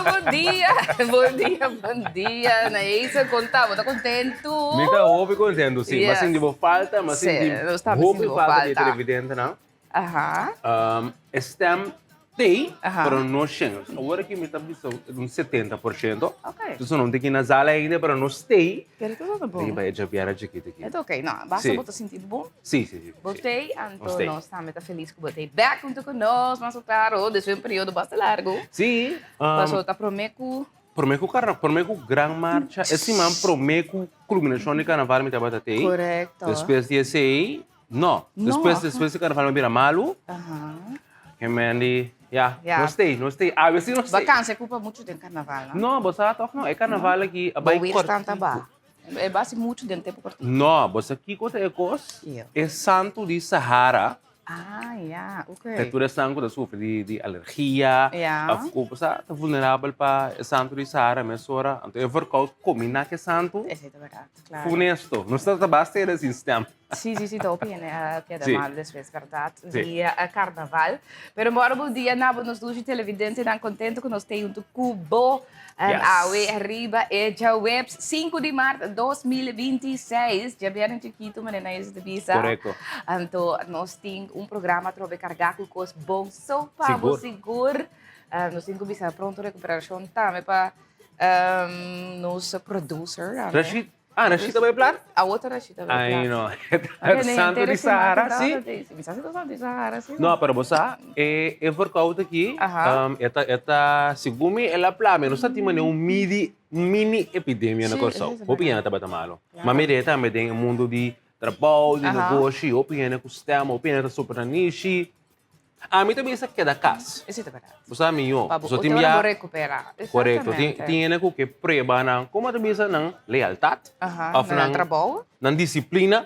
Bon dia, bon dia, bon dia. Naisa, kon ta? Bo ta kontentu? Mi ta hopi kontentu, si. Yes. M'a sinti bo falta, m'a Sí, sinti nos tambe hopi sinti bo falta di e falta. televidentenan. Aha. E stem t'ei, Aha. pero no shen. Awor aki mi ta bisa un 70%. Ok. Entonces no tin ki nasal ainda, pero nos t'ei. Pero tur ta bon. Riba e djabièrnè chikito aki. E ta ok. No, basta Sí. bo ta sinti bon. Sí, sí, sí. Bo sí. t'ei, anto Nos t'ei. nos tambe ta felis ku bo t'ei bèk huntu ku nos, mas klaro, despues un periodo basta largu. Sí. Paso ta promé ku. Promé ku karna, promé ku Gran Marcha, e siman promé ku kulminashon di karnaval mi tabata t'ei. Korekto. Despues di esei, No, No. despues despues di carnaval mi bira malu. Aha. Ke men di, ya, Ya. nos stay, nos stay. Awe si nos stay. Vakantie ocupa mucho den carnaval, no? No, bo sa toch no, e carnaval aki a Bo bai weerstand ta kortiku. ba. E basi mucho den tempo kortiku. No, bo sa kiko ta e kos? Iyo. E santu di Sahara, Ah, ya, e oké. tur esnan ku ta sufri di di alergia, Ya. of ku bo sa ta vulnerabel pa e santu di Sahara mesora. Anto e verkoud kombiná ku e santu, Esei ta bèrdat, klaro. funesto. Nos ta ta basta era sin stem. Sí, sí, sí, ta hopi hende a keda Sí. mal despues, berdad, Sí. dia a carnaval. Pero moro bon dia na bo, nos dushi televidentenan, contento cu nos tin hunto cu bo Yes. awe ariba e djaweps 5 di maart 2026, djabièrnè chikitu, manera nan yesa ta bisa. Correcto. Anto nos tin un programa atrobe carga cu cos bon so pa bo Sigur. sigur. Nos tin cu bisa pronto recuperacion tambe pa nos producer tambe. Rashid, Ah, Rashid ta bai plat? Awo ta Rashid ta bai plat. Ai no, Santo di Sahara, si? Mi sa si ta Santo di Sahara, si. No, pero bo sa, e e verkoud aki, e ta, e ta, segun mi el a pla, mi no sa tin manera un midi, un mini epidemia na Kòrsou. Hopi hende tabata malo. Ma mi rei tambe den e mundu di trabou, di negoshi, hopi hende ku stèm, hopi hende ta super na nishi. Ami ta bisa keda kas. Esei ta berdad. Bo sa mihó. Pa bo Pasobra tin otro ora bia bo recuperá. Korekto. Tin Exactamente. tin hende ku ke prueba nan, komo ta bisa nan lealtat Aha, òf nan nan trabou. nan disiplina,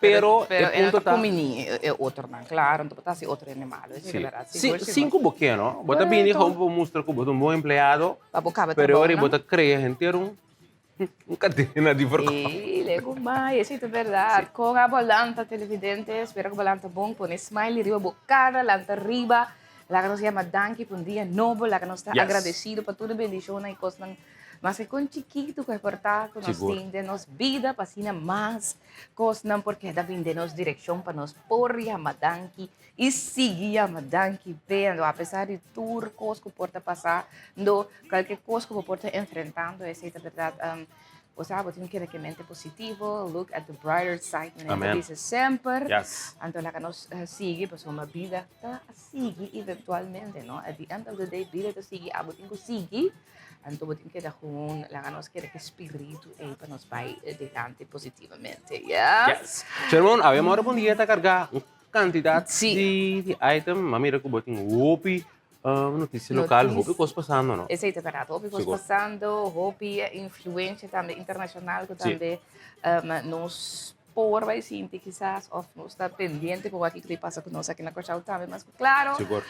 pero Pero e e no punto ta ta kumini e otronan, klaro, no ta por ta hasi otro hende malu, esei ta Sí. berdad. Si Sigur, sin sigur. ku bo ke no, bo ta bini Korekto. gewoon pa mustra ku bo ta un bon empleado, Pa bo kaba pero ora bo trabounan. ta krea henter un Un cadena di verkoop. Ey, lego mai, esey ta berdad. Con abo lanta televidente, spera cu bo lanta bon, pone smiley riba bo cara, lanta riba. Laga nos yama danki pa un dia nobo, laga nos ta agradecido pa tur e bendicionnan y cosnan maske con chikito cu e por ta cu nos tin den nos bida, pa asina mas cosnan por keda bin den nos direccion pa nos por yama danki Y sigui yama danki p'e. Anto apesar di tur kos ku por ta pasando, kualke kos ku bo por ta enfrentando, esei ta bèrdat. Bo sa, bo tin ku keda ku e mente positivo, look at the brighter side, manera ta bisa semper. Anto laga nos sigui pasobra bida ta sigui eventualmente, no? At the end of the day, bida ta sigui, abo tin ku sigui. Anto bo tin keda gewoon, laga nos keda ku e spiritu ei pa nos bai dilanti positivamente, yes? Yes. Sherman, awe mora bon dia ta kargá un Kantidat Sí. di di item, m'a mira ku bo tin hopi notisia lokal, Notis- hopi kos pasando, no? Esei ta bèrdat, hopi kos Sigur. pasando, hopi influensia tambe internashonal ku Sí. tambe nos por bai sinti kisas òf nos ta pendiente ku wak kiko ta pasa ku nos aki na Kòrsou tambe mas ku klaro. Sigur.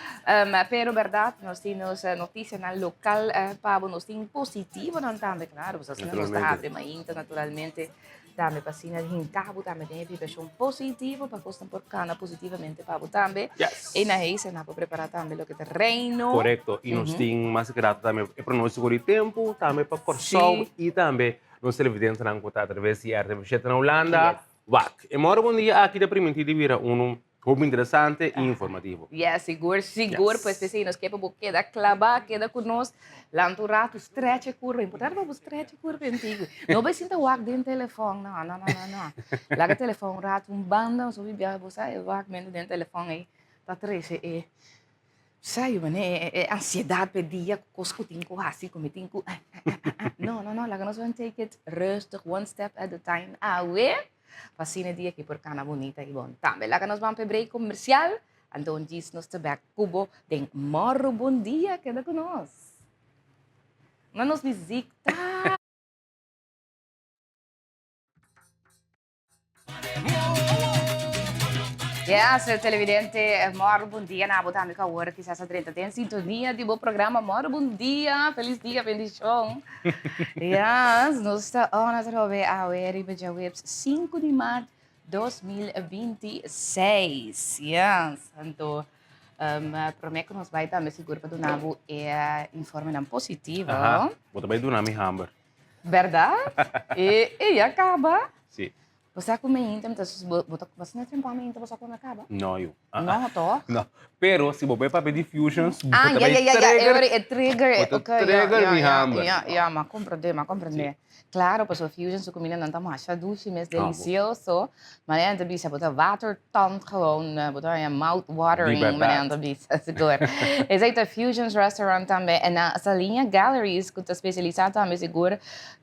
Pero bèrdat nos tin nos notisianan lokal pa bo, nos tin positivonan tambe, klaro, pasobra asina nos ta Naturalmente. habri mainta naturalmente. Tambe pa asina hinka bo tambe den e vibrashon positivo pa kosnan por kana positivamente pa bo tambe. Yes. E na heisa nan por prepara tambe loke ta reino. Korekto. I nos tin mas grato tambe e pronóstiko di tempu, tambe pa Kòrsou i tambe nos televidentenan ku ta atraves di RTV shete na Hulanda. Yes. Wak, e mòrgo bon dia aki ta primintí di bira unu Hopi interesante y informativo. Yes, sigur, sigur. Yes. Pues p'esei nos ke pa bo keda klabá, keda ku nos. Lanta un ratu, stretch e kurpa. Importante pa bo stretch e kurpa entigo. No bai sinta wak den telefòn, no, no, no, no, no. Laga e telefòn un ratu un banda, nos hopi biaha bo sa e wakmentu den telefòn ei ta trese e, sa yu manera e ansiedat p'e dia, ku kos ku tin ku hasi, ku mi tin ku, no, no, no, laga nos bai take it rustig, one step at a time. Awe. Pa asina e dia aki por cana bunita y bon tambe. Laga nos ban p'e break comercial, anto un djis nos ta bek cu bo den Morro Bon Dia. Keda cu nos. Na nos visita. Yes, televidente, Morro Bon Dia na bo tambe cu awor kisas a drenta den sintonia di bo programa Morro Bon Dia. Feliz dia, bendicion. Yes, nos ta on atrobe awe riba djaweps 5 di maart 2026. Yes, anto Promé ku nos bai tambe sigur pa duna bo e informenan positivo. Aha, bo ta bai duna mi hamber. Bèrdat? E e ya kaba? Si. Bo sa ku meinta mi ta bo ta bo sa tempu meinta bo sa ku a kaba? No yu. No toch? No. Pero si bo bai papia di fusions, bo Ah, ta ya, bai ya, ya, ya, trigger. e trigger. Bo ta Okay, ya, trigger ya, mi ya, hamber. Ya, ya, m'a komprendé, m'a komprendé. Claro, pasobra fusion su comida nan ta masha dushi mes, delicioso. Manera nan ta bisa, bo ta watertand gewoon, bo ta haña mouth watering, Di berdad. manera nan ta bisa, sigur. Esei ta Fusion's Restaurant tambe. En na Saliña Galleries, cu ta specialisa tambe sigur,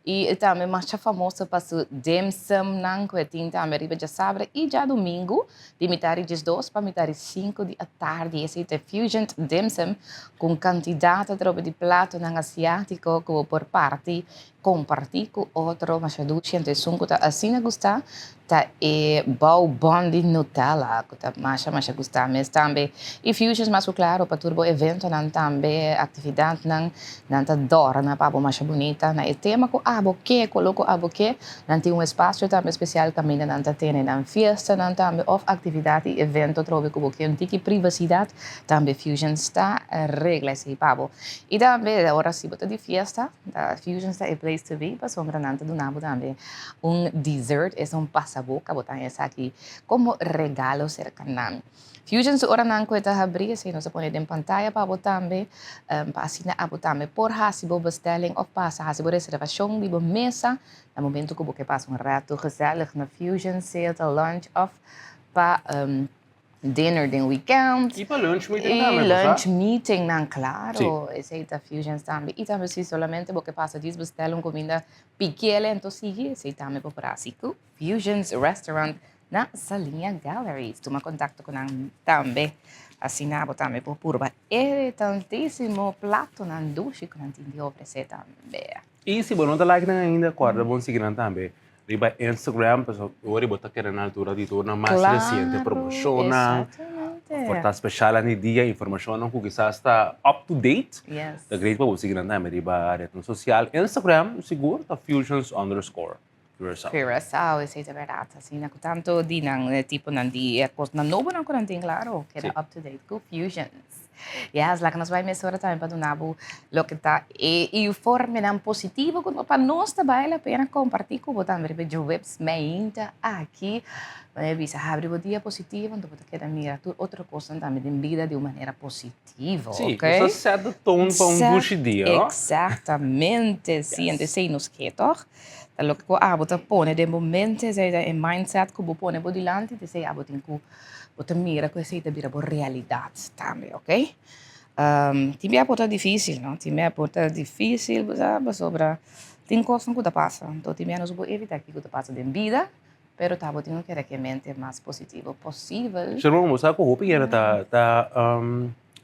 y tambe masha famoso pa su dim sum nan cu e tin tambe riba djasabra y djadumingu, di mitad di diesdos pa mitad di cinco di atardi. Esei ta Fusion Dim Sum, cu un cantidad atrobe di platonan asiatico cu bo por parti Kompartí ku otro masha dushi anto esun ku ta asina gustá ta e bao bon di Nutella ku ta masha masha gustá mes tambe. I Fusions mas ku klaro pa tur bo eventonan tambe aktividatnan nan ta dòrna pa bo masha bunita na e tema ku abo ke kolo ku abo ke nan tin un espasio tambe spesial kaminda nan ta tene nan fiestanan tambe òf aktividat i evento atrobe ku bo ke un tiki privasidat tambe Fusions ta regla esei pa bo. I tambe ora si bo ta di fiesta. Ta Fusions ta e place to be pasobra nan ta duna bo tambe un dessert, es un pasaboca, bo ta haña esaki como regalo cerca nan. Fusions su oranan cu e ta habri, esey nos a pone den pantaya pa bo tambe, pa asina abo tambe por haci bo bestelling of pasa haci bo reservacion di bo mesa na momento cu bo ke pasa un rato gezellig na Fusions, sea ta lunch of pa dinner den weekend. Y pa lunch meeting tambe, Y lunch meeting nan, claro. Esey ta Fusions tambe. Y tambe si solamente bo ke pasa djis bestel un cuminda pikiel ento sigui, esey tambe bo por haci cu Fusions Restaurant na Saliña Galleries. Tuma contacto cu nan tambe. Asina bo tambe por purba e tantisimo platonan dushi cu nan tin di ofrece tambe. Y si bo no ta like nan ainda, corda bon sigui nan tambe riba Instagram, pasobra ora bo ta keda na altura di tur nan mas reciente promocionnan, oferta specialnan di dia, informacionnan cu kisas ta up to date. Ta great pa bo sigui nan tambe riba rednan social. Instagram sigur ta fusions underscore Curaçao. Curaçao, esey ta berdad. Asina cu tanto di nan tiponan di cosnan nobonan cu nan tin, claro, keda up to date cu Fusions. Yes, laga nos bai mesora tambe pa duna bo loke ta e informenan positivo ku pa nos ta bai la pena kompartí ku bo tambe riba djoweps meinta aki. Bo a bisa habri bo dia positivo, anto bo ta keda mira tur otro kosnan tambe den bida di un manera positivo, Sí, ok? nos ta set de toon pa un dushi dia, no? Exactamente, sí, anto esei nos ke, tòg? Ta loke ku abo ta pone den bo mente, esei ta e mindset ku bo pone bo dilanti, esei abo tin ku Bo ta mira ku esei ta bira bo realidat tambe, ok? Tin bia por ta difísil, no? Tin bia por ta difísil, bo sa, pasobra tin kosnan ku ta pasa. Anto tin bia nos por evitá kiko ta pasa den bida, pero ta bo tin ku kere ku e mente mas positivo posibel. Sherman, bo sa ku hopi hende ta ta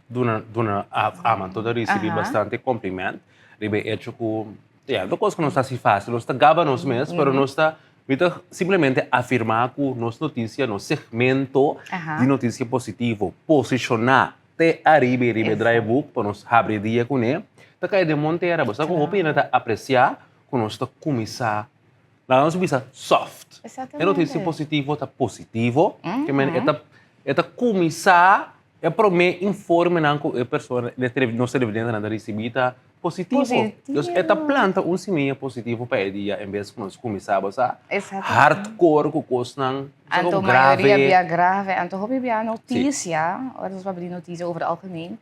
duna duna ama, anto ta risibí bastante kompliment riba e echo ku, ya, no kos ku nos ta hasi fásil, nos ta gaba nos mes, pero nos ta Mi ta simplemente afirmá ku nos notisia, nos segmento di notisia positivo, posishoná te ariba i riba e draaiboek pa nos habri dia kuné, ta kai den mon tera. Bo sa ku hopi hende ta apresiá ku nos ta kuminsá, laga nos bisa soft. E notisia positivo ta positivo, ke men e ta e ta kuminsá e promé informenan ku e persona, nos televidentenan ta risibí ta positivo. Dus e ta planta un simia positivo pa e dia en bes ku nos kuminsá bo sa hardcore ku kosnan Anto mayoria bia grave, anto hopi bia notisia, ora nos papia di notisia over algemeen,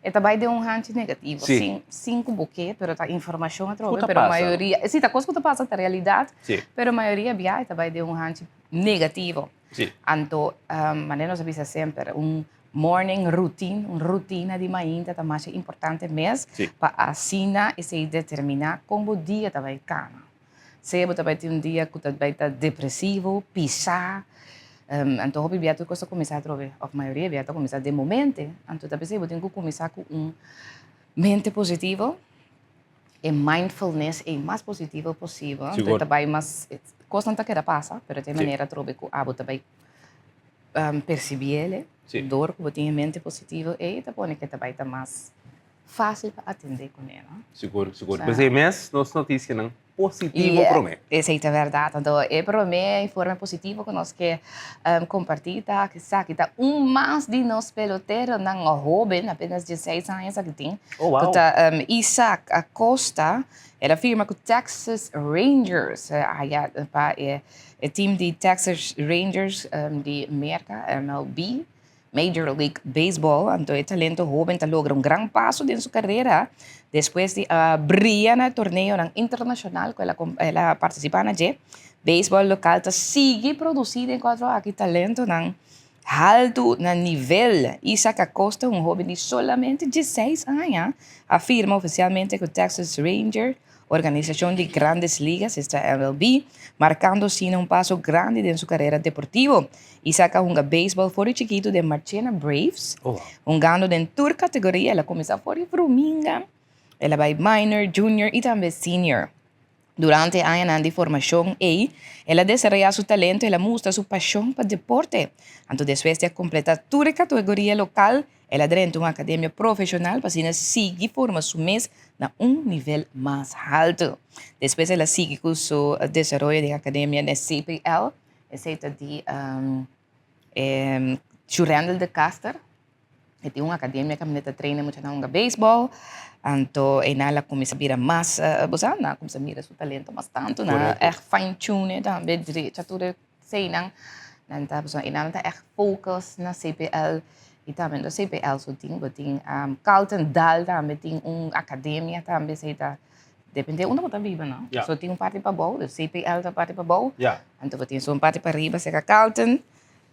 e ta bai den un hanchi negativo, sin ku bo ke, pero ta informashon atrobe, pero mayoria, si ta kos ku ta pasa, ta realidat, pero mayoria bia e ta bai den un hanchi negativo. Anto manera nos a bisa semper, un Morning routine, un rutina di mainta ta masha importante mes pa asina esei determiná kon bo dia ta bai kana. Sea bo ta bai tin un dia ku ta bai ta depresivo, pisá, anto hopi bia tur kos ta kuminsá atrobe, òf mayoria bia ta kuminsá den bo mente. Anto ta p'esei bo tin ku kuminsá ku un mente positivo, e mindfulness ei mas positivo posibel. Anto ta bai mas, kosnan ta keda pasa, pero ta e manera atrobe ku abo ta bai percibiele, dor ku bo tin e mente positivo ei ta pone ke ta bai ta mas fácil pa atendé kuné, no? Sigur, sigur. P'esei mes nos notisianan positivo promé. Esei ta bèrdat. Anto e promé informe positivo ku nos ke kompartí ta ku esaki ta un mas di nos peloteronan hóben, apenas dieseis aña esaki tin, ku ta Isaac Acosta. El a firma ku Texas Rangers aya pa e team di Texas Rangers di Merka, MLB. Major League Baseball, anto e talento hoben ta logra un gran paso den su carera despues di a bria na torneonan internacional cu el a participa na dje. Baseball local ta sigui produci den cuadro aki talentonan haltu na nivel. Isaac Acosta, un hoben di solamente dieseis aña, a firma oficialmente cu Texas Rangers, Organisacion di Grandes Ligas, esta MLB, marcando asina un paso grandi den su carera deportivo. Isaac a hunga beisbol for di chikitu den Marchena Braves, hungando den tur categoria. El a cuminsa for di fruminga, el a bay minor, junior y tambe senior. Durante e añanan di formacion ey, el a desaroya su talento, el a mustra su pasion pa deporte. Anto despues di a completa tur e categoria local, El a drenta un akademia profeshonal pa asina sigui forma su mes na un nivel mas haltu. Despues el a sigui ku su desaroyo den akademia na CPL, esei ta di Shurendel de Caster. E tin un akademia kaminda ta traina muchanan hunga beisbòl. Anto einan el a kuminsá bira mas, bo sa, nan a kuminsá mira su talento mas tantu, nan a ègt fine tune e tambe, drecha tur e Eseinan nan ta pasobra einan ta ègt focus na CPL i tambe no CPL so tin bo tin Carlton Dahl tambe tin un akademia tambe esei ta depende unda bo ta biba no so tin un parti pabou dus CPL ta parti pabou anto bo tin esun parti pariba serka Carlton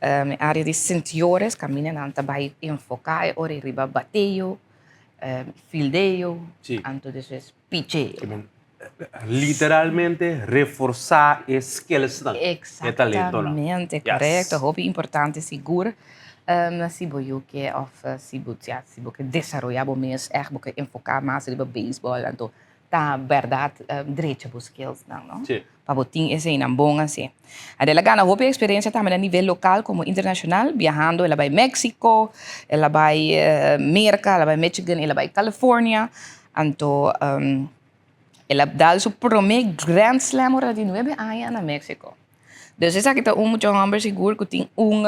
e area di Sint Joris kaminda nan ta bai enfoká e ora riba bateo fildeo anto despues picheo. Literalmente reforsá e skillsnan, e talentonan. Exactamente, korekto. Hopi importante sigur si bo yu ke òf si bo ya si bo ke desaroyá bo mes ègt bo ke enfoká mas riba beisbòl anto ta bèrdat drecha bo skillsnan no pa bo tin eseinan bon así. Adel a gana hopi eksperensia tambe na nivel lokal komo internashonal biahando el a bai Mexico, el a bai Merka, el a bai Michigan, el a bai California. Anto el a dal su prome Grand Slam ora di nuebe aña na Mexico. Dus esaki ta un mucha homber sigur cu tin un,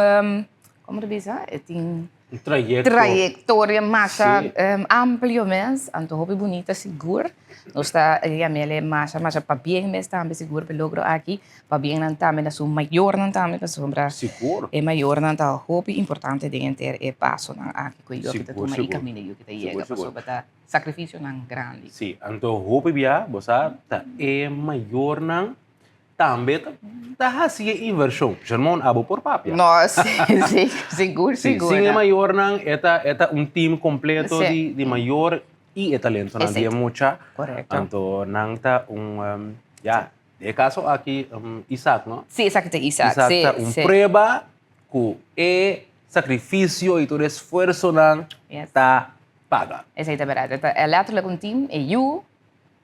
como ta bisa? E tin Un trayecto. trayectoria masha amplio mes, anto hopi bunita sigur. Nos ta yam'el masha masha pabien mes tambe sigur p'e logro aki. Pabien nan tambe na su mayornan tambe pasobra Sigur. e mayornan ta hopi importante den henter e pasonan aki cu e yoki ta Sigur, tuma y sigur. caminda yoki ta Sigur, yega sigur. pasobra ta sacrificionan grandi. Sí, anto hopi bia bo sa ta e mayornan tambe ta ta haci e inversion. Germon, abo por papia. No, sí, sí, sigur, Sí, sigur. sin e mayornan e ta e ta un team completo Sí. di di mayor y e talentonan di e Esei. mucha. Correcto. Anto nan ta un, ya, Den e kaso aki Isaac, no? Sí, esaki ta Isaac. Isaac sí, ta un sí. prueba ku e sakrifisio i tur e esfuersonan Yes. ta paga. Esei ta bèrdat. E ta letterlijk un team, e yu,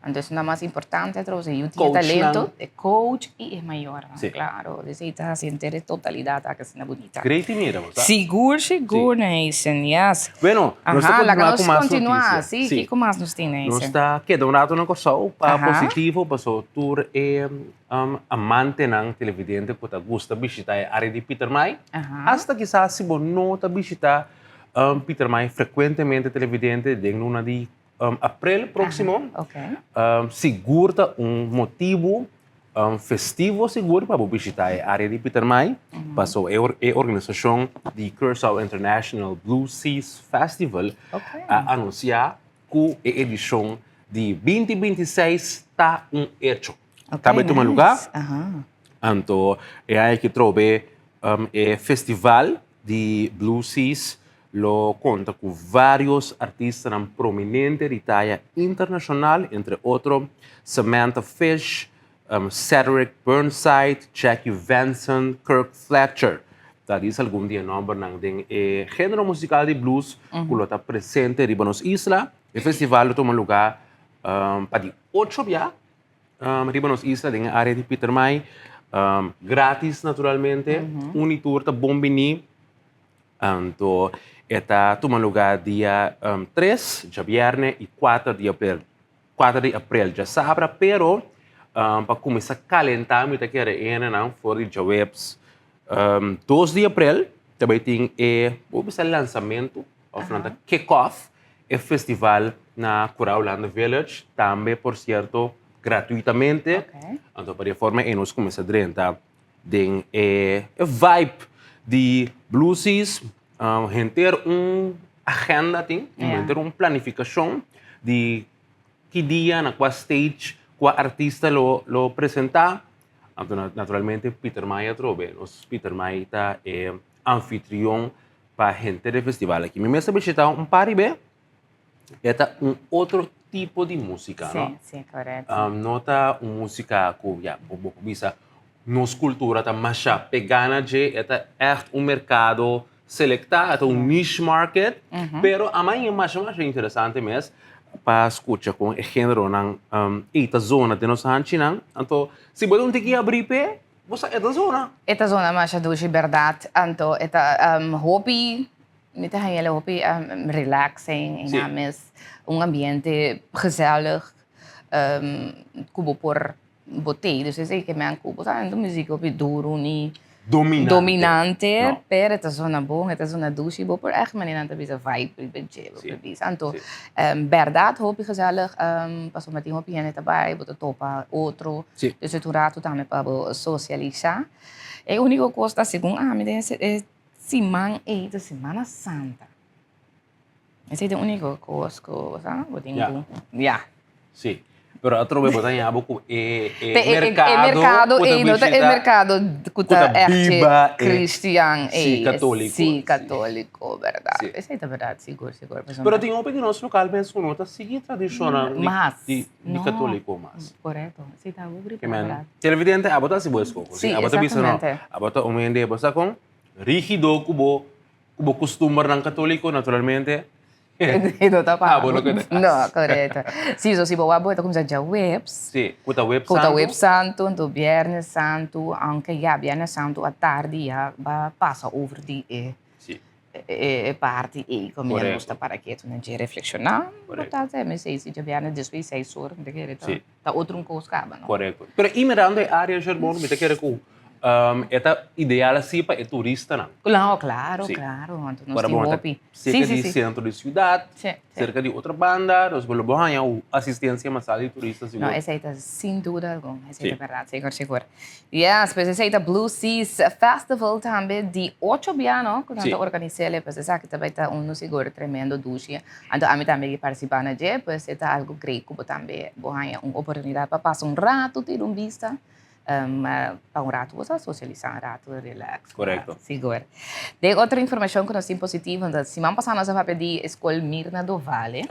anto esnan mas importante atroz, e yu tin e Coachnan. talento, e coach i e mayornan, Sí. klaro. Esei ta hasi henter e totalidat aki asina bunita. Great di mira, bo sa. Sigur, sigur, Nason, yes. Bueno, nos ta Aha, laga continua nos ku mas continua. noticia. Sí, kiko mas nos tin, Nos Nason? ta keda un rato na Kòrsou pa Aha. positivo paso tur e amantenan televidente ku ta gusta bishita e área di Pietermaai. Aha. Asta kisas si bo no ta bishita Pietermaai frekuentemente televidente den luna di Aprel próksimo. Aha, ok. Sigur ta un motibu festivo sigur pa bo bishita e área di Pietermaai, paso e e organisashon di Curaçao International Blue Seas Festival a anunsiá ku e edishon di binti 26 ta un echo. Ta bai tuma lugá, anto e aña aki trobe e festival di Blue Seas lo konta ku vários artistanan prominente di taya internashonal, entre otro Samantha Fish, Cedric Burnside, Jackie Venson, Kirk Fletcher. Ta dis algun di e nòmbernan den e género musikal di blues ku lo ta presente riba nos isla. E festival lo tuma lugá pa di ocho bia Riba nos isla den e área di Pietermaai, gratis naturalmente, un i tur ta bon bini. Anto E ta tuma lugá dia 3, djabièrnè, i 4 di aprel, 4 di aprel djasabra, pero pa kuminsá kalentá mi ta kere hendenan for di djaweps 2 di aprel ta bai tin e, bo bisa lansamentu òf nan ta kick off e festival na Curao Landa Village, tambe por sierto gratuitamente. Anto pa di e forma ei nos kuminsá drenta den e vibe di Blue Seas. Henter un agenda tin, henter un planifikashon di ki dia, na kua stage, kua artista lo presentá. Anto naturalmente Pieter Maai atrobe. Nos Pieter Maai ta e anfitrion pa henter e festival aki. Mi mes a bishitá un par di be. E ta un otro tipo di músika, no? Sí, sí, korekto. No ta un músika ku, ya, bo por bisa nos kultura ta masha pegá na dje, e ta ègt un merkado selektá, e ta un niche market, pero a mai e masha masha interesante mes pa skucha kon e géneronan ei ta zona den nos hanchinan. Anto, si bo ta un tiki abrí p'e, bo sa e ta zona. E ta zona masha dushi, bèrdat. Anto e ta hopi Mi ta haña hopi relaxing i nan mes un ambiente gezellig ku bo por bo tei. Dus esei ke men ku bo sa no ta muzik hopi duru ni dominante, pero e ta zona bon, e ta zona dushi. Bo por ègt manera nan ta bisa vibe riba dje, bo por bisa. Anto bèrdat hopi gezellig pasobra tin hopi hende ta bai, bo ta topa otro. Dus e ta un ratu tambe pa bo sosialisá. E úniko kos ta segun ami den e Siman ei ta Semana Santa. Esei ta e úniko kos ku sa bo tin ku ya. Sí, pero atrobe bo ta haña bo ku e merkado E merkado ei no ta e merkado ku ta ègt kristian ei. Sí, katóliko. Sí, katóliko, bèrdat. Esei ta bèrdat, sigur, sigur. Pero tin hopi di nos lokal mes ku no ta sigui tradishonnan di katóliko mas. Korekto, esei ta algu grip, bèrdat. Televidente, abo ta hasi bo eskoho. Sí, Abo ta bisa no, exactamente. abo ta un hende, bo sa kon rígido ku bo ku bo kustumbernan katóliko, naturalmente. E no ta pa Abo bo. no keda No, korekto. Sí, so si bo wak bo ta kuminsá djaweps. Sí, ku ta wep Ku ta santu. wep santu, anto bièrnè santu, aunke ya bièrnè santu atardi ya ba pasa over di e Sí. E parti ei ku mi a gusta para ketu na dje reflekshoná, bo ta hace mi seis i djabièrnè despues seis ora mi ta kere ta otro un kos kaba no. Korekto. Pero i mirando e área Sherborne mi ta kere ku e ta ideal asi pa e turistanan. No, klaro, klaro. Anto nos tin hopi. Serka di sentro di siudat, serka di otra banda, nos lo bo haña un asistensia masal di turista sigur. No, esei ta sin duda algun, esei ta bèrdat, sigur, sigur. Yes, pues esei ta Blue Seas Festival tambe di ocho bia, no, ku nan ta organis'el, pues esaki ta bai ta unu sigur tremendo dushi. Anto ami tambe ke partisipá na dje, pues e ta algu great ku bo tambe bo haña un oportunidat pa pasa un ratu, tira un bista. Pa un ratu bo sa sosialisá un ratu, relax. Korekto. Sigur. Den otro informashon ku nos tin positivo, ta siman pasá nos a papia di e skol Mirna Dovale,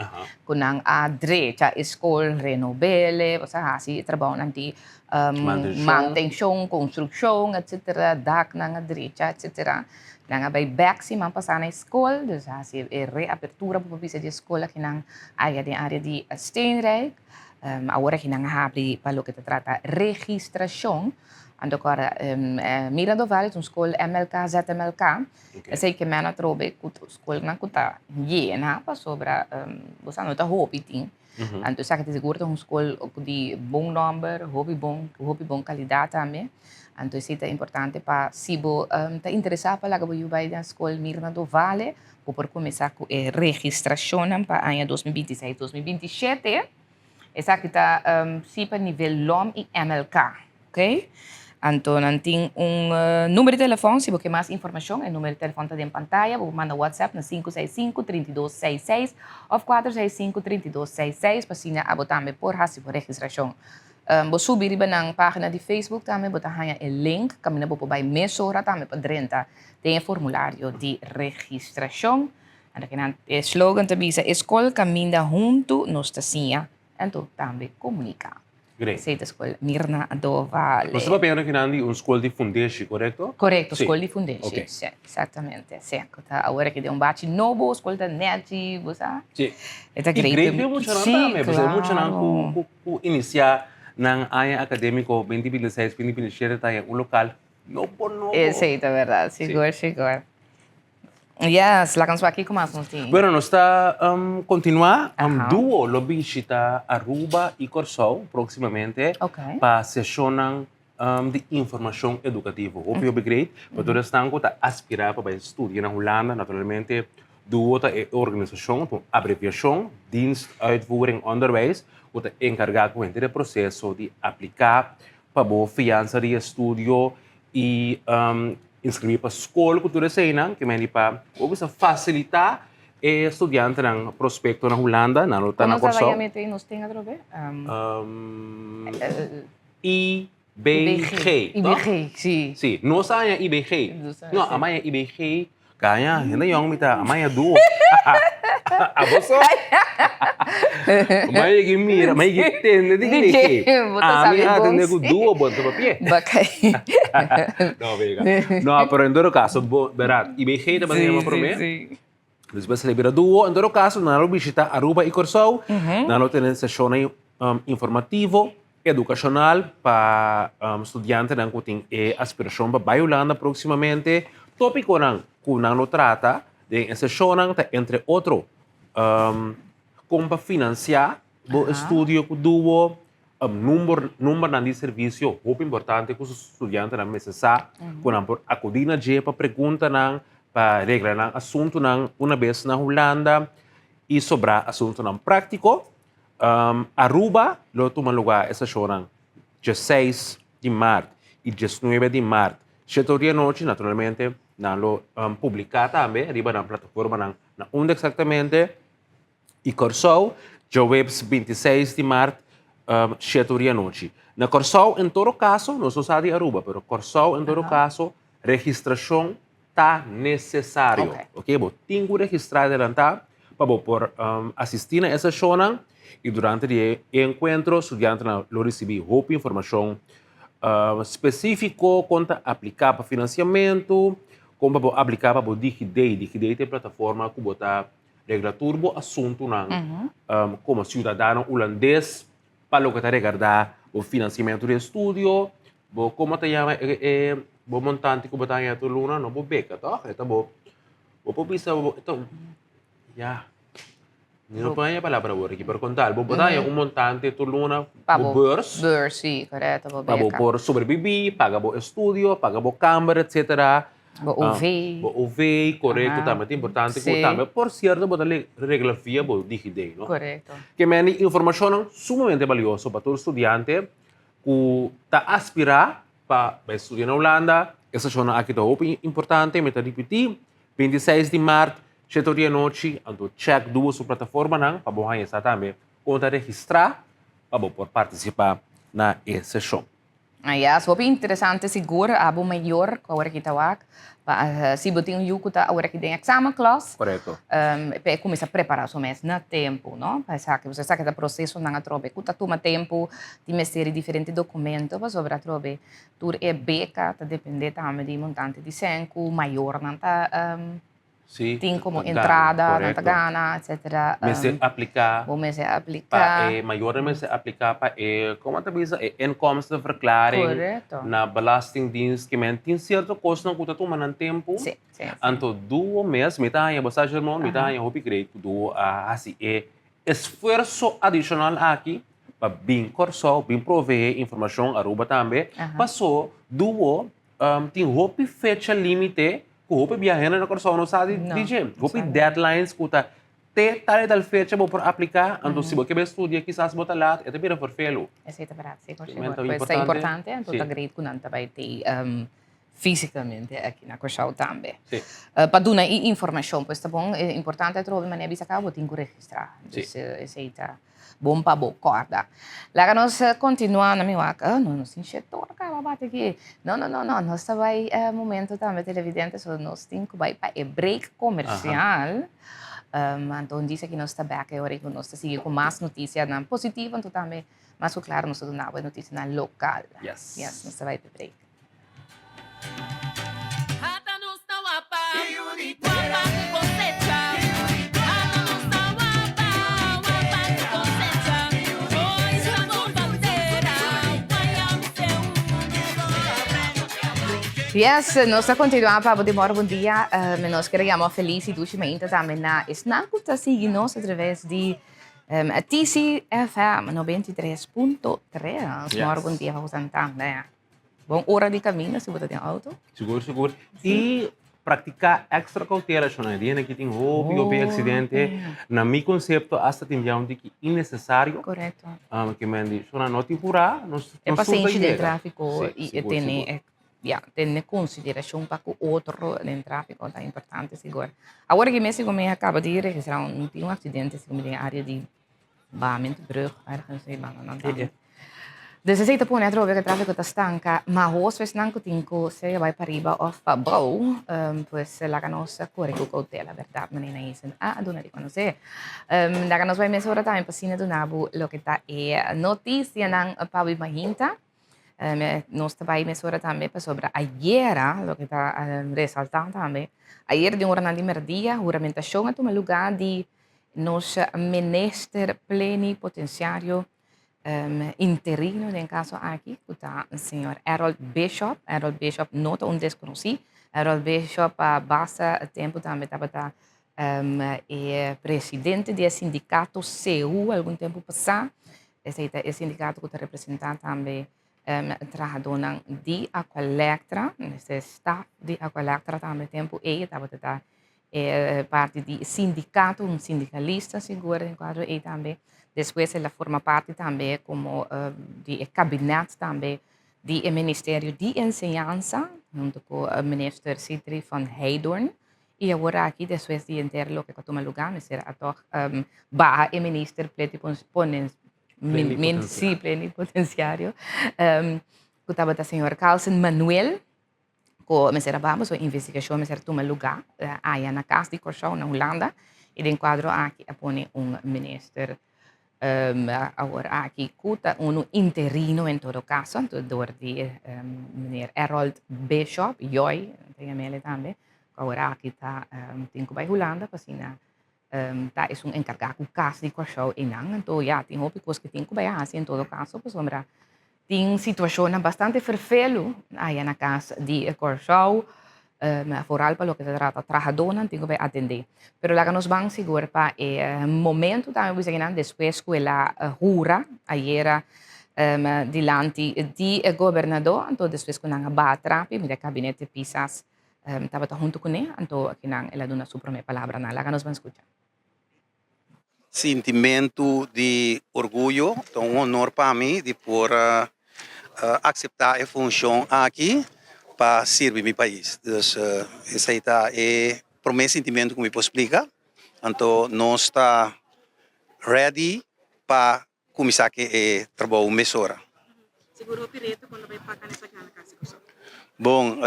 ku nan a drecha e skol, renob'el, bo sa hasi e trabounan di mantenshon, konstrukshon, etsetera, dak nan a drecha, etsetera. Nan a bai bèk siman pasá na e skol, dus a hasi e reapertura bo por bisa di e skol akinan aya den área di Steenrijk. Awor aki nan a habri pa loke ta trata registrashon. Anto kòrda Mira do Vale ta un skol MLK, ZMLK. Esei ke men atrobe ku skolnan ku ta yena pasobra bo sa no ta hopi tin. Anto esaki ta sigur ta un skol di bon nòmber, hopi bon, ku hopi bon kalidat tambe. Anto esei ta importante pa si bo ta interesá pa laga bo yu bai den skol Mirna do Vale, Bo por kuminsá ku e registrashonnan pa aña 2026, 2027. Esaki ta si pa nivel lom i MLK, ok? Anto nan tin un number di telefòn si bo ke mas informashon. E number di telefòn ta den pantaya. Bo por manda WhatsApp na 565 3266 òf 465 3266 pa asina abo tambe por hasi bo registrashon. Bo subi riba nan página di Facebook tambe bo ta haña e link kaminda bo por bai mesora tambe pa drenta den e formulario di registrashon. Anto kinan e slogan ta bisa e skol kaminda huntu nos ta siña anto tambe komuniká. Great. Esei ta skol Mirna Dovale. Nos ta papiando kinan di un skol di fundeshi, korekto? Korekto, skol di fundeshi. Si, eksaktamente. Si, ku ta awor aki den un bachi nobo, skol ta nèchi, bo sa. Si. E ta great. I great pa e muchanan tambe, pasobra e muchanan ku ku inisiá nan aña akadémiko 2026, 2027 ta haña un lokal Nobo, nobo. Esei ta berdad, sigur, sigur. Yes, laga nos wak kiko mas nos tin. Bueno, nos ta kontinuá. Duo lo bishita Aruba i Kòrsou próksimamente pa seshonnan di informashon edukativo. Hopi hopi great pa tur esnan ku ta aspirá pa bai studia na Hulanda. Naturalmente duo ta e organisashon, ta un abreviashon, Dienst Uitvoering Onderwijs, ku ta enkargá ku henter e proseso di apliká pa bo fiansa di estudio i inskribí pa skol ku tur eseinan ke meni pa bo bisa fasilitá e studiantenan prospekto na Hulanda, nan lo ta na Komo Kòrsou. ta yama e nos tin atrobe? IBG, toh? IBG, si. Si, nos a haña IBG. No, a haña IBG Gaña, hende yong mi ta, amaya duo. Abo so? Amaya yegi mira, amaya yegi tende di IBG. Ami a tende ku duo bon ta papia. Bakai. No, vega. No, pero en todo caso, bo, berat, IBG ta basa yama prome. Despues a bira duo. En todo caso, nan lo bishita Aruba i Kòrsou. Nan lo tene seshonnan informativo. Edukashonal pa studiantenan ku tin e aspirashon pa bai Hulanda próksimamente. Tópikonan ku nan lo trata den e seshonnan ta entre otro kon pa finansiá bo estudio ku duo, number numbernan di servisio hopi importante ku studiantenan mester sa ku nan por akudí na dje pa preguntanan, pa regla nan asuntunan una bes na Hulanda i sobrá asuntunan práktiko. Aruba lo tuma lugá e seshonnan diesseis di mart i diesnuebe di mart shete or di anochi. Naturalmente nan lo publiká tambe riba nan plataformanan na unda eksaktamente. I Kòrsou djaweps bintiseis di mart shete or di anochi. Na Kòrsou en todo kaso, nos no sa di Aruba, pero Kòrsou en todo kaso registrashon ta nesesario. Ok, bo tin ku registrá adelantá pa bo por asistí na e seshonnan i durante di e enkuentro studiantenan lo risibí hopi informashon spesífiko kon ta apliká pa finansiamentu, kon pa bo apliká pa bo DigiD. DigiD ta e plataforma ku bo ta regla tur bo asuntunan komo siudadano hulandes pa loke ta regardá bo finansiamentu di estudio, bo komo ta yama e bo montante ku bo ta haña tur luna, no bo beka tòg, e ta bo, bo por bisa bo e ta ya, mi no por haña e palabra awor aki, pero kon tal, bo por haña un montante tur luna, bo beurs, Beurs, si, korekto, bo beka. Pa bo por sobrebibí, paga bo estudio, paga bo kamber, etsetera. Bo OV. Bo OV, korekto, tambe ta importante ku tambe por sierto bo ta regla via bo DigiD, no? Korekto. Ke meni informashonnan sumamente balioso pa tur studiante ku ta aspirá pa bai studia na Hulanda. E seshonnan aki ta hopi importante, mi ta ripití, 26 di mart, shete or di anochi, anto chèk duo su plataformanan pa bo haña sa tambe kon ta registrá pa bo por partisipá na e seshon. Ya, es hopi interesante sigur abo mayor ku awor aki ta wak pa si bo tin un yu ku ta awor aki den examenklas. Korekto. Pa e kuminsá prepará su mes na tempu, no? Pa esaki, pasobra esaki ta prosesonan atrobe ku ta tuma tempu, tin mester di diferente dokumento pasobra atrobe tur e beka ta dependé tambe di montante di sèn ku mayornan ta Sí, tin como ta gana, entrada, nan ta correcto. gana, etcétera. Mester aplica Bo mester pa aplica. e mayornan mester aplica pa e, como ta bisa, e inkomstenverklaring Correcto. na Belastingdienst, ke men tin cierto cosnan cu ta tuma nan tempo. Sí, sí, sí. Anto duo mes, mi ta haña, bo sa Germon, mi ta haña hopi great cu duo a haci e esfuerso adicional aki pa bin Corsou, bin provee informacion Aruba tambe, paso duo tin hopi fecha limite Ku hopi biahero na Kòrsou no sa di dje. Hopi deadlines ku ta te tal i tal fecha bo por apliká, anto si bo ke bai studia kisas bo ta lat, e ta bira ferfelu. Esei ta bèrdat, si Kòrsou. Pues ta importante, anto ta great ku nan ta bai tei físikamente aki na Kòrsou tambe. Pa duna e informashon, pues ta bon, e importante atrobe manera bisa kaba bo tin ku registrá. Dus esei ta. Bon pa bo kòrda. Laga nos kontinuá na mi wak. Oh, no, nos tin shit tur kaba bati aki. No, no, no, no. Nos ta bai momento tambe televidente, so nos tin ku bai pa e break komersial. Anto un disa ki nos ta bèk e ora ku nos ta sigui ku mas notisianan positivo, anto tambe mas ku klaro nos ta duna bo e notisianan lokal. Yes. Yes, nos ta bai pa e break. Yes, nos ta continua pa bo di moro bon dia. Nos kere yama feliz y dushi mainta tambe na esnan ku ta sigui nos a traves di TCFM 93.3. Moro bon dia pa bosan tambe. Bon ora di camino si bo ta den auto. Sigur, sigur. Y practica extra cautela, shona. Dia aki tin hopi, hopi accidente. Na mi concepto, hasta tin bia un tiki innecesario. Correcto. Ke men di, shona, no tin pura, nos E nos pasenshi den yega. tráfico Sí, y sigur, tene, sigur. Ya, tene consideracion pa cu otro den tráfico ta importante sigur. Awor aki mes sigur mi a caba di registra un tin un accidente sigur mi den area di Bamentubrug, ergens ei banda nan tambe. Dus esei ta pone atrobe ku e tráfiko ta stanka, ma hos esnan ku tin ku sea bai pariba òf pabou, pues laga nos kore ku koutela, bèrdat manera nan dicen a duna di konosé. Laga nos bai mesora tambe pa asina duna bo loke ta e notisianan pa bo imaginta. Nos ta bai mesora tambe pasobra ayera, loke ta resaltá tambe, ayera den oranan di mèrdia huramentashon a tuma lugá di nos minister plenipotenciario interino den caso aki cu ta señor Errol Bishop. Errol Bishop no ta un desconoci. Errol Bishop pa basta tempo tambe tabata e presidente di e sindicato CU algun tempo pasa. Esey ta e sindicato cu ta representa tambe trahadornan di Aqualectra, e staff di Aqualectra tambe tempo ey tabata ta e parti di sindicato, un sindicalista sigur den cuadro ey tambe. Despues el a forma parti tambe como di e kabinet tambe di e Ministerio di Enseñansa hunto cu Minister Sithree van Heydoorn. Y awor aki despues di henter loke cu a tuma lugar mester a toch baha e minister plenipotenciario cu tabata señor Carlson Manuel. Ku mester a baba su investigashon mester tuma lugá aya na kas di Kòrsou na Hulanda i den kuadro aki a pone un minister awor aki ku ta unu interino en todo kaso anto dor di meneer Errold Bishop, Joy ta yam'el tambe, ku awor aki ta tin ku bai Hulanda pa asina ta esun enkargá ku kas di Kòrsou einan. Anto ya tin hopi kos ku tin ku bai hasi en todo kaso pasobra Tin situashonnan bastante ferfelu aya na kas di Kòrsou, foral pa loke ta trata trahadónan tin ku bai atendé. Pero laga nos ban sigur pa e momentu tambe bisa kinan despues ku el a hura ayera dilanti di e gobernadó, anto despues ku nan a baha trapi mira e kabinete Pisas tabata huntu kuné, anto kinan el a duna su promé palabranan. Laga nos ban skucha. Sintimentu di orguyo, ta un honor pa mi di por akseptá e funshon aki pa sirbi mi pais. Dus esei ta e promé sintimentu ku mi por splika. Anto nos ta ready pa Kuminsá ke e trabou mesora. Sigur hopi reto kon lo bai paka na esaki nan na kas di Kòrsou? Bon,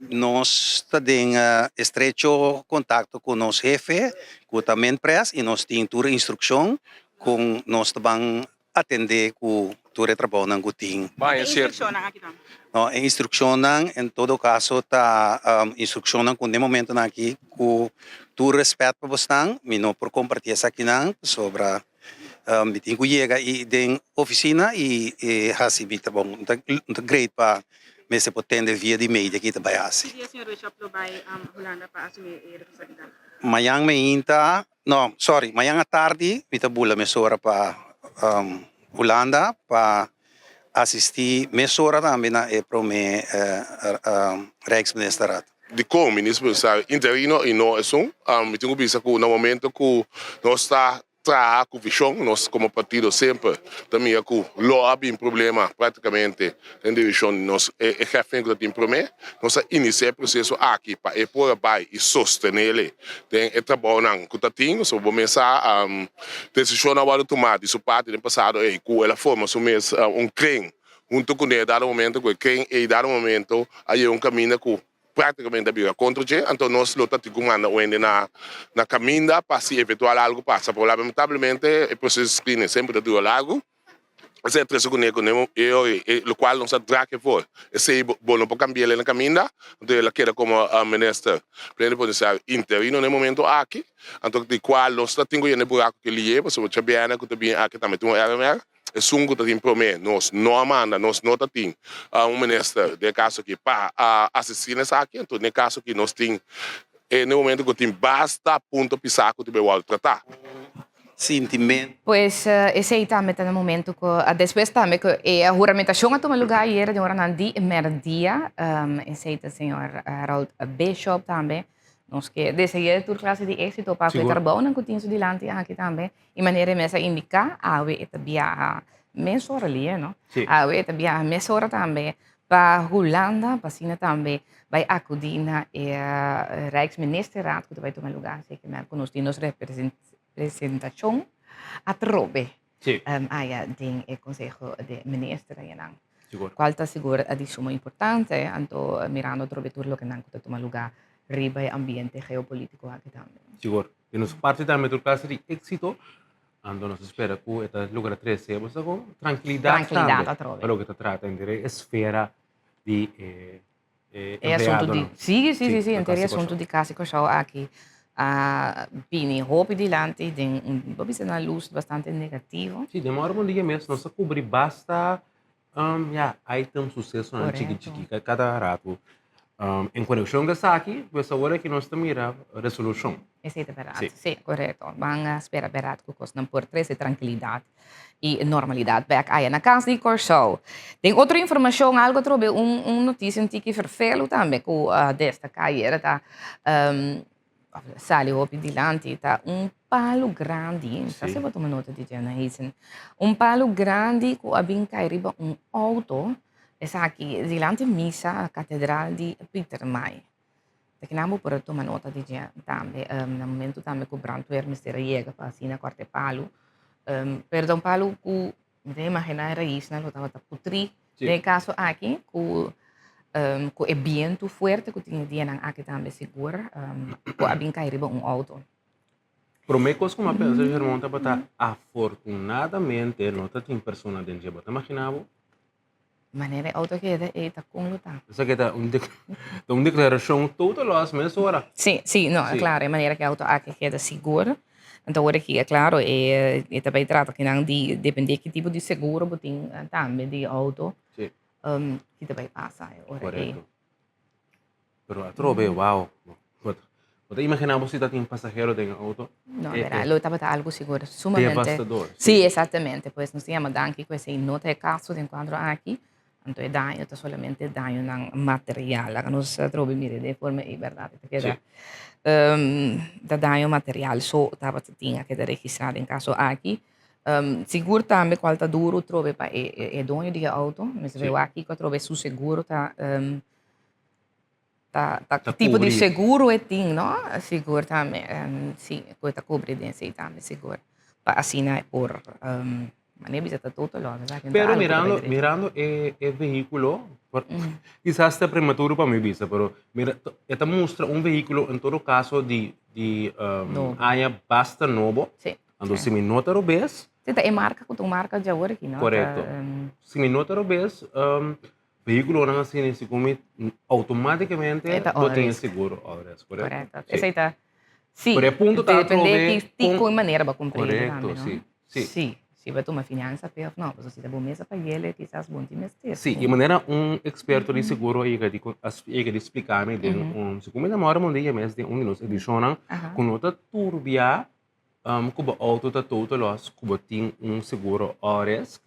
nos ta den estrecho kontakto ku nos hefe, ku ta Minpres, i nos tin tur instrukshon kon nos ta ban atendé ku tur e trabounan ku tin. Kua e instrukshonnan aki ta? No, e instrukshonnan en todo kaso ta instrukshonnan ku den momentonan aki ku tur rèspèt pa bosnan mi no por kompartí esakinan pasobra Mi tin ku yega i den ofisina i hasi mi trabou. No ta great pa mester por tende via di media ki ta bai hasi. Ki dia señor Bishop lo bai Hulanda pa asumi e responsabilidat? Mañan meinta, no, sorry, mañan atardi mi ta bula mesora pa Hulanda pa asisti mesora tambe na e prome Rijksministerraad. Dikon Minister Pensario interino i no esun? Mi tin ku bisa ku na momento ku nos ta traha ku vishon, nos komo partido semper ta mira ku lo a bin problema praktikamente den direkshon di nos e hefenan ku ta tin promé. Nos a inisiá e proseso aki pa e por a bai i sostenele den e trabounan ku ta tin. Pasobra bo mes sa desishonnan a wòrdu tumá di su parti den pasado ei ku el a forma su mes un kren hunto kuné dado momento ku e kren ei dado momento a yega un kaminda ku práktikamente a bira kontra dje, anto nos lo ta tin ku manda un hende na na kaminda pa si eventual algu pasa, pero lamentablemente e proseso di screening semper ta dura largu, esei a trese kuné ku e ora ei lokual nos a drak efor, esei bo no por kambi'el na kaminda, anto el a keda komo minister plenipotenciario interino na e momento aki, anto di kual nos ta tin ku yende buraku ke liye pasobra djabièrnè ku ta bini aki tambe tin un RMR. Esun ku ta tin promé nos no a manda, nos no ta tin un minister den e kaso aki pa asistí na esaki. Anto den e kaso aki nos tin e na e momento ku tin basta punto pisá ku ta bai wòrdu tratá. Sintimentu. Pues esei tambe ta na momento ku despues tambe ku e huramentashon a tuma lugá ayera den oranan di mèrdia. Esei ta señor Harold Bishop tambe. Nos ke dese'é tur klase di éksito pa ku e trabounan ku tin su dilanti aki tambe. I manera e mes a indiká, awe e ta biaha mesora lié, no? Awe e ta biaha mesora tambe pa Hulanda, pa asina tambe bai akudí na e Rijksministerraad ku ta bai tuma lugá. Así ke ku nos tin nos representashon atrobe aya den e Konseho di Minister ayanan. Kual ta sigur di suma importante, anto mirando atrobe tur loke nan ku ta tuma lugá riba e ambiente geopolítiko aki tambe. Sigur. Di nos parti tambe tur klase di éksito, anto nos ta spera ku e ta logra trese bo sa kon trankilidat Trankilidat tambe atrobe. pa loke ta trata henter e esfera di e e E asuntu di empleadonan. sí, sí, sí, Sí, sí, na henter e Kasi asuntu Kòrsou. di Kasi Kòrsou aki a bini hopi dilanti den un bo bisa na lus bastante negativo. Sí, den ora bon dia mes nos a kubri basta ya, item, susesonan chiki Korekto. chiki kada ratu. En konekshon ku esaki, pues awor aki nos ta mira resolushon. Esei ta bèrdat. Sí. Sí, korekto. Ban a spera bèrdat ku kosnan por trese trankilidat i normalidat bèk aya na kas di Kòrsou. Den otro informashon, algu atrobe un un notisia un tiki ferfelu tambe ku a destaká ayera ta sali hopi dilanti ta un palu grandi, mi sa si bo tuma nota di dje na Hazen, un palu grandi ku a bin kai riba un outo, esaki dilanti misa katedral di Pietermaai. Ta kinan bo por a tuma nota di dje tambe, na momento tambe ku brandweer mester a yega pa asina kòrta e palu, pero ta un palu ku Mi ta imaginá e raisnan lo tabata putrí. Den e kaso aki, ku ku e bientu fuerte ku tin e dianan aki tambe sigur ku a bin kai riba un outo. Promé kos ku mi a pensa, Germon, tabata afortunadamente no ta tin persona den dje. Bo ta imaginá bo? Manera e outo keda ei ta kon lo ta. Esaki ta un ta un deklarashon total loss mesora. Sí, sí, no, Sí. klaro, e manera ku e outo aki keda sigur. Anto ora ki, klaro, e e ta bai trata kinan di depende ki tipo di seguro bo tin tambe di outo, Sí. ki ta bai pasa e ora ei. Korekto. Pero atrobe, wow. Bo ta imagina bo si ta tin pasahero den e auto? No, bera, lo tabata algo sigur sumamente... Devastador. Sí, exactamente. Pues nos ta yama danki cu esey no ta e caso den cuadro aki. Anto e daño ta solamente dañonan material. Laga nos atrobe mira den forma ey, berdad. Ta keda ta daño material so tabata tin a keda registra den caso aki. Sigur tambe cual ta duro trobe pa e doño di e auto. Mester wak aki cu atrobe su seguro ta... Ta, ta, Ta tipo di cubri. seguro e tin, no? Sigur tambe, si, cu e ta cubri den esey tambe, sigur. Pa asina e por, manera bisa ta total loss, esaki no ta Pero algo cu ta mirando, bai drecha. mirando e, e vehiculo, por, kisas ta prematuro pa mi bisa, pero mira, e ta mustra un vehiculo en todo caso di, di Nobo. aña basta nobo. Si, Anto si. si mi no ta robes. Si, ta e marca cu ta un marca djaor aki, no? Ta, Correcto. Si mi no ta robes, Vehículonan asina si ku mi automáticamente E ta bo all tin e risk. seguro all risk, korekto? Korekto. Sí. Esei ta, sí. Pero e punto ta Depende atrobe ki tipo kon i manera bo a kumpra e Korekto, tambe, no? sí, sí. Sí, si bo a tuma finansa p'e òf no, pasobra si ta bo mes a pag'el kisas bo no tin mester. Sí, i manera un eksperto di seguro a yega di a yega di splika mi den un, segun mi ta mòrda un dia mes den un di nos edishonnan, ku no ta turbia ku bo outo ta total loss ku bo tin un seguro all risk,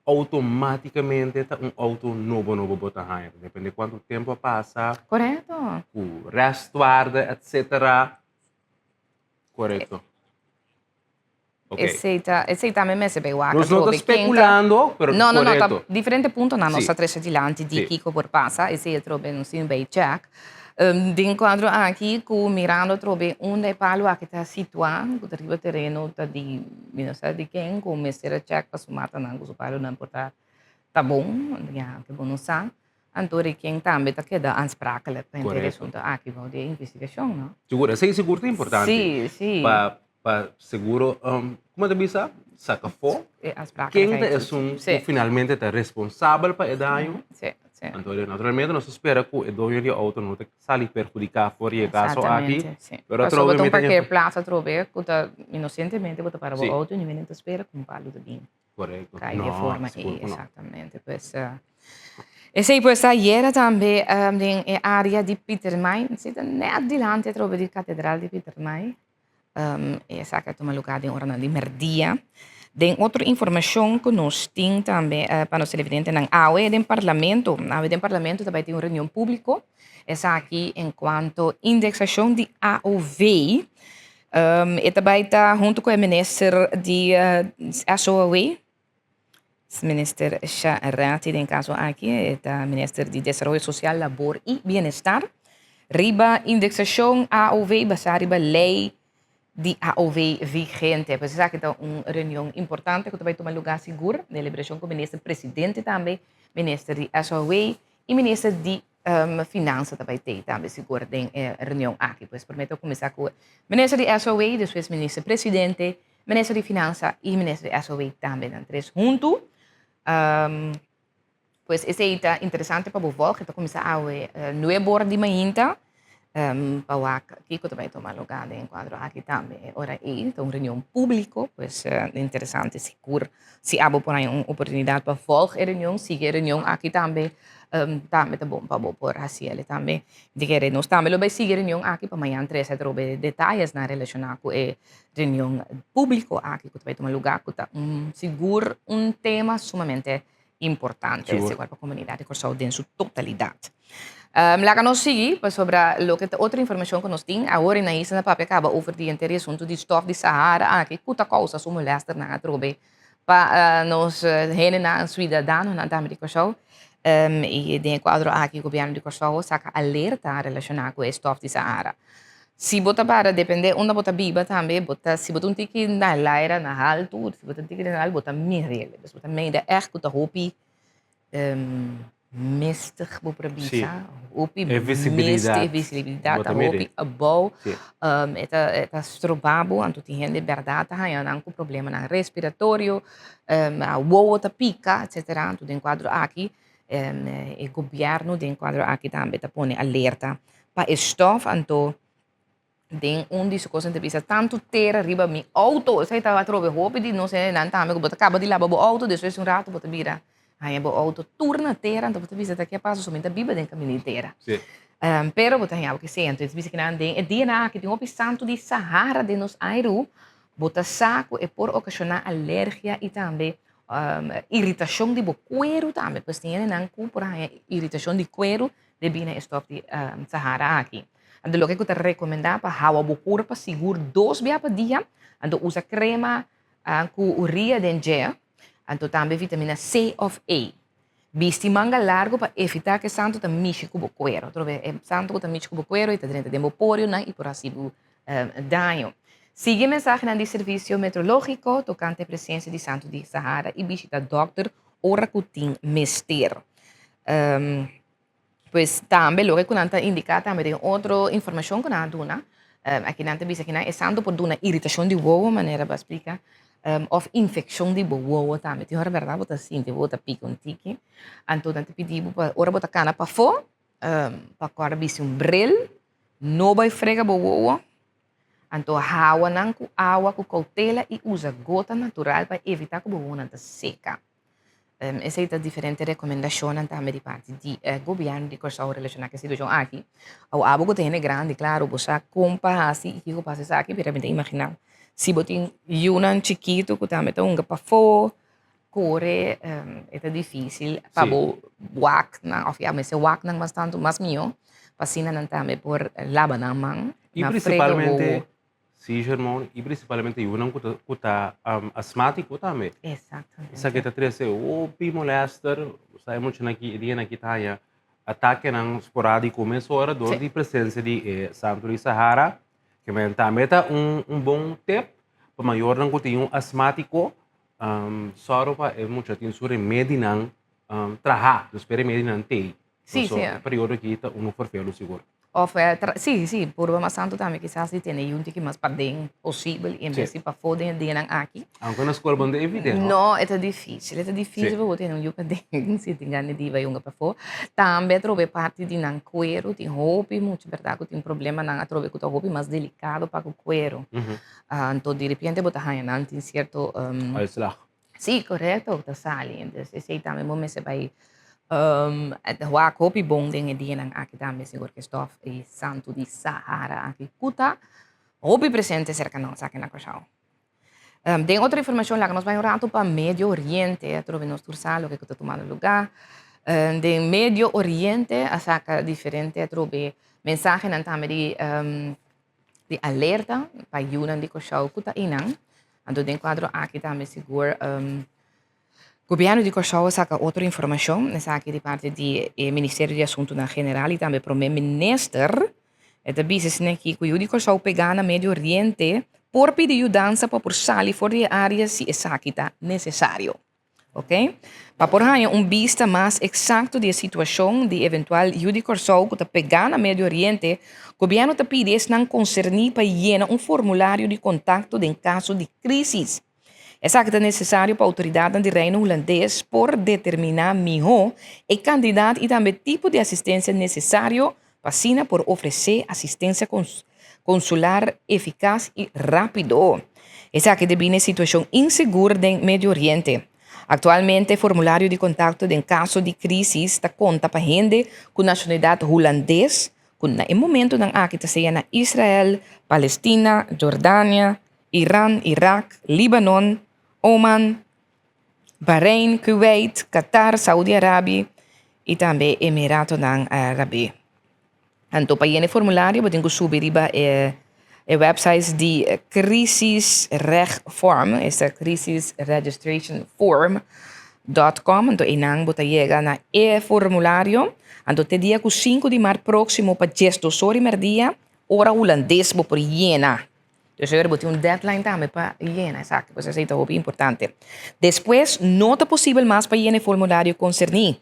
Automáticamente ta un auto nobo nobo bo ta haña. Depende cuanto tempo a pasa. Correcto. Cu restwaarde, etcetera. Correcto. Ok. Esey ta, esey tambe mester bay wak Nos no ta atrobe. Ken ta- speculando, pero No, no, no, ta correcto. diferente puntonan nos Sí. ta trece dilanti di Sí. kico por pasa. Esey atrobe nos tin bay check. Den kuadro aki ku mirando atrobe unda e palu aki ta situá, ku ta riba tereno ta di mi no sa di ken, ku mester a chèk pa su matanan ku su palunan por ta ta bon, ya ke bo no sa. Anto di ken tambe ta keda aansprakelijk pa henter e asuntu aki bou di e investigashon, no? Sigur, esei sigur ta importante. Sí, sí. Pa pa seguro, kuma ta bisa? Saka afó E aansprakelijkheid. ken ta esun ku finalmente ta responsabel pa e daño. Sí, sí. Anto, naturalmente nos ta spera ku e doño di e outo no ta sali perhudiká for di e kaso aki. Exactamente, si. Pero Pasobra atrobe bo ta mi un ta parkeerplaats atrobe ku ta inosentemente bo ta para bo Si. outo i niun hende ta spera ku un palu ta bin. Korekto. Kai di e No, forma sigur ei, ku no. exactamente. Pues, esei pues ta ayera tambe den e área di Pietermaai, si ta nèt dilanti atrobe di katedral di Pietermaai. Esaki a tuma lugá den oranan di mèrdia. Den otro informashon ku nos tin tambe pa nos televidentenan awe den parlamento, awe den parlamento ta bai tin un reunion públiko, esaki en kuanto indeksashon di AOV. E ta bai ta huntu ku e minister di SOAW, Minister Sharati den kaso aki e ta minister di Desaroyo Sosial, Labor i Bienestar. Riba indeksashon AOW basá riba lei di AOW vigente. Pues esaki ta un reunion importante ku ta bai tuma lugá sigur, deliberashon ku minister presidente tambe, minister di SOAW i minister di Finansa ta bai tei tambe sigur den e reunion aki. Pues promé ta kuminsá ku minister di SOAW, despues minister presidente, Minister di Finansa y Minister di SOW tambe nan tres huntu. Pues esey ta interesante pa bo volg. E ta cuminsa awe nuebe ora di mainta pa wak kico ta bay tuma lugar den e cuadro aki tambe. E ora ey ta un reunion publico, pues interesante sigur si abo por haña un oportunidad pa volg e reunion, sigui e reunion aki tambe. Tambe ta bon pa bo por hasi el tambe. Di kere nos tambe lo bai sigui e reunion aki pa mañan trese atrobe detayesnan relashoná ku e reunion públiko aki ku ta bai tuma lugá ku ta un sigur un tema sumamente importante Sigur. sigur pa komunidat di Kòrsou den su totalidat. Laga nos sigui pasobra loke ta otro informashon ku nos tin awor i na isla na papia kaba over di henter e asuntu di stòf di Sahara aki ku ta kousa su molèsternan atrobe Pa nos hendenan, suidadanonan tambe di Kòrsou, i den e kuadro aki gobièrnu di Kòrsou a saka alerta relashoná ku e stòf di Sahara. Si bo ta para dependé unda bo ta biba tambe, bo ta si bo ta un tiki na laira na haltu, si bo ta un tiki na bo ta mir'el. Bo ta mira ègt ku ta hopi Mistig bo por bisa. Hopi E visibilidad. mist, e visibilidad Bo ta ta mira. hopi abou. Sí. E ta e ta stroba bo, anto tin hende bèrdat ta haña nan ku problemanan respiratorio, wowo ta pika, etsetera. Anto den kuadro aki e gobièrnu den kuadro aki tambe ta pone alerta pa e stòf, anto Den un di su kosnan ta bisa, Tantu tera riba mi outo. Esei ta atrobe hopi di nos hendenan tambe ku bo ta kaba di laba bo outo, despues di un ratu bo ta bira haña bo outo tur na tera, anto bo ta bisa ta ke pasa so mi ta biba den kaminda di tera. Pero bo ta haña bo ke sea. Anto e ta bisa kinan den e dianan aki tin hopi santu di Sahara den nos airu, bo ta sa ku e por okashoná alergia i tambe iritashon di bo kueru tambe. Pues tin hendenan ku por haña iritashon di kueru debí na e stòf di Sahara aki. Anto loke ku ta rekomendá pa hawa bo kurpa sigur dos bia pa dia, anto usa krema ku uria den dje, anto tambe vitamina C òf E. Bisti manga largu pa evitá ku e santu ta mishi ku bo kueru. Otro bes e santu ku ta mishi ku bo kueru e ta drenta den bo porionan i por hasi bo daño. Sigui e mensahenan di Servisio Meteorológiko tokante e presensia di santu di Sahara i bishita dòkter ora ku tin mester. Pues tambe loke ku nan ta indiká tambe den otro informashon ku nan a duna, aki nan ta bisa ku nan e santu por duna iritashon di wowo manera bo a splika, òf infekshon di bo wowo tambe. Tin ora bèrdat bo ta sinti bo ta pika un tiki, anto nan ta pidi bo pa ora bo ta kana pafó pa kòrda bisti un bril, no bai frega bo wowo, anto hawa nan ku awa ku koutela i usa gota natural pa evitá ku bo wowonan ta seka. Esei ta diferente rekomendashonnan tambe di parti di e gobièrnu di Kòrsou relashoná ku e situashon aki. Awo abo ku ta hende grandi, klaro, bo sa kon pa hasi i kiko pa hasi esaki, pero mi ta imaginá si bo tin yunan chikitu ku tambe ta hunga pafó, kore, e ta difísil pa bo wak nan òf ya mester wak nan mas tantu mas mihó pa asina nan tambe por laba nan man, nan frega wowo. Sí, Germón, i principalmente yunan ku ta, ku ta um, asmático tambe. Exactamente. Esaki ta trese hopi molester, sa e muchanan aki, e dianan aki ta haña atakenan sporádiko mesora dor di presensia di e Santo di Sahara. Ke men tambe ta un, un bon tip pa mayornan ku tin un asmátiko, um, sòru pa e mucha tin su remedinan um, trahá, dus pa e remedinan tei. Sí, Paso sí. e periodo aki ta unu ferfelu sigur. Of sí, sí, purba mas tantu tambe kisas di tene yu un tiki mas paden posibel i en bes di pafó den e dianan aki. Aunke na skol bo no ta evit'é, no? No, e ta difísil, e ta difísil pa bo tene un yu paden si tin gana di bai hunga pafó. Tambe atrobe parti di nan kueru tin hopi mucha bèrdat ku tin problemanan atrobe ku ta hopi mas delikado pa ku kueru. Anto diripiente bo ta haña nan tin sierto. Uitslag. Sí, korekto, ta sali. Entonces esei tambe bo mester bai wak hopi bon den e dianan aki tambe, señor Christoph, e santu di Sahara aki ku ta hopi presente serka nos aki na Kòrsou. Den otro informashon laga nos bai un ratu pa Medio Oriente, atrobe nos tur sa loke ku ta tumando lugá. Den Medio Oriente a saka diferente atrobe mensahenan tambe di di alerta pa yunan di Kòrsou ku ta einan. Anto den kuadro aki tambe sigur Gobièrnu di Kòrsou a saka otro informashon, esaki di parti di e Ministerio di Asuntunan General i tambe Promé Minister. E ta bisa esaki aki ku yu di Kòrsou pegá na Medio Oriente por pidi yudansa pa por sali for di e área si esaki ta nesesario. Ok. Pa por haña un bista mas eksakto di e situashon di eventual yu di Kòrsou ku ta pegá na Medio Oriente, gobièrnu ta pidi esnan konserní pa yena un formulario di kontakto den kaso di krísis. Esaki ta nesesario pa outoridatnan di Reino Hulandes por determiná mihó e kantidat i tambe tipo di asistensia nesesario pa asina por ofresé asistensia konsular efikas i rápido. Esaki debí na e situashon insegur den Medio Oriente. Aktualmente e formulario di kontakto den kaso di krísis ta konta pa hende ku nashonalidat hulandes ku na e momentunan aki ta sea na Israel, Palestina, Jordania, Iran, Irak, Libanon, Oman, Bahrein, Kuwait, Qatar, Saudi Arabia i tambe Emiratonan Arabe. Anto pa yena e formulario bo tin ku subi riba e e website di Crisisregform, esta crisisregistrationform dot com, anto einan bo ta yega na e formulario. Anto te dia ku sinku di mart próksimo pa diesdos ora i mèrdia, ora hulandes bo por yena. Dus bo tin un deadline tambe pa yena esaki, pues esei ta hopi importante. Despues no ta posibel mas pa yena e formulario konserní.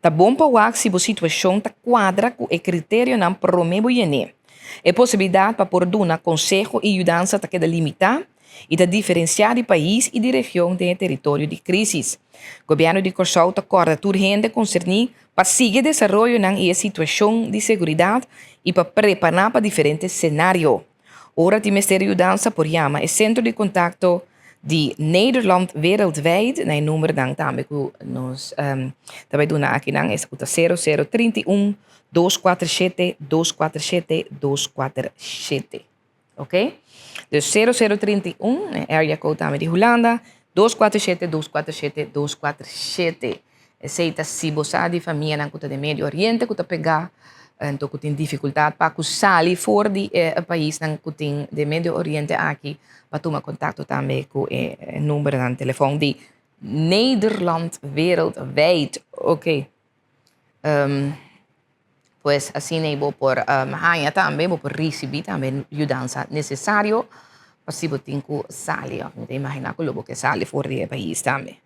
Ta bon pa wak si bo situashon ta kuadra ku e kriterionan promé bo yen'é. E posibilidat pa por duna konseho i yudansa ta keda limitá i ta diferensiá di pais i di region den e teritorio di krísis. Gobièrnu di Kòrsou ta kòrda tur hende konserní pa sigui e desaroyonan i e situashon di seguridat i pa prepará pa diferente senario. Ora tin mester yudansa por yama e sentro di kontakto di Nederland Wereldwijd na e numbernan tambe ku nos ta bai duna akinan, esta ku ta sero sero 31 247 247 247. Ok? Dus sero sero 31, e area code tambe di Hulanda, 247 247 247. Esei ta si bo sa di famianan ku ta den Medio Oriente ku ta pegá anto ku tin difikultat pa ku sali for di e paisnan ku tin den Medio Oriente aki pa tuma kontakto tambe ku e numbernan telefòn di Nederland Wereldwijd. Oké. Pues asina ei bo por haña tambe, bo por risibí tambe yudansa nesesario pa si bo tin ku sali òf mi ta imaginá ku lo bo ke sali for di e pais tambe.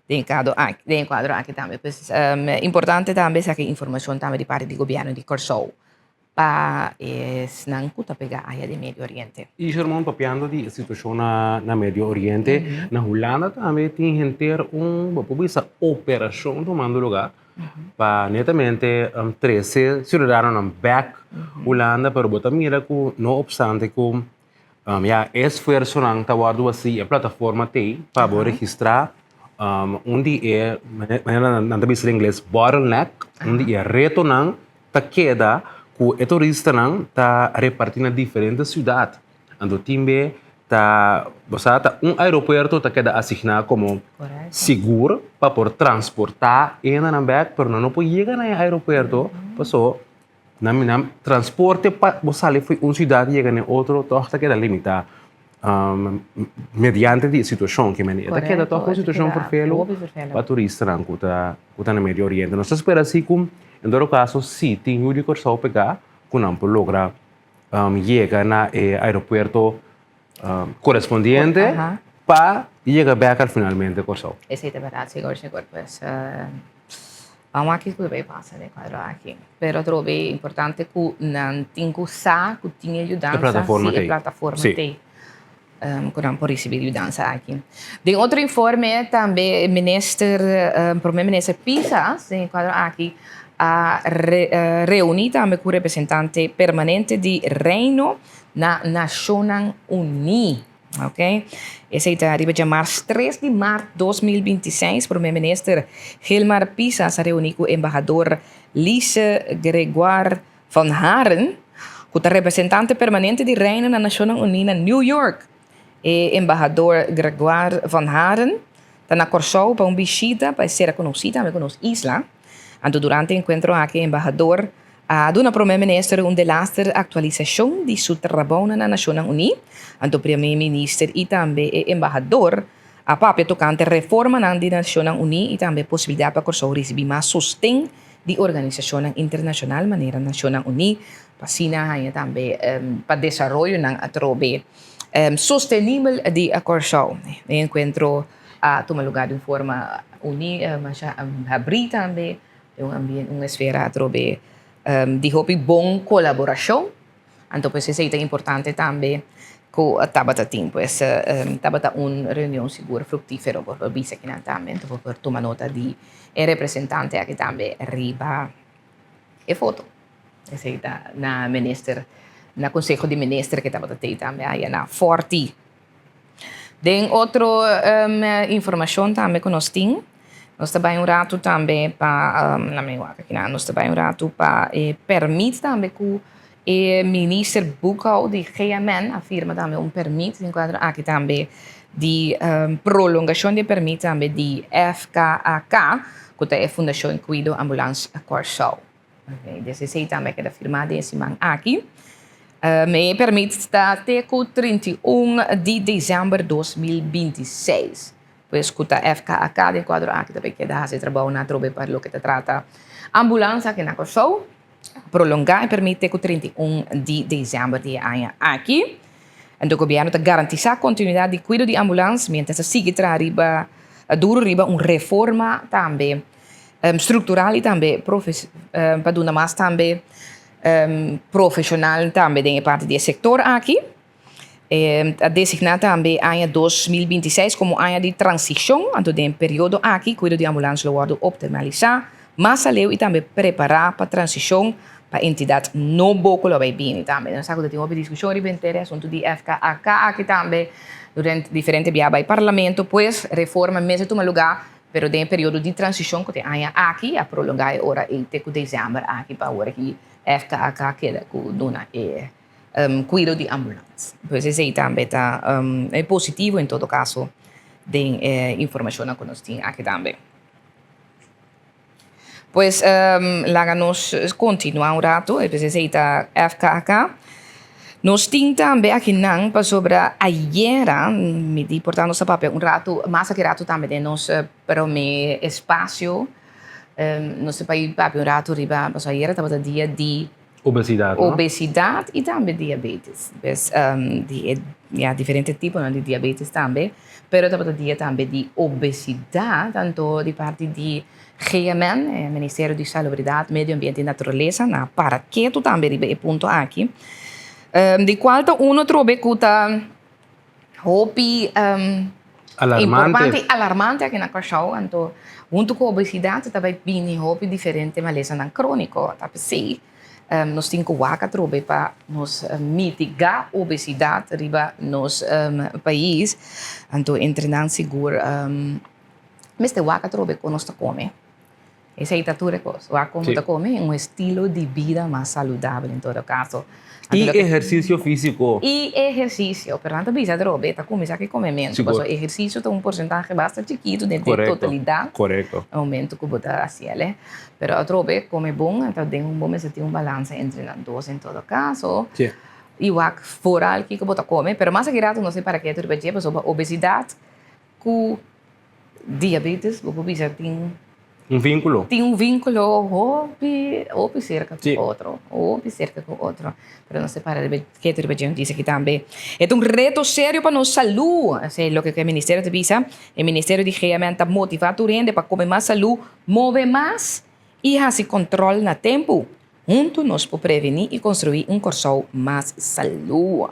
Den e kado aki, den e kuadro aki tambe. Pues importante tambe esaki informashon tambe di parti di gobièrnu di Kòrsou pa esnan ku ta pega aya den Medio Oriente. I Sherman, papiando di e situashon na Medio Oriente, na Hulanda tambe tin henter un, bo por bisa, operashon tumando lugá pa netamente trese siudadanonan bèk Hulanda, pero bo ta mira ku no opstante ku ya e esfuersonan ta wòrdu hasi, e plataforma t'ei pa bo registrá un di e manera nan ta bisa den ingles bottleneck, un di e retonan ta keda ku e turistanan ta repartí na diferente siudat. Anto tin be ta, bo sa, ta un aeropuerto ta keda asigná komo sigur pa por transportá hendenan bèk, pero nan no por yega na e aeropuerto paso nan nan transporte pa bo sali for un siudat yega na e otro tòg ta keda limitá mediante di e situashon ke mende. E ta keda tòg un situashon ferfelu pa turistanan ku ta ku ta na Medio Oriente. Nos ta spera si ku en todo kaso si tin yu di Kòrsou pegá ku nan por logra yega na e aeropuerto korespondiente pa yega bèk al finalmente Kòrsou. Esei ta bèrdat, sigur, sigur. Pues. Ban wak kiko ta bay pasa den kuadro aki. Pero atrobe e importante ku nan tin ku sa ku tin e yudansa, E plataforma si e t'ei. plataforma Sí. t'ei ku nan por risibí e yudansa aki. Den otro informe tambe minister, prome minister Pisas den e kuadro aki a reuní tambe ku representante permanente di Reino na Nashonnan Uní. Ok, esei ta riba djamars 3 di mart 2026 Prome Minister Gilmar Pisas a reuní ku Embahador Lise Gregoire van Haren, ku ta representante permanente di Reino na Nashonnan Uní na New York. E Embahador Gregoire van Haren ta na Kòrsou pa un bishita pa e sera konosí tambe ku nos isla. Anto durante e enkuentro aki e embahador a duna Prome Minister un delaster aktualisashon di su trabounan na Nashonnan Uní. Anto Prome Minister i tambe e embahador a papia tokante reformanan di Nashonnan Uní i tambe posibilidat pa Kòrsou risibí mas sosten di organisashonnan internashonal manera Nashonnan Uní pa asina haña tambe pa desaroyonan atrobe sostenibel di Kòrsou. E enkuentro a tuma lugá di un forma uní, masha habrí tambe, den un ambiente, un esfera atrobe di hopi bon kolaborashon. Anto pues esei ta importante tambe ku tabata tin. Pues tabata un reunion sigur fruktífero por por bisa kinan tambe. Anto bo por tuma nota di e representante aki tambe riba e foto. Esei ta na minister, na konseho di minister ke tabata tei tambe aya na Forti. Den otro informashon tambe ku nos tin, nos ta bai un ratu tambe pa, laat me wak aki nan, nos ta bai un ratu pa e pèrmit tambe ku e minister Boekhoudt di GMN a firma tambe un pèrmit den kuadro aki tambe di prolongashon di e pèrmit tambe di FKAK ku ta e Fundashon Kuido Ambulans Kòrsou. Des esei tambe a keda firmá den e siman aki. E permit ta te ku 31 di desèmber 2026. Pues ku ta FKAK den kuadro aki ta bay keda hasi trabou na atrobe pa loke ta trata ambulans aki na Kòrsou. Prolongá e permit te ku 31 di desèmber di e aña aki. Anto gobièrnu ta garantisá kontinuidat di kuido di ambulans mientras ta sigui traha riba duru riba un reforma tambe Structural y tambe pa duna mas tambe profesional tambe den e parti di e sector aki. A designa tambe aña 2026 como aña di transicion, anto den e periodo aki cuido di ambulans lo wordo optimalisa mas aleu y tambe prepara pa transicion pa entidad nobo cu lo bay bini tambe. Nos sa cu ta tin hopi discusion riba henter e asunto di FKAK aki tambe durante diferente bia bay parlamento, pues reforma mester tuma lugar. Pero den e periodo di transishon ku ta e aña aki a prolongá e ora ei te ku desèmber aki pa ora ki FKAK keda ku duna e kuido di ambulans. Pues esei tambe ta positivo en todo kaso den e informashonnan ku nos tin aki tambe. Pues laga nos kontinuá un ratu, pues esei ta FKK. Nos tin tambe akinan pasobra ayera, mi di por ta nos a papia un ratu, mas aki ratu tambe den nos promé espasio, nos ta bai papia un ratu riba, pasobra ayera tabata dia di Obesidad, no? Obesidad y tambe diabetes. Pues di e ya diferente tiponan di diabetes tambe, pero tabata dia tambe di obesidad, anto di parti di GMN, e Ministerio di Salubridad, Medio Ambiente y Naturalesa, nan a para ketu tambe riba e punto aki, di cual ta uno trobe cu ta hopi importante y alarmante aki na Kòrsou. Anto huntu ku obesidat ta bai bini hopi diferente malesanan króniko. Ta p'esei nos tin ku wak atrobe pa nos mitigá obesidat riba nos pais. Anto entre nan sigur mester wak atrobe kon nos ta kome. Esei ta tur e kos. Wak kon bo ta kome, un estilo di bida mas saludabel en todo kaso. I ehersisio físiko. I ehersisio. Pero nan ta bisa atrobe, ta kuminsá ku e komementu. Pasobra ehersisio ta un porsentahe basta chikitu den e totalidat. Korekto. Na momentu ku bo ta hasi el. Pero atrobe, kome bon, anto den un bo mester tin un balansa entre nan dos en todo kaso. I wak foral kiko bo ta kome. Pero mas aki rato no se para ketu riba dje, pasobra obesidat ku Diabetes, bo por bisa tin. Un vínculo. Tin un vínculo hopi, hopi cerca cu otro, hopi cerca cu otro. Pero nos ta para riba, ketu riba dje noticia aki tambe. E ta un reto serio pa nos salú, esei loke cu e ministerio ta bisa. E ministerio di GMN ta motiva tur hende pa come mas salú, move mas. i hasi kòntròl na tempu. Huntu nos por prevení i konstruí un Kòrsou mas salú.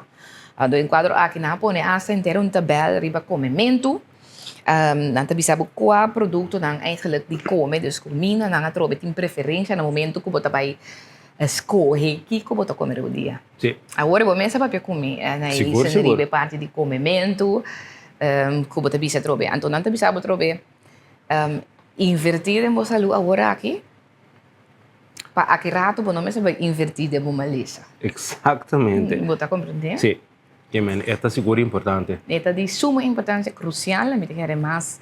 Anto den kuadro aki nan a pone asta henter un tabèl riba komementu. Nan ta bisa bo kua produktonan eigenlijk di kome, dus kumindanan atrobe tin preferensha na momentu ku bo ta bai skohe kiko bo ta kome riba dia. Sí. Awor bo mes a papia ku mi na e riba e parti di komementu ku bo ta bisa atrobe. Anto nan ta bisa bo atrobe invertí den bo salú awor aki pa aki rato bo no mester bai invertí den bo malesa. Exactamente. Bo ta komprendé? Sí. Amen. E ta sigur importante. E ta di suma importancia, crucial. Mi ta kere mas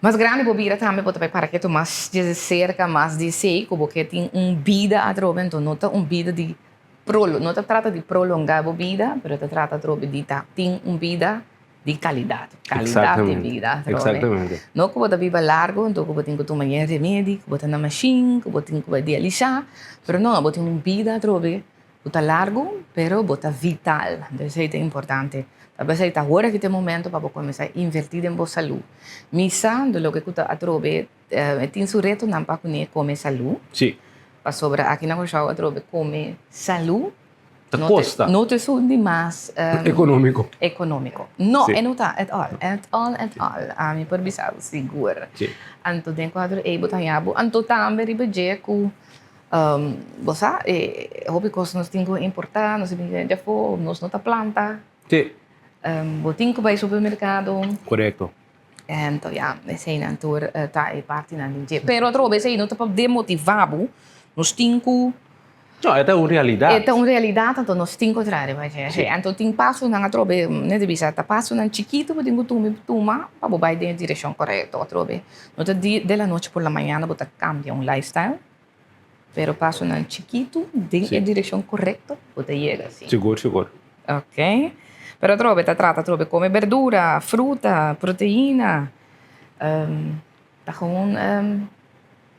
mas grandi bo bira tambe bo ta bai para ketu mas di cerca, mas di esey cu bo ke tin un bida atrobe. Enton no ta un bida di prolo, no ta trata di prolonga bo bida, pero ta trata atrobe di ta tin un bida di calidad. Calidad di bida atrobe. Exactamente. No cu bo ta biba largo, enton cu bo tin cu tuma yen remedi, cu bo ta na machine, cu bo tin cu bai dialisa, pero no, bo tin un bida atrobe Bo ta largu, pero bo ta vital. Entonces esei ta importante. Ta p'esei ta ora ki ta e momento pa bo kuminsá invertí den bo salú. Mi sa di loke ku ta atrobe e tin su retonan pa kuné kome salú. Sí. Pasobra aki na Kòrsou atrobe kome salú Ta kosta. no ta esun di mas Ekonómiko. Ekonómiko. No, e no ta at all. At all, at all. Ami por bisa bo sigur. Sí. Anto den kuadro ei bo ta haña bo. Anto tambe riba dje ku Bo sa, e hopi kos nos tin ku importá, nos tin ku bini di afó, nos no ta planta. Sí. Bo tin ku bai supermerkado. Korekto. Ento ya, eseinan tur ta e partinan di dje. Pero atrobe esei no ta pa demotivá bo, nos tin ku. No, e ta un realidat. E ta un realidat, anto nos tin ku traha riba dje. Sí. Anto tin pasonan atrobe, mi ta bisa, ta pasonan chikitu bo tin ku tuma pa bo bai den e direkshon korekto atrobe. No ta di de la noche por la mañana bo ta cambia un lifestyle, pero pasonan chikitu den e direccion corecto bo ta yega si. Sigur, sigur. Ok. Pero atrobe ta trata atrobe come berdura, fruta, proteina, ta gewoon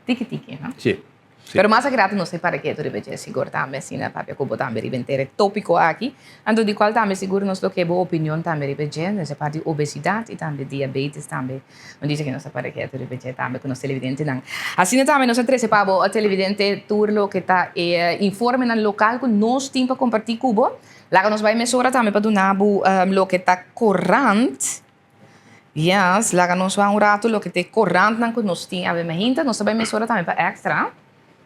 tiki tiki, no? Si. Pero mas agrato nos ta para ketu riba dje sigur tambe asina papia ku bo tambe riba henter e topiko aki. Anto di kual tambe sigur nos lo ke bo opinion tambe riba dje, nos a parti di obesidat i tambe diabetes tambe. Un dicha ku nos ta para ketu riba dje tambe ku nos televidentenan. Asina tambe nos a trese pa bo televidente tur loke ta e informenan lokal ku nos tin pa kompartí ku bo. Laga nos bai mesora tambe pa duna bo loke ta korant. Yes, laga nos wak un rato loke ta e korantnan ku nos tin awe mahinta. Nos ta bai mesora tambe pa Extra.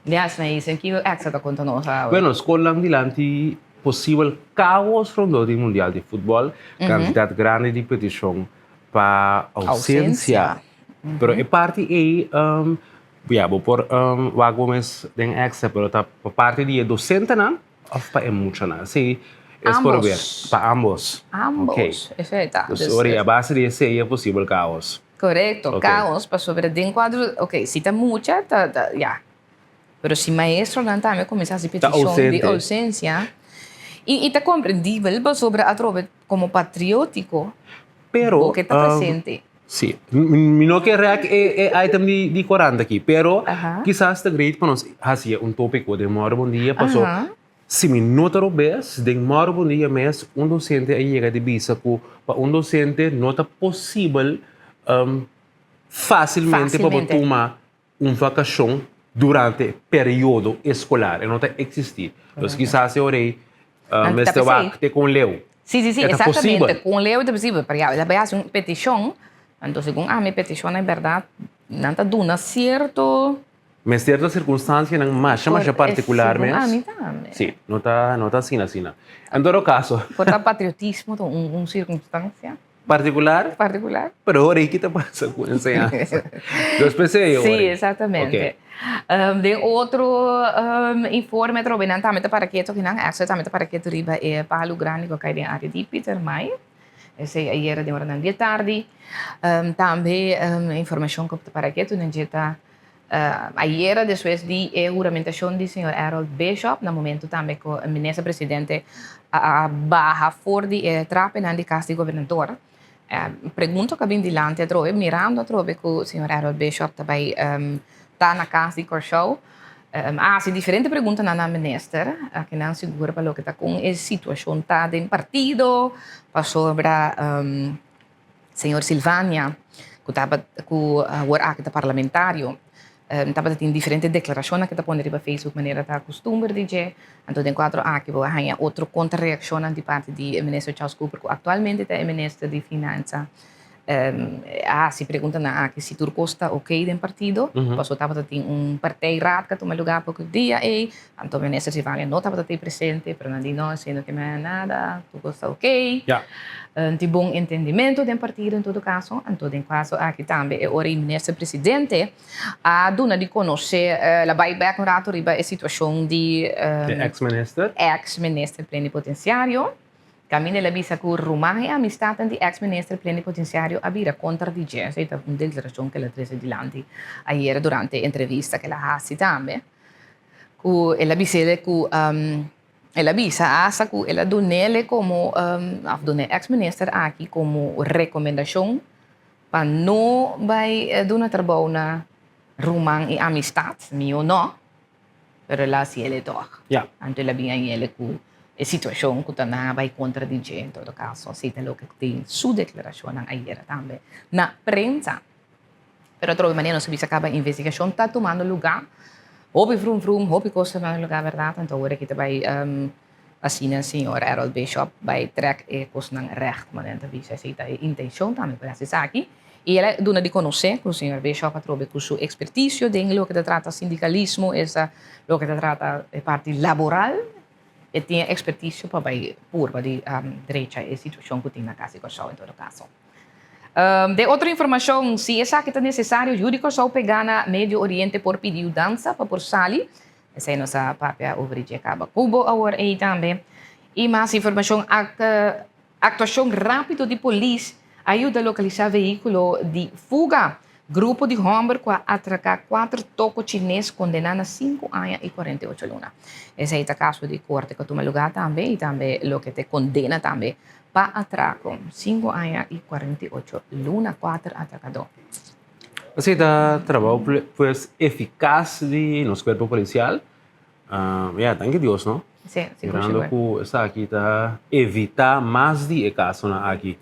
Yes, Mason, kiko Extra ta konta nos awe? Bueno, skolnan dilanti posibel kaos rondó di Mundial di Futbòl, kantidat grandi di petishon pa ousensia. Pero e parti ei, ya, bo por wak bo mes den Extra, pero ta pa parti di e dosentenan. Of pa e muchanan? Sí, es por ver. Pa ambos. Ambos, okay. Esei ta. Dus ora a base di esei e posibel kaos. Korekto, okay. Kaos pasobra den kuadro, ok, si ta mucha ta, ta, ya. Pero si maestronan tambe kuminsá hasi petishon di ousensia, i, i ta komprendibel pasobra atrobe komo patriotiko, Pero, bo ke ta presente. Sí, mi no ke rek e e item di di korant aki, pero kisas ta great pa nos hasi e un tópiko den Mòru Bon Dia, paso si mi no ta robes, den Mòru Bon Dia mes un dosente a yega di bisa ku pa un dosente no ta posibel fásilmente pa bo tuma un vakashon durante periodo eskolar, e no ta eksistí. Dus kisas e ora ei mester wak te kon leu. Sí, sí, sí, exactamente. Kon leu ta posibel. Pero ya, bai hasi un petishon, anto segun ami petishon en bèrdat nan ta duna sierto. Men sierto sirkunstansianan masha masha partikular mes. Segun ami tambe. Sí, no ta no ta asina asina. En todo kaso. Por ta patriotismo ta un sirkunstansia. Particular? Particular. Pero ora ki ta pasa ku enseñansa? Dos p'esei ora. Sí, exactamente. Okay. Den otro informe atrobe nan tambe ta para ketu akinan, extra tambe ta para ketu riba e palu grandi ku a kai den área di Pietermaai. Esei ayera den oranan di e tardi. Tambe informashon ku ta para ketu nan dje ta Ayera despues di e huramentashon di señor Harold Bishop, na momento tambe ku minister presidente a baha for di e trapenan di kas di gobernador, pregunta ku a bin dilanti atrobe, mirando atrobe ku señor Harold Bishop ta bai ta na kas di Kòrsou, a hasi diferente preguntanan na minister, akinan sigur pa loke ta kon e situashon ta den partido, pasobra. Señor Silvania, ku tabata ku awor aki ta parlamentario, Tabata tin diferente deklarashonnan ku ta pone riba Facebook manera ta kustumber di dje. Anto den kuadro aki bo a haña otro kontrareakshonnan di parti di e minister Charles Cooper ku aktualmente ta e minister di Finansa. A hasi preguntanan aki si tur kos ta oké den partido, pasobra tabata tin un partijraad ku a tuma lugá poko dia ei, anto minister Silvania no tabata tin presente, pero nan di no, esei no ke maya nada, tur kos ta oké. Tin bon entendimentu den partido en todo kaso, anto den kaso aki tambe e ora ei minister presidente a duna di konosé, el a bai bèk un rato riba e situashon di E ex minister. Ex minister plenipotenciario. Kaminda el a bisa ku ruman i amistatnan di ex minister plenipotenciario a bira kontra di dje. Esei ta un deklarashon ku el a trese dilanti ayera durante e entrevista ku el a hasi tambe. Ku el a bis'é ku el a bisa asta ku el a dun'é komo òf duna e ex minister aki komo rekomendashon pa no bai duna trabou na ruman i amistat, mihó no. Pero el a hasi el e tòg. Anto el a bin añele ku e situashon ku ta nan a bai kontra di dje en todo kaso. Así ta loke ku tin su deklarashonnan ayera tambe na prensa. Pero atrobe manera nos a bisa kaba investigashon ta tumando lugá. Hopi vrum vrum, hopi kos ta tumando lugá bèrdat. Anto awor aki ta bai asina señor Errol Bishop bai trèk e kosnan règt manera nan ta bisa. Esei ta e intenshon tambe pa hasi esaki. I el a duna di konosé ku señor Bishop a trobe ku su ekspertisio den loke ta trata sindikalismo, esta loke ta trata e parti laboral, e tin e ekspertisio pa bai purba di drecha e situashon ku tin na Kas di Kòrsou en todo kaso. Den otro informashon, si esaki ta nesesario, yu di Kòrsou pegá na Medio Oriente por pidi yudansa pa por sali. Esei nos a papia over di dje kaba ku bo awor ei tambe. I mas informashon Aktuashon rápido di polis a yuda lokalisá vehíkulo di fuga. Grupo di hòmber ku a atraká kuater toko chines kondená na sinku aña i 48 luna. Esei ta kaso di korte ku a tuma lugá tambe i tambe loke ta e kondena tambe pa atrako, sinku aña i 48 luna, kuater atrakadó. Esei ta trabou pues efikas di nos kuerpo polisial. Ya, danki Dios, no? Sí, sigur, Mirando sigur. ku esaki ta evitá mas di e kasonan aki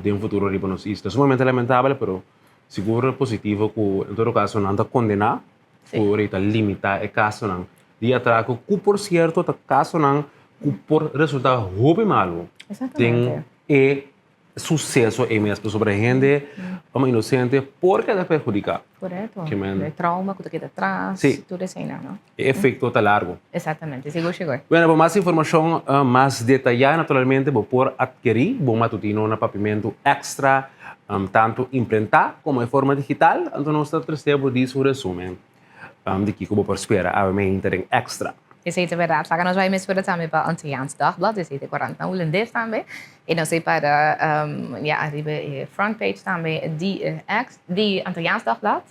den futuro riba nos isla. Sumamente lamentabel, pero sigur positivo ku en todo kaso nan ta kondená Sí. ku ora ta limitá e kasonan di atrako, ku por sierto ta kasonan ku por resultá hopi malu den Exactamente. e suseso ei mes pasobra hende como inocente por keda perhudica. Correcto. Ke men. E trauma ku ta keda atras, Sí. tur eseinan, no? E efecto ta largo. Exactamente, sigur sigur. Bueno, pa mas informacion mas detaya naturalmente bo por adkeri bo matutino na Papiamentu Extra tanto imprenta como e forma digital, anto nos ta trece bo dis un resumen. Di kiko bo por spera awe meinta den Extra? Esei ta berdad. Laga nos bai mesora tambe pa Antilliaans Dagblad, esei ta e korant na hulandes tambe. I nos ei para ya ariba e front page tambe di ex di Antilliaans Dagblad.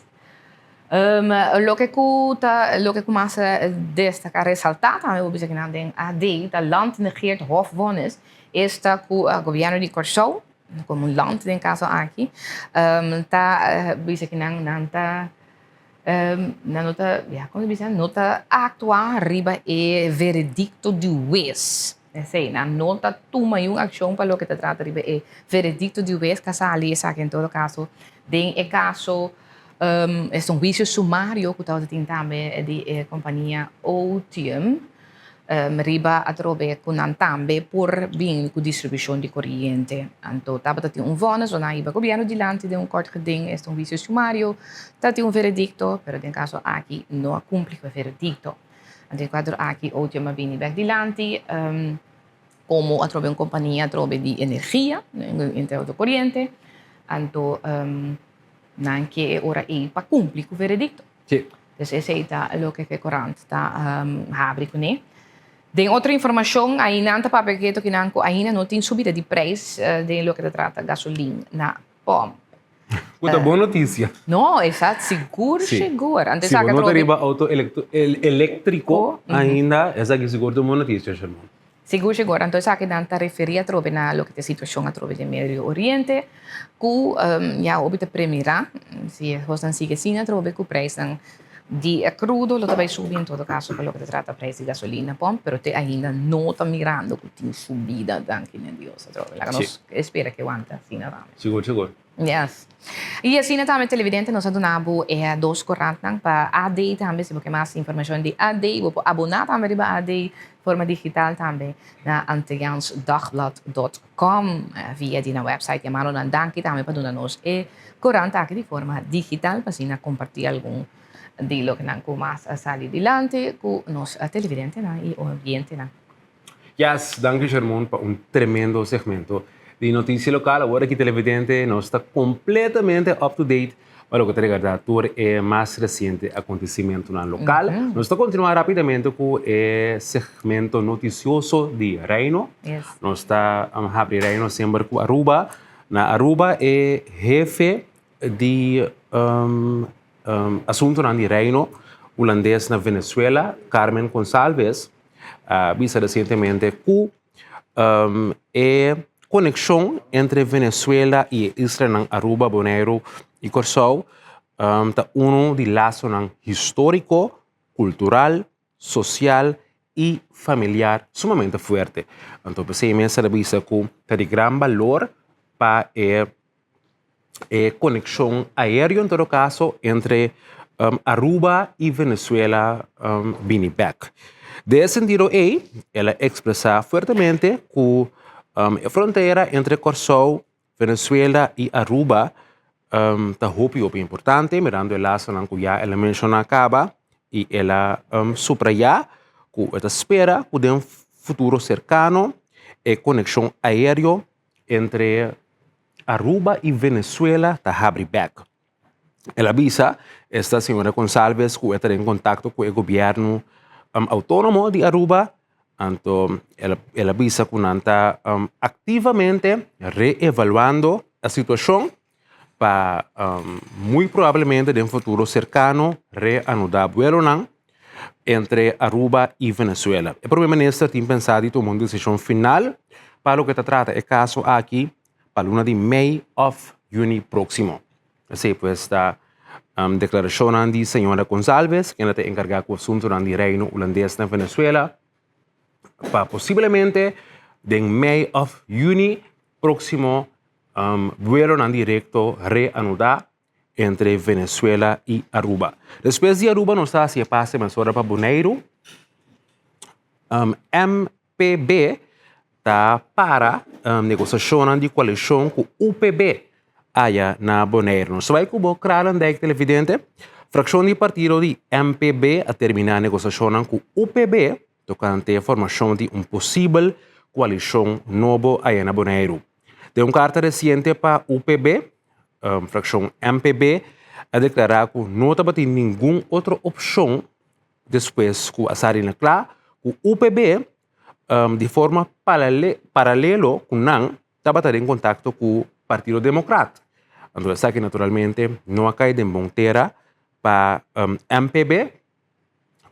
Loke ku ta loke ku mas a destaká, resaltá tambe bo bisa kinan den AD ta Land negeert hofvonnis, esta ku gobièrnu di Kòrsou komo land den kaso aki ta bisa kinan nan ta Nan no ta, ya, como ta bisa, no ta actua riba e veredicto di hues. Esey, nan no ta tuma niun accion pa loke ta trata riba e veredicto di hues ka sali esaki en todo caso den e caso, es un huicio sumario cu tabata tin tambe di e compania Otium. Riba atrobe ku nan tambe por bin ku distribushon di koriente. Anto tabata tin un vònis o nan hiba gobièrnu dilanti den un kort geding, esta un huisio sumario, ta tin un veredikto, pero den kaso aki no a kumpli ku e veredikto. Anto e kuadro aki Otium a bini bèk dilanti komo atrobe un kompania atrobe di energia, entre otro koriente, anto nan ke e ora ei pa kumpli ku veredikto. Sí. Dus esei ta loke ku e korant ta habri kuné. Den otro informashon, ainan ta papia ketu kinan ku ainda no tin subida di preis den loke ta trata gasolin na pòmp. Ku ta bon notisia. No, esa sigur Sí. sigur. Antes Si bo saka no ta trobe riba auto eléktriko ainda, esaki sigur ta un bon notisia, Sherman. Sigur sigur. Anto esaki nan ta referí atrobe na loke ta e situashon atrobe den Medio Oriente, ku ya hopi ta premirá si e kosnan sigui asina atrobe ku preisnan. Di e crudo lo ta bay subi en todo caso pa loke ta trata prijs di gasolina pomp, pero te ainda no ta mirando cu tin subida danki na Dios atrobe. Laga nos espera ke wanta asina tambe. Sigur, sigur. Yes. Y asina tambe televidente nos a duna bo e dos corantnan pa AD tambe si bo ke mas informacion di AD bo por abona tambe riba AD forma digital tambe na antilliaansdagblad dot com via di nan website. Yamando nan danki tambe pa duna nos e corant aki di forma digital pa asina comparti algun di loke nan cu mas a sali dilanti cu nos televidentenan y oyentenan. Yes, danki Shermon pa un tremendo segmento di noticia local. Awor aki televidente nos ta completamente up to date pa loke ta regarda tur e mas reciente acontecimentonan local. Nos ta continua rapidamente cu e segmento noticioso di Reino. Nos ta habri Reino semper cu Aruba. Na Aruba e hefe di asuntonan di Reino Hulandes na Venezuela, Carmen Gonsalves, a bisa recientemente cu e konekshon entre Venezuela i e islanan Aruba, Boneiru i Kòrsou ta unu di lasonan históriko, kultural, sosial i familiar sumamente fuerte. Anto p'esei mes el a bisa ku ta di gran balor pa e e konekshon aéreo en todo kaso entre Aruba i Venezuela bini bèk. Den e sentido ei el a ekspresá fuertemente ku e frontera entre Kòrsou, Venezuela i Aruba ta hopi hopi importante mirando e lasonan ku ya el a menshoná kaba i el a subrayá ku e ta spera ku den futuro serkano e konekshon aéreo entre Aruba y Venezuela ta habri bek. El a bisa esta señora Gonsalves cu e ta den contacto cu e gobierno autonomo di Aruba, anto el a bisa cu nan ta activamente reevaluando e situacion pa muy probablemente den futuro cercano reanuda buelonan entre Aruba y Venezuela. E prome minister tin pensa di tuma un decision final pa loke ta trata e caso aki pa luna di mei of juni proximo. Esey pues ta declaracionnan di señora Gonzalves, kende ta encarga cu asuntonan di Reino Hulandes na Venezuela, pa posiblemente den mei of juni proximo buelonan directo reanuda entre Venezuela y Aruba. Despues di Aruba nos ta haci e pase mesora pa Boneiru. MPB ta para negociacionnan di coalicion cu UPB aya na Boneiru. Nos ta bay cu bo Kralendijk televidente. Fraccion di partido di MPB a termina negociacionnan cu UPB tocante formacion di un posibel coalicion nobo aya na Boneiru. Den un carta reciente pa UPB, fraccion MPB a declara cu no tabatin ningun otro opcion despues cu a sali na cla cu UPB di forma paralelo cu nan tabata den contacto cu Partido Democrat. Anto esaki naturalmente no a cay den bon tera pa MPB.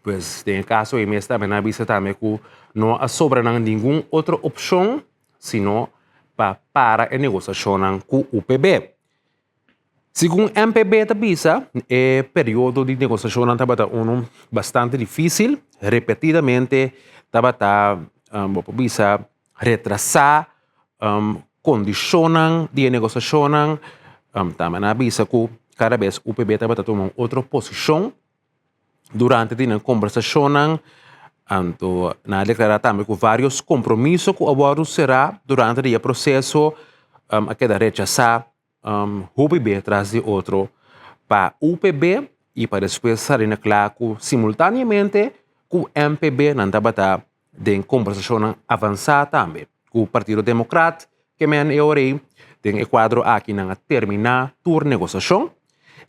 Pues den e caso ei mes tambe nan a bisa tambe cu no a sobra nan ningun otro opcion sino pa para e negociacionnan cu UPB. Segun MPB ta bisa, e periodo di negociacionnan tabata uno bastante dificil, repetidamente tabata, bo por bisa, retrasa condicionnan di e negociacionnan. Tambe nan a bisa cu cada bes UPB tabata tuma un otro posicion Durante di nan kombersashonnan, anto nan a deklará tambe ku vários kompromiso ku a wòrdu será durante di e proseso a keda rechasá hopi be tras di otro pa UPB i pa despues sali na kla ku simultáneamente ku MPB nan tabata den kombersashonnan avansá tambe ku Partido Demokrat ke men e ora ei den e kuadro aki nan a terminá tur negosiashon.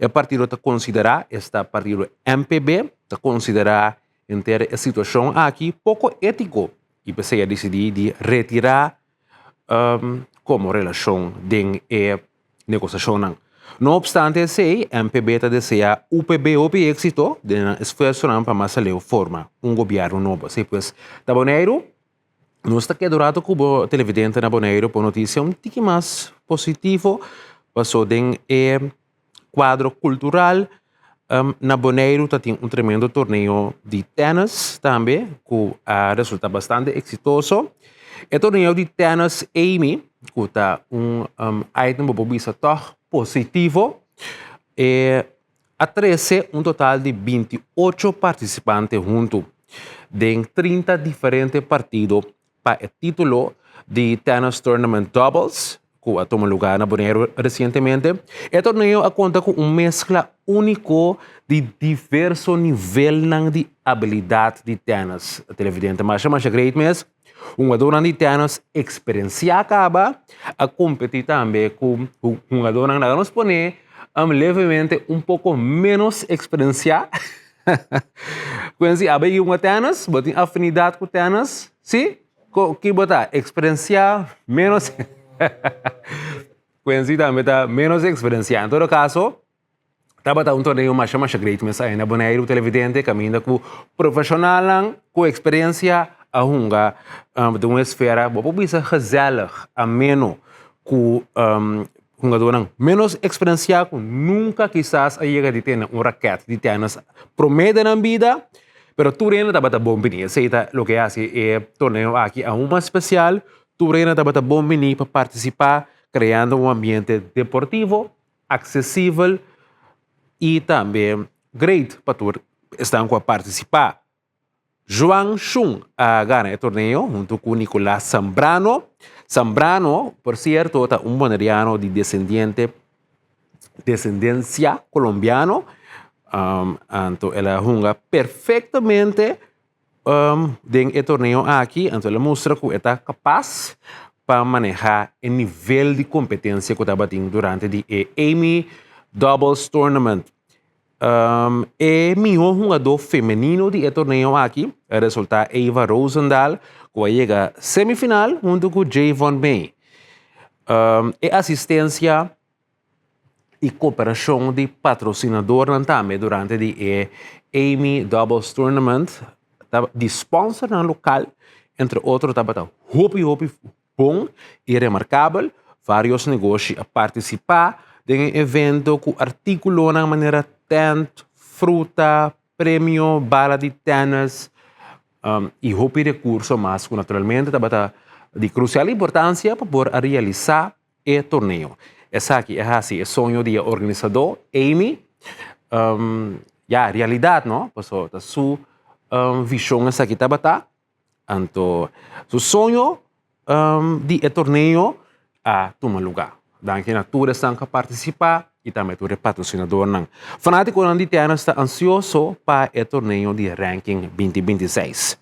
E partido ta konsiderá, esta partido MPB, ta konsiderá henter e situashon aki poko étiko i p'esei a disidí di retirá komo relashon den e negosiashonnan. No opstante esei, MPB ta deseá UPB hopi éksito den nan esfuersonan pa mas aleu forma un gobièrnu nobo. Así pues, ta Boneiru Nos ta keda un rato ku bo televidente na Boneiru pa un notisia un tiki mas positivo paso den e kuadro kultural. Na Boneiru ta tin un tremendo torneo di tennis tambe ku a resulta bastante eksitoso. E torneo di tennis Amy, ku ta un item bo por bisa tòg positivo, e a trese un total di 28 partisipante huntu den 30 diferente partido pa e título di Tennis Tournament Doubles, ku a tuma lugá na Boneiru resientemente. E torneo a konta ku un meskla úniko di diverso nivelnan di abilidat di tènis. Televidente masha masha great mes. Hungadónan di tènis eksperensiá kaba a kompetí tambe ku hungadónan, laga nos pone levemente un poko ménos eksperensiá. Quincy, abo a hunga tennis? Bo tin afinidad cu tennis? Si? Ko, ki bo ta? Experiencia menos? Quincy tambe ta menos experiencia. En todo caso, tabata un torneo masha masha great mes ahí na Boneiru televidente caminda cu profesionalnan cu experiencia a hunga um, den un esfera, bo por bisa gezellig, ameno, cu um, Hungadónan ménos eksperensiá ku nunka kisas a yega di tene un rakèt di tènis promé den nan bida, pero tur hende tabata bon bini. Esei ta loke a hasi e torneo aki aun mas spesial. Tur hende tabata bon bini pa partisipá, kreando un ambiente deportivo, aksesibel i tambe great pa tur esnan ku a partisipá. Juan Shun a gana e torneo hunto cu Nicolas Zambrano. Zambrano, por cierto, ta un boneriano di descendiente descendencia colombiano. Um, anto el a hunga perfectamente um, den e torneo aki. Anto el a mustra cu e ta capaz pa maneha e nivel di competencia cu tabatin durante di e Amy Doubles Tournament. E mihó hungadó femenino di e torneo aki a resultá Eva Rozendal ku a yega semifinal huntu ku Javon May. E asistensia i koperashon di patrosinadornan tambe durante di e Amy Doubles Tournament di sponsornan lokal entre otro tabata hopi hopi Bon i remarkabel, vários negoshi a partisipá den e evento ku artíkulonan manera tènt, fruta, premio, bala di tènis i hopi rekurso mas ku naturalmente tabata di krusial importansia pa por a realisá e torneo. Esaki a hasi e soño di e organisadó, Amy, ya realidat, no? Pasobra ta su vishon esaki tabata. Anto su soño di e torneo a tuma luga. Danki na tur esnan ku a partisipá i tambe tur e patrosinadornan. Fanátikonan di tènis ta ansioso pa e torneo di ranking 2026.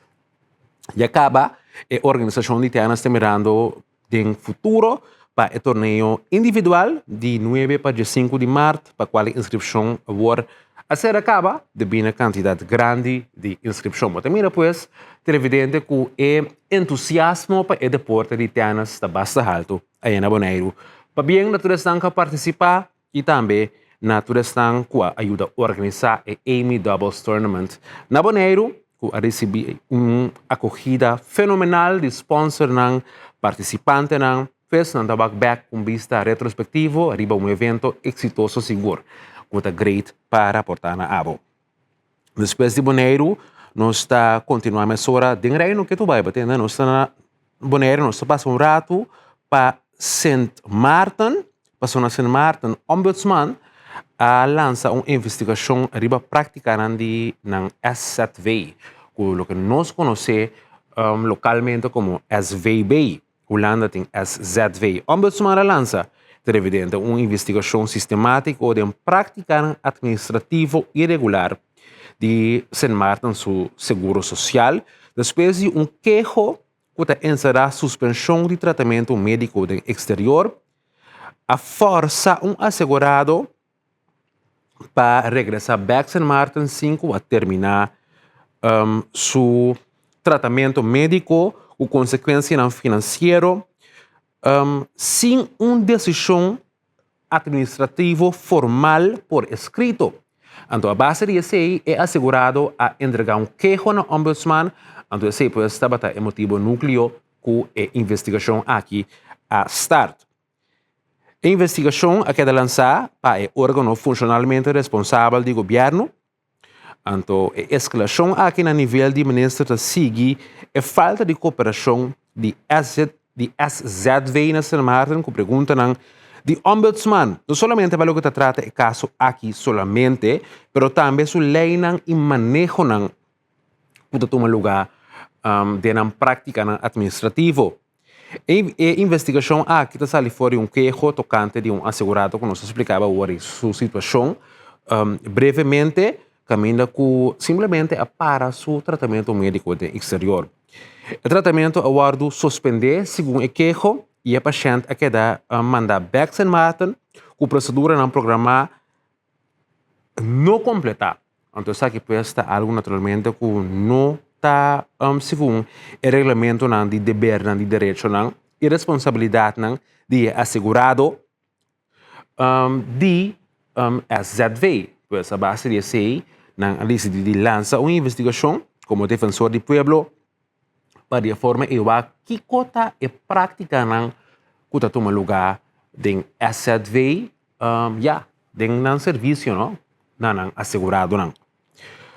Ya kaba e organisashon di tènis ta mirando den futuro pa e torneo individual di nuebe pa diesinku di mart pa kual e inskripshon awor a ser a kaba debí na kantidat grandi di inskripshon. Bo ta mira pues televidente ku e entusiasmo pa e deporte di tènis ta basta haltu aya na Boneiru. Pabien na tur esnan ku a partisipá i tambe na tur esnan ku a yuda organisá e Amy Doubles Tournament na Boneiru ku a risibí un akogida fenomenal di sponsornan, partisipantenan, pues nan ta wak bèk ku un bista retrospektivo riba un evento eksitoso sigur ku ta great pa raportá na abo. Despues di Boneiru nos ta kontinuá mesora den Reino ke tu bai bo tende nos ta na Boneiru nos ta pasa un ratu pa Sint Maarten pasobra na Sint Maarten Ombudsman a lansa un investigashon riba práktikanan di nan SZV ku loke nos konosé lokalmente komo SVB. Hulanda tin SZV. Ombudsman a lansa, televidente, un investigashon sistemátiko den práktikanan atministrativo iregular di Sint Maarten su seguro sosial despues di un keho ku ta enserá suspenshon di tratamentu médiko den eksterior a fòrsa un asegurado pa regresá bèk Sint Maarten sin ku a terminá su tratamentu médiko ku konsekuensianan finansiero sin un desishon atministrativo formal por eskrito. Anto a base di esei e asegurado a entregá un keho na Ombudsman, anto esei pues tabata e motibu núkleo ku e investigashon aki a start. E investigashon a keda lansá pa e órgano funshonalmente responsabel di gobièrnu. Anto e eskalashon aki na nivel di minister ta sigui e falta di koperashon di SZ di SZV na Sint Maarten ku preguntanan di Ombudsman, no solamente pa loke ta trata e kaso aki solamente, pero tambe su leinan i manehonan ku ta tuma lugá den nan práktikanan atministrativo. E e investigashon aki ta sali for di un keho tokante di un asegurado ku nos a splikaba awor di su situashon brevemente kaminda ku simplemente a para su tratamentu médiko den eksterior. E tratamentu a wòrdu suspendé segun e keho i e pashènt a keda mandá bèk Sint Maarten ku proseduranan programá no kompletá. Anto esaki pues ta algu naturalmente ku no ta segun e reglamentonan di debernan di derechonan i responsabilidatnan di e asegurado di SZV. Pues a base di esei nan a disidí di lansa un investigashon komo defensor di pueblo pa di e forma ei wak kiko ta e práktikanan ku ta tuma lugá den SZV ya, den nan servisio no, na nan aseguradonan.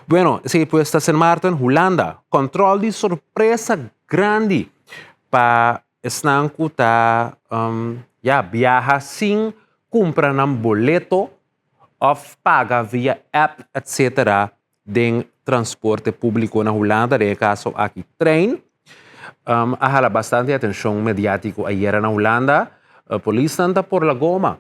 Bueno, esei pues ta Sint Maarten, Hulanda. Kòntròl di sorpresa grandi pa esnan ku ta ya biaha sin kumpra nan boleto òf paga via app etcetera den transporte públiko na Hulanda, den e kaso aki trein. A hala bastante atenshon mediátiko ayera na Hulanda. Polisnan ta por la goma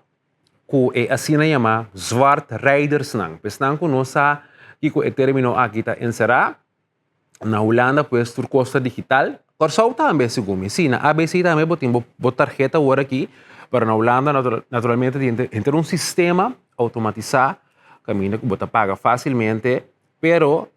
ku e asina yamá zwartrijdersnan. Esnan ku no sa kiko e término aki ta enserá, na Hulanda pues tur kos ta digital. Kòrsou tambe segun mi. Sí, na ABC tambe bo tin bo tarheta awor aki, pero na Hulanda naturalmente tin henter un sistema outomatisá kaminda ku bo ta paga fásilmente, pero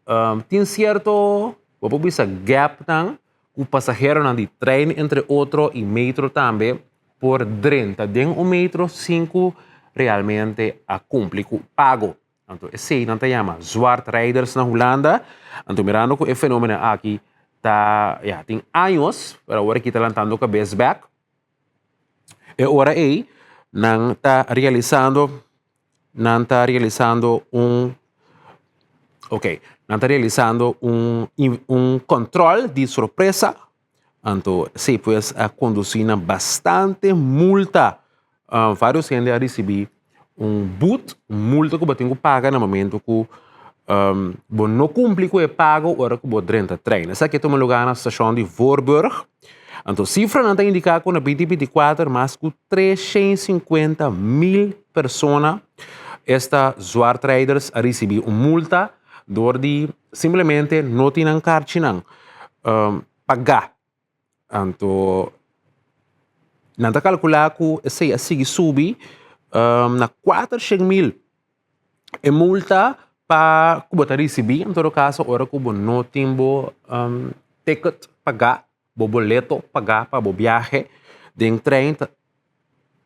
tin sierto bo por bisa gapnan ku pasaheronan di trein entre otro i metro tambe por drenta den un metro sin ku realmente a kumpli ku pago. Anto esei nan ta yama zwartrijders na Hulanda. Anto mirando ku e fenomeno aki ta ya tin años, pero awor aki ta lantando kabes bek. E ora ei nan ta realisando nan ta realisando un ok nan ta realisando un un kòntròl di sorpresa Anto esei pues a kondusí na bastante multa. Varios hende a risibí un but, un multa ku bo tin ku paga na momento ku bo no kumpli ku e pago ora ku bo drenta trein. Esaki a tuma lugá na stashon di Voorburg. Anto sifranan ta indiká ku na binti 24 mas ku 350 mil persona, esta zwartrijders, a risibí un multa dor di simplemente no tin nan karchinan. Pagá. Anto nan ta kalkulá ku esei a sigui subi na kuater shen mil. E multa pa ku bo ta risibí en todo kaso ora ku bo no tin bo ticket pagá, bo boleto pagá pa bo biahe den trein ta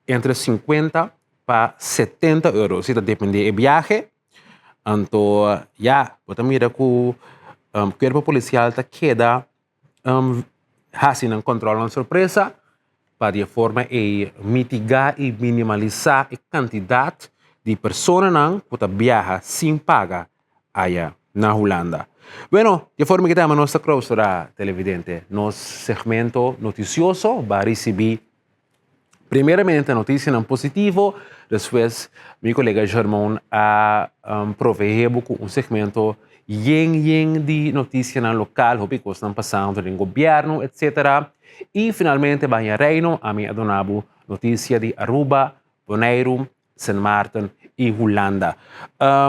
entre sinkuenta pa setenta euro. Esei ta dependé e biahe. Anto ya, bo ta mira ku kuerpo polisial ta keda hasi nan kòntròlnan sorpresa pa di e forma ei mitigá i minimalisá e kantidat di personanan ku ta biaha sin paga aya na Hulanda. Bueno, di e forma ki ta nos ta klousurá, televidente, nos segmento notisioso. Bo a risibí Primeramente noticianan positivo, despues mi colega Germon a proveé bo cu un segmento yen yen di noticianan local, hopi cosnan pasando den gobierno etcetera. Y finalmente baña Reino ami a duna bo noticia di Aruba, Boneiru, Sint Maarten y Hulanda.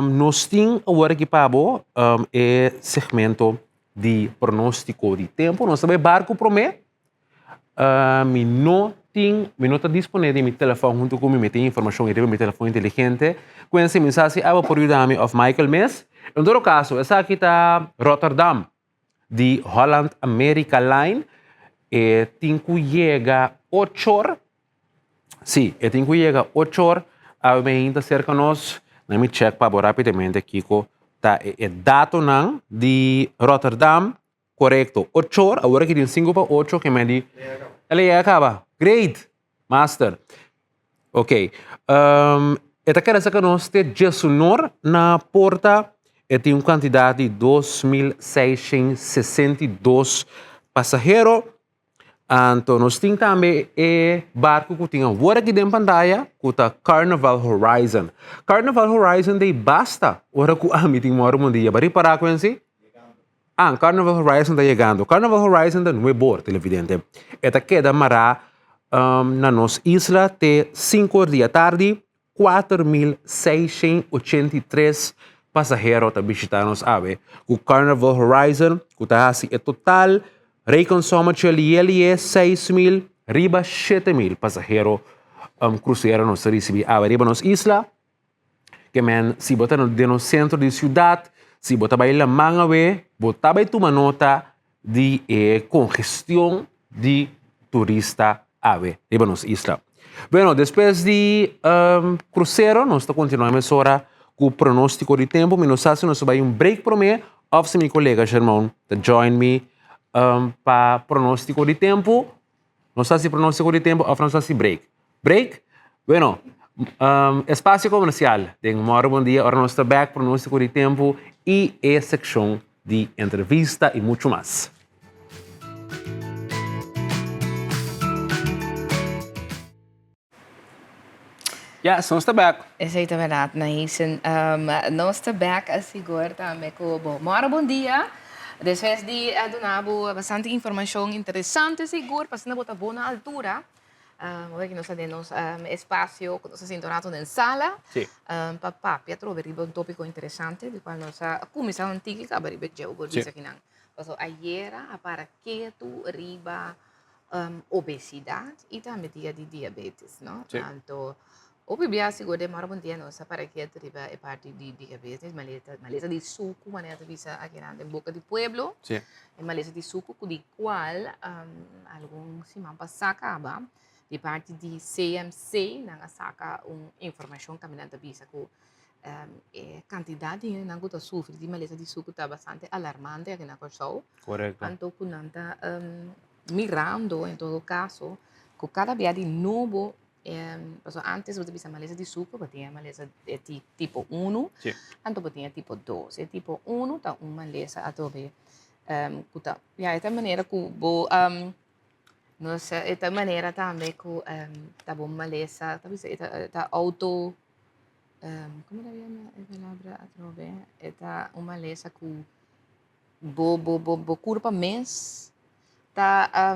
Nos tin awor aki pa bo e segmento di pronostico di tempo. Nos ta bay barco prome. Mi no tin, mi no ta disponé di mi telefòn huntu ku mi, mi tin informashon riba mi telefòn inteligente. Quincy, mi sa si abo por yuda mi òf Michael mes. En todo kaso, esaki ta Rotterdam di Holland America Line. E tin ku yega ochor, sí, e tin ku yega ochor. Awe mi ainda serka nos. Nan mi chèk pa bo rápidamente kiko ta e datonan di Rotterdam. Korekto. Ochor, awor aki tin sinku pa ocho, ke men di, El a yega kaba. Great! Master. Ok. Um, e ta keda saka nos te djesunor na porta. E tin un kantidat di 2662 pasahero. Anto nos tin tambe e barku ku tin awor aki den pantaya ku ta Carnival Horizon. Carnival Horizon dei basta ora ku ami tin mòru un dia. Bo a ripará ku ensi? Ah, Carnival Horizon ta yegando. Carnival Horizon ta nuebor, televidente. E ta keda mará um, na nos isla te 5 or di atardi. 4.683 pasahero ta bishita nos awe ku Carnival Horizon ku ta hasi e total rekensommetje lié lié 6.000 riba 7.000 pasahero um, krusero nos ta risibí awe riba nos isla. Ke men si bo ta den nos sentro di siudat, si bo ta bai laman awe, bo ta bai tuma nota di e kongestion di turista awe riba nos isla. Bueno, despues di um, krusero nos ta kontinuá mesora ku pronóstiko di tempu. Mi no sa si nos ta bai un break promé òf si mi kolega Shermon ta join mi um, pa pronóstiko di tempu. Nos ta hasi pronóstiko di tempu òf nos ta hasi break? Break? Bueno, um, espacio comercial. Den Moro Bon Dia, ora nos ta back, pronóstiko di tempu i e sekshon di entrevista i mucho mas. Yes, nos ta back. Esei ta berdad, Naisen. Um, nos ta back sigur tambe ku bo. Moro bon dia. Despues di a duna bo bastante informashon interesante sigur, pa asina bo ta bon na altura. Um, hopi nos ta den nos um, espacio ku nos ta sinta un rato den sala. Sí. Um, pa papia trobe riba un tópiko interesante, di kual nos a kuminsá un tiki kaba riba dje, bo por Sí. bisa kinan. Paso ayera a para ketu riba Obesidad y tambe dia di diabetes, no? Sí. Anto, hopi bia sigur den mora bon dia nos a para ketu riba e parti di diabetes, malesa, malesa di suku, manera ta bisa akinan den boka di pueblo. Sí. E malesa di suku ku di kual algun siman pasá kaba di parti di CMC nan a saka un informashon kaminda nan ta bisa ku e kantidat di hendenan ku ta sufri di malesa di suku ta bastante alarmante aki na Kòrsou. Korekto. Anto ku nan ta mirando en todo kaso ku kada bia di nobo pasobra antes bo ta bisa malesa di suku bo tin e malesa di tipo unu anto bo tin e tipo dos. E tipo unu ta un malesa atrobe ku ta ya e ta manera ku bo nos e ta manera tambe ku ta bo malesa ta bisa e ta auto komo ta yama e palabra atrobe e ta un malesa ku Bo bo bo bo kurpa mes ta ta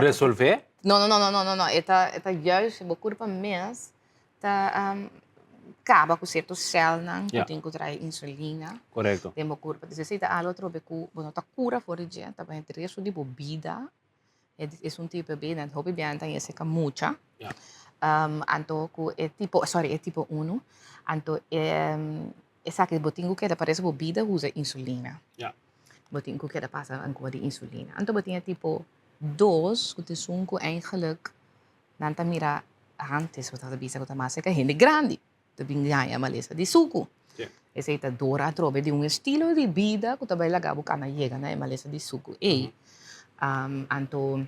Resolvé? No no no no no no no e ta e ta juist bo kurpa mes ta kaba ku sierto sèlnan ku Ja. tin ku trae insulina Korekto. den bo kurpa. Entonces esei ta algo atrobe ku bo no ta kura for di dje, ta bai resto di bo bida. Esun tipo e bida hopi biaha ta yese ka mucha. Ja. Anto ku e tipo sorry e tipo unu anto esaki bo tin ku keda pa resto bo bida usa insulina. Ja. Bo tin ku keda pasa ankua di insulina. Anto bo tin e tipo dos ku ta esun ku eigenlijk nan ta mira antes bo tabata bisa ku ta mas serka hende grandi. Ta bin gaña malesa di suku. Esei ta dor atrobe di un estilo di bida ku ta bai laga bo kana yega na e malesa di suku ei. Anto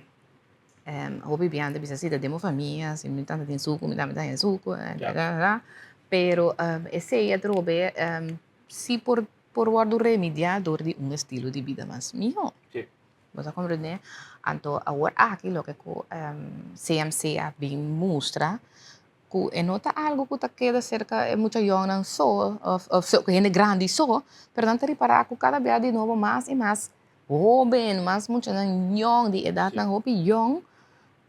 hopi biaha ta bisa si ta den bo famia, si mi tanta tin suku mi tambe ta haña suku, pero esei atrobe si por por wòrdu remediá dor di un estilo di bida mas mihó. Bo ta komprendé? Anto awor aki loke ku CMC a bin mustra ku e no ta algu ku ta keda serka e mucha yòngnan so òf òf hende grandi so, pero nan ta ripará ku kada bia di nobo mas i mas hóben, mas muchanan yòn di edatnan hopi yòn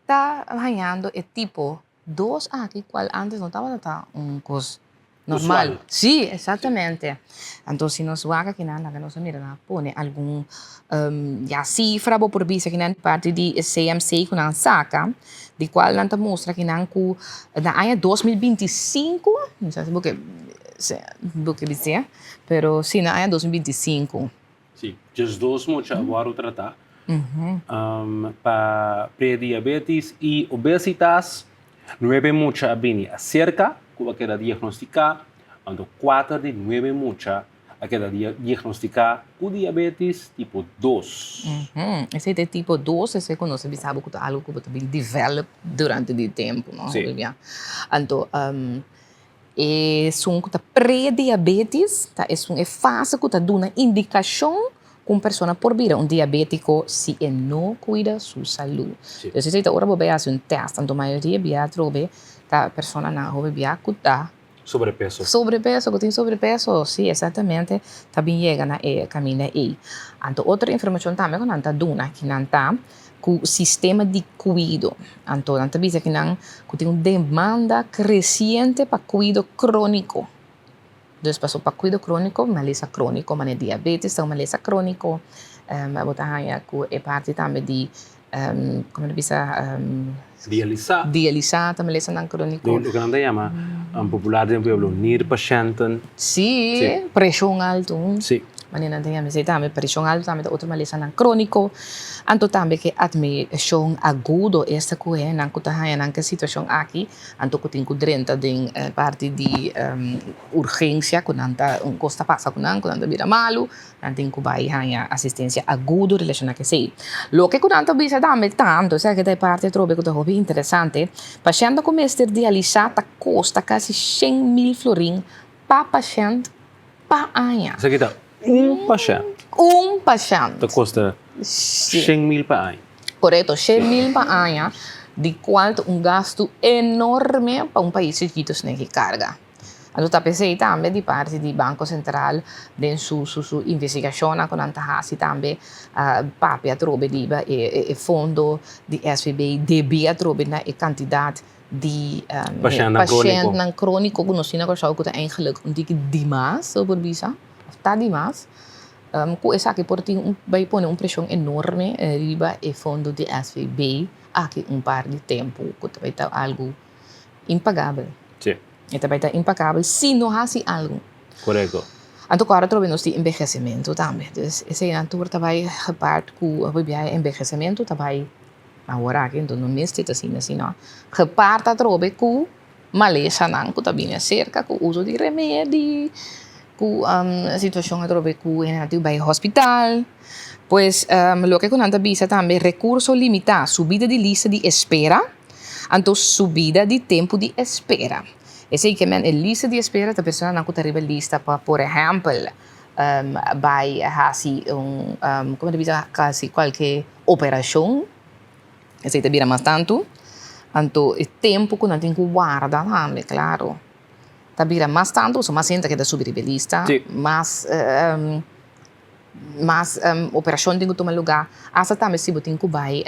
ta hañando e tipo dos aki kual ántes no tabata ta un kos normal. Usual. Sí, exactamente. Anto si nos wak akinan laga nos a mira nan a pone algun ya sifra bo por bisa kinan di parti di e CMC ku nan a saka di kual nan ta mustra kinan ku na aña 2025 no sa si bo ke bo ke bis'é pero si na aña 2025. Sí, djesdos mucha a wòrdu tratá pa prediabetis i obesitas. Nuebe mucha a bini aserka ku a keda diagnostiká, anto kuater di nuebe mucha a keda diagnostiká ku diabetes tipo dos. Esei ta e tipo dos, esei ku nos a bisa bo ku ta algu ku bo ta bin develop durante di tempu, no? Sí. Anto esun ku ta prediabetes ta esun e fase ku ta duna indikashon ku un persona por bira un diabétiko si e no kuida su salú. Sí. Entonces esei ta ora bo bai hasi un tèst, anto mayoria bia atrobe ta personanan hopi bia ku ta Sobrepeso. Sobrepeso, ku tin sobrepeso, sí, exactamente, ta bin yega na e kaminda ei. Anto otro informashon tambe ku nan ta duna ki nan ta ku sistema di kuido. Anto nan ta bisa ki nan ku tin un demanda kresiente pa kuido króniko. Dus paso pa kuido króniko, malesa króniko manera diabetes ta un malesa króniko, bo ta haña ku e parti tambe di Como ta bisa? Dialisa. Dialisa ta malesanan crónico. Loke nan ta yama popular den pueblo nierpatiënten. Sí, preshon alto. Sí. Manera nan ta yama esei tambe, preshon alto tambe ta otro malesanan crónico. Anto tambe ke admishon agudo, esta ku hendenan ku ta haña nan ke situashon aki, anto ku tin ku drenta den parti di urgensia ku nan ta un kos ta pasa ku nan, ku nan ta bira malu. Nan tin ku bai haña asistensia agudo relashoná ku esei. Loke ku nan ta bisa tambe tantu, esaki ta e parti atrobe ku ta hopi interesante, pashèntnan ku mester dialisá ta kosta kasi 100,000 florin pa pashènt pa aña. Esaki ta un pashènt. Un pashènt. Ta kosta 100,000 pa aña. Korekto, 100,000 pa aña, di kual ta un gastu enorme pa un pais chikitu esnan ki karga. Anto ta p'esei tambe di parti di Banko Sentral den su su su investigashonnan ku nan ta hasi tambe a papia atrobe riba e e fondo di SVB debí atrobe na e kantidat di pashèntnan króniko ku nos tin na Kòrsou ku ta eigenlik un tiki dimas, bo por bisa, òf ta dimas, ku esaki por tin un bai pone un preshon enorme riba e fondo di SVB aki un par di tempu ku ta bai ta algu Impagabel. Sí. E ta bai ta impagabel si no hasi algu. Korekto. Anto ku ora trobe nos tin enbehesimentu tambe. Dus eseinan tur ta bai gepaard ku hopi biaha enbehesimentu ta bai awor aki enton no mester ta asina sino gepaard atrobe ku malesanan ku ta bini aserka ku uso di remedi ku situashon atrobe ku hende tin ku bai hospital. Pues loke ku nan ta bisa tambe rekurso limitá, subida di lista di espera. Anto subida di tempu di espera. Esei ke men e lista di espera ta personanan ku ta riba lista pa por ehèmpel bai hasi un komo ta bisa hasi kualke operashon. Esei ta bira mas tantu. Anto e tempu ku nan tin ku warda tambe klaro ta bira mas tantu pasobra mas hende ta keda subi riba e lista mas Mas operashon tin ku tuma lugá. Asta tambe si bo tin ku bai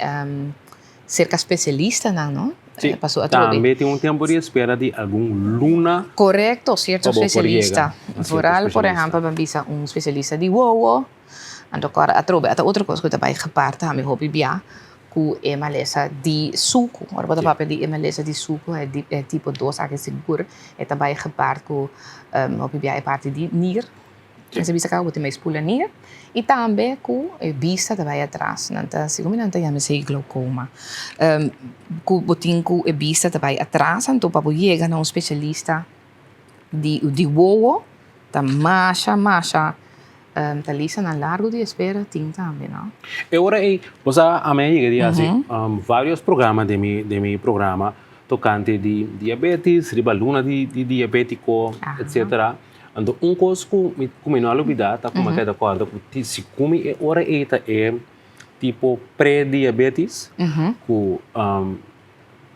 serka spesialistanan, no? Sí, tambe tin un tempu di espera di algun luna. Korekto, sierto spesialista. Vooral, por ehèmpel, bo bisa un spesialista di wowo. Anto kòrda atrobe, ata otro kos ku ta bai gepaard tambe hopi bia ku e malesa di suku. Ora bo ta papia di e malesa di suku, e tipo dos aki sigur e ta bai gepaard ku hopi bia e parti di nir. Mester bisa kaba bo tin bai spula nier y tambe cu e bista ta bai atras. Nan ta segun mi nan ta yama esey glaucoma. Cu bo tin cu e bista ta bai atras anto pa bo yega na un specialista di di wowo ta masha masha ta listanan largo di espera tin tambe no. E ora ey bo sa ami a yega di haci varios programa den mi den mi programa tocante di diabetes riba luna di diabetico etcetera. Anto un kos ku mi ku mi no a lubidá ta ku mi a keda kòrda ku si ku mi e ora ei ta e tipo prediabetes ku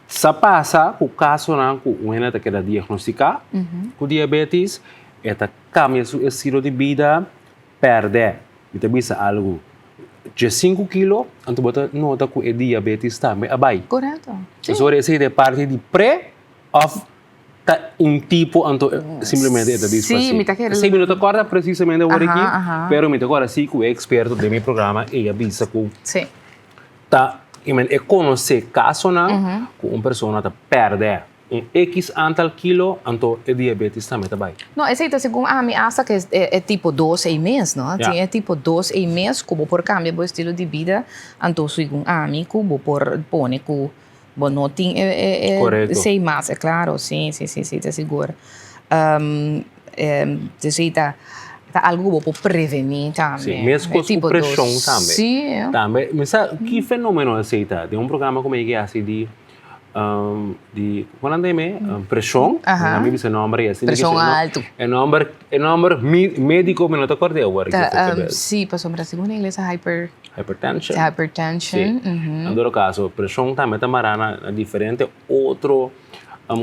sa pasa ku kasonan ku un hende ta keda diagnostiká ku diabetes e ta kambia su estilo di bida pèrdè mi ta bisa algu diesinku kilo anto bo ta nota ku e diabetes tambe a bai. Pasobra esei ta e parti di pre òf Ta un tipo anto simplemente e ta disfasí. Sí, mi ta kere. Sí, mi no ta kòrda presisamente awor aki, pero mi ta kòrda sí ku e eksperto den mi programa ei a bisa ku ta, i men e konosé kasonan ku un persona ta pèrdè un ekis antal kilo anto e diabetes tambe ta bai. No, esei ta segun ami asta ku e tipo dos ei mes, no? Tin e tipo dos ei mes ku bo por kambia bo estilo di bida anto segun ami ku bo por pone ku Bo no tin e e e esei mas, e klaro, si, si, si, si, ta sigur. Esei ta Ta algu ku bo por prevení tambe. Sí, meskos ku preshon tambe. Sí. Tambe, mi sa ki fenomeno esei ta. Den un programa ku mi yega hasi di, di, kon nan ta yam'é? Preshon. Aha. Mi bisa e nòmber ei asina. Preshon altu. E nòmber, e nòmber médiko mi no ta kòrd'é awor. Ta, sí, pasobra segun na ingles ta hyper. Hypertension. Hypertension. Sí. En todo kaso, preshon tambe ta mará na diferente otro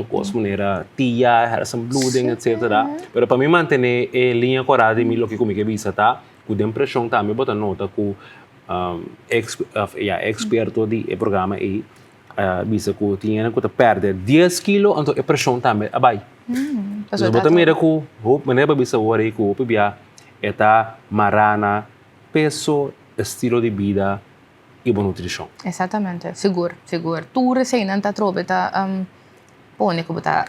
kos manera tia, hersenbloeding, etcetera. Pero pa mi mantené e liña kòrá di mi loke ku mi ke bisa ta ku den preshon tambe bo ta nota ku ya eksperto di e programa ei a bisa ku tin hende ku ta pèrdè dies kilo anto e preshon tambe a bai. Entonces bo ta mira ku hopi manera bo a bisa awor ei ku hopi bia e ta mará na peso, estilo di bida i bo nutrishon. Exactamente, sigur, sigur. Tur eseinan ta trobe ta pone ku bo ta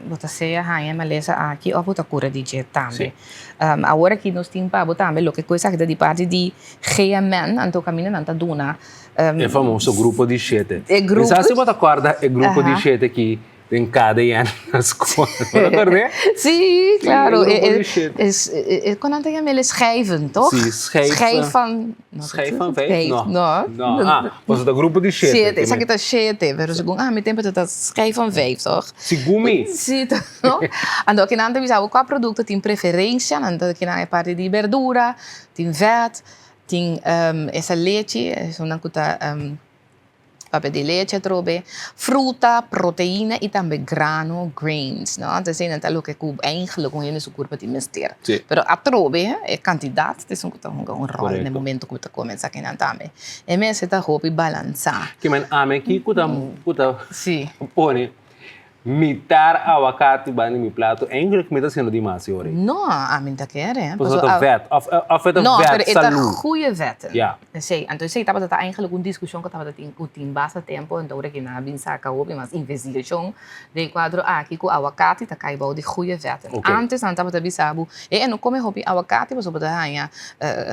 bo ta sea haña e malesa aki òf bo ta kura di dje tambe. Awor aki nos tin pa bo tambe loke ku esaki ta di parti di GMN, anto kaminda nan ta duna. E famoso grupo di shete. E grupo. Mi sa si bo ta kòrda e grupo di shete ki Den kada yena na skol. Bo ta kòrd'é? Sí, klaro. E grupo di shete. Kon nan ta yama el? Schijven, toch? Sí, schijf. Schijf van. Schijf van vijf? No. No. No. Ah, pasobra ta grupo di shete. Shete, esaki ta shete. Pero segun ami tempu ta schijf van vijf, toch? Segun mi. Sí, toch? Anto aki nan ta bisa bo kua produkto tin preferensia. Nan ta kinan e parti di berdura, tin vèt, tin esa lechi, esunnan ku ta. Papia di leche atrobe, fruta, proteina y tambe grano, grains, no? Anto eseinan ta loke cu eigenlijk un hende su curpa tin mester. Sí. Pero atrobe e cantidad ta esun cu ta hunga un rol na e Correcto. momento cu bo ta come esakinan tambe. E mester ta hopi balansa. Ki men ami aki cu ta cu ta Sí. pone Mitar awakati banda di mi plato, eigenlijk mi ta haciendo dimas e ora ei. No, ami no ta kere. Pasobra ta vet, of of e ta No, vet pero e ta salú. goeie vetten. Ja. Esei, anto esei tabata ta eigenlijk un discusion cu tabata tin cu tin basta tempo, anto ora ki nan a bin saca hopi mas investigacion den e cuadro aki cu awakati ta cay bou di goeie vetten. Ok. Antes nan tabata bisa bo, e no come hopi awakati pasobra bo ta haña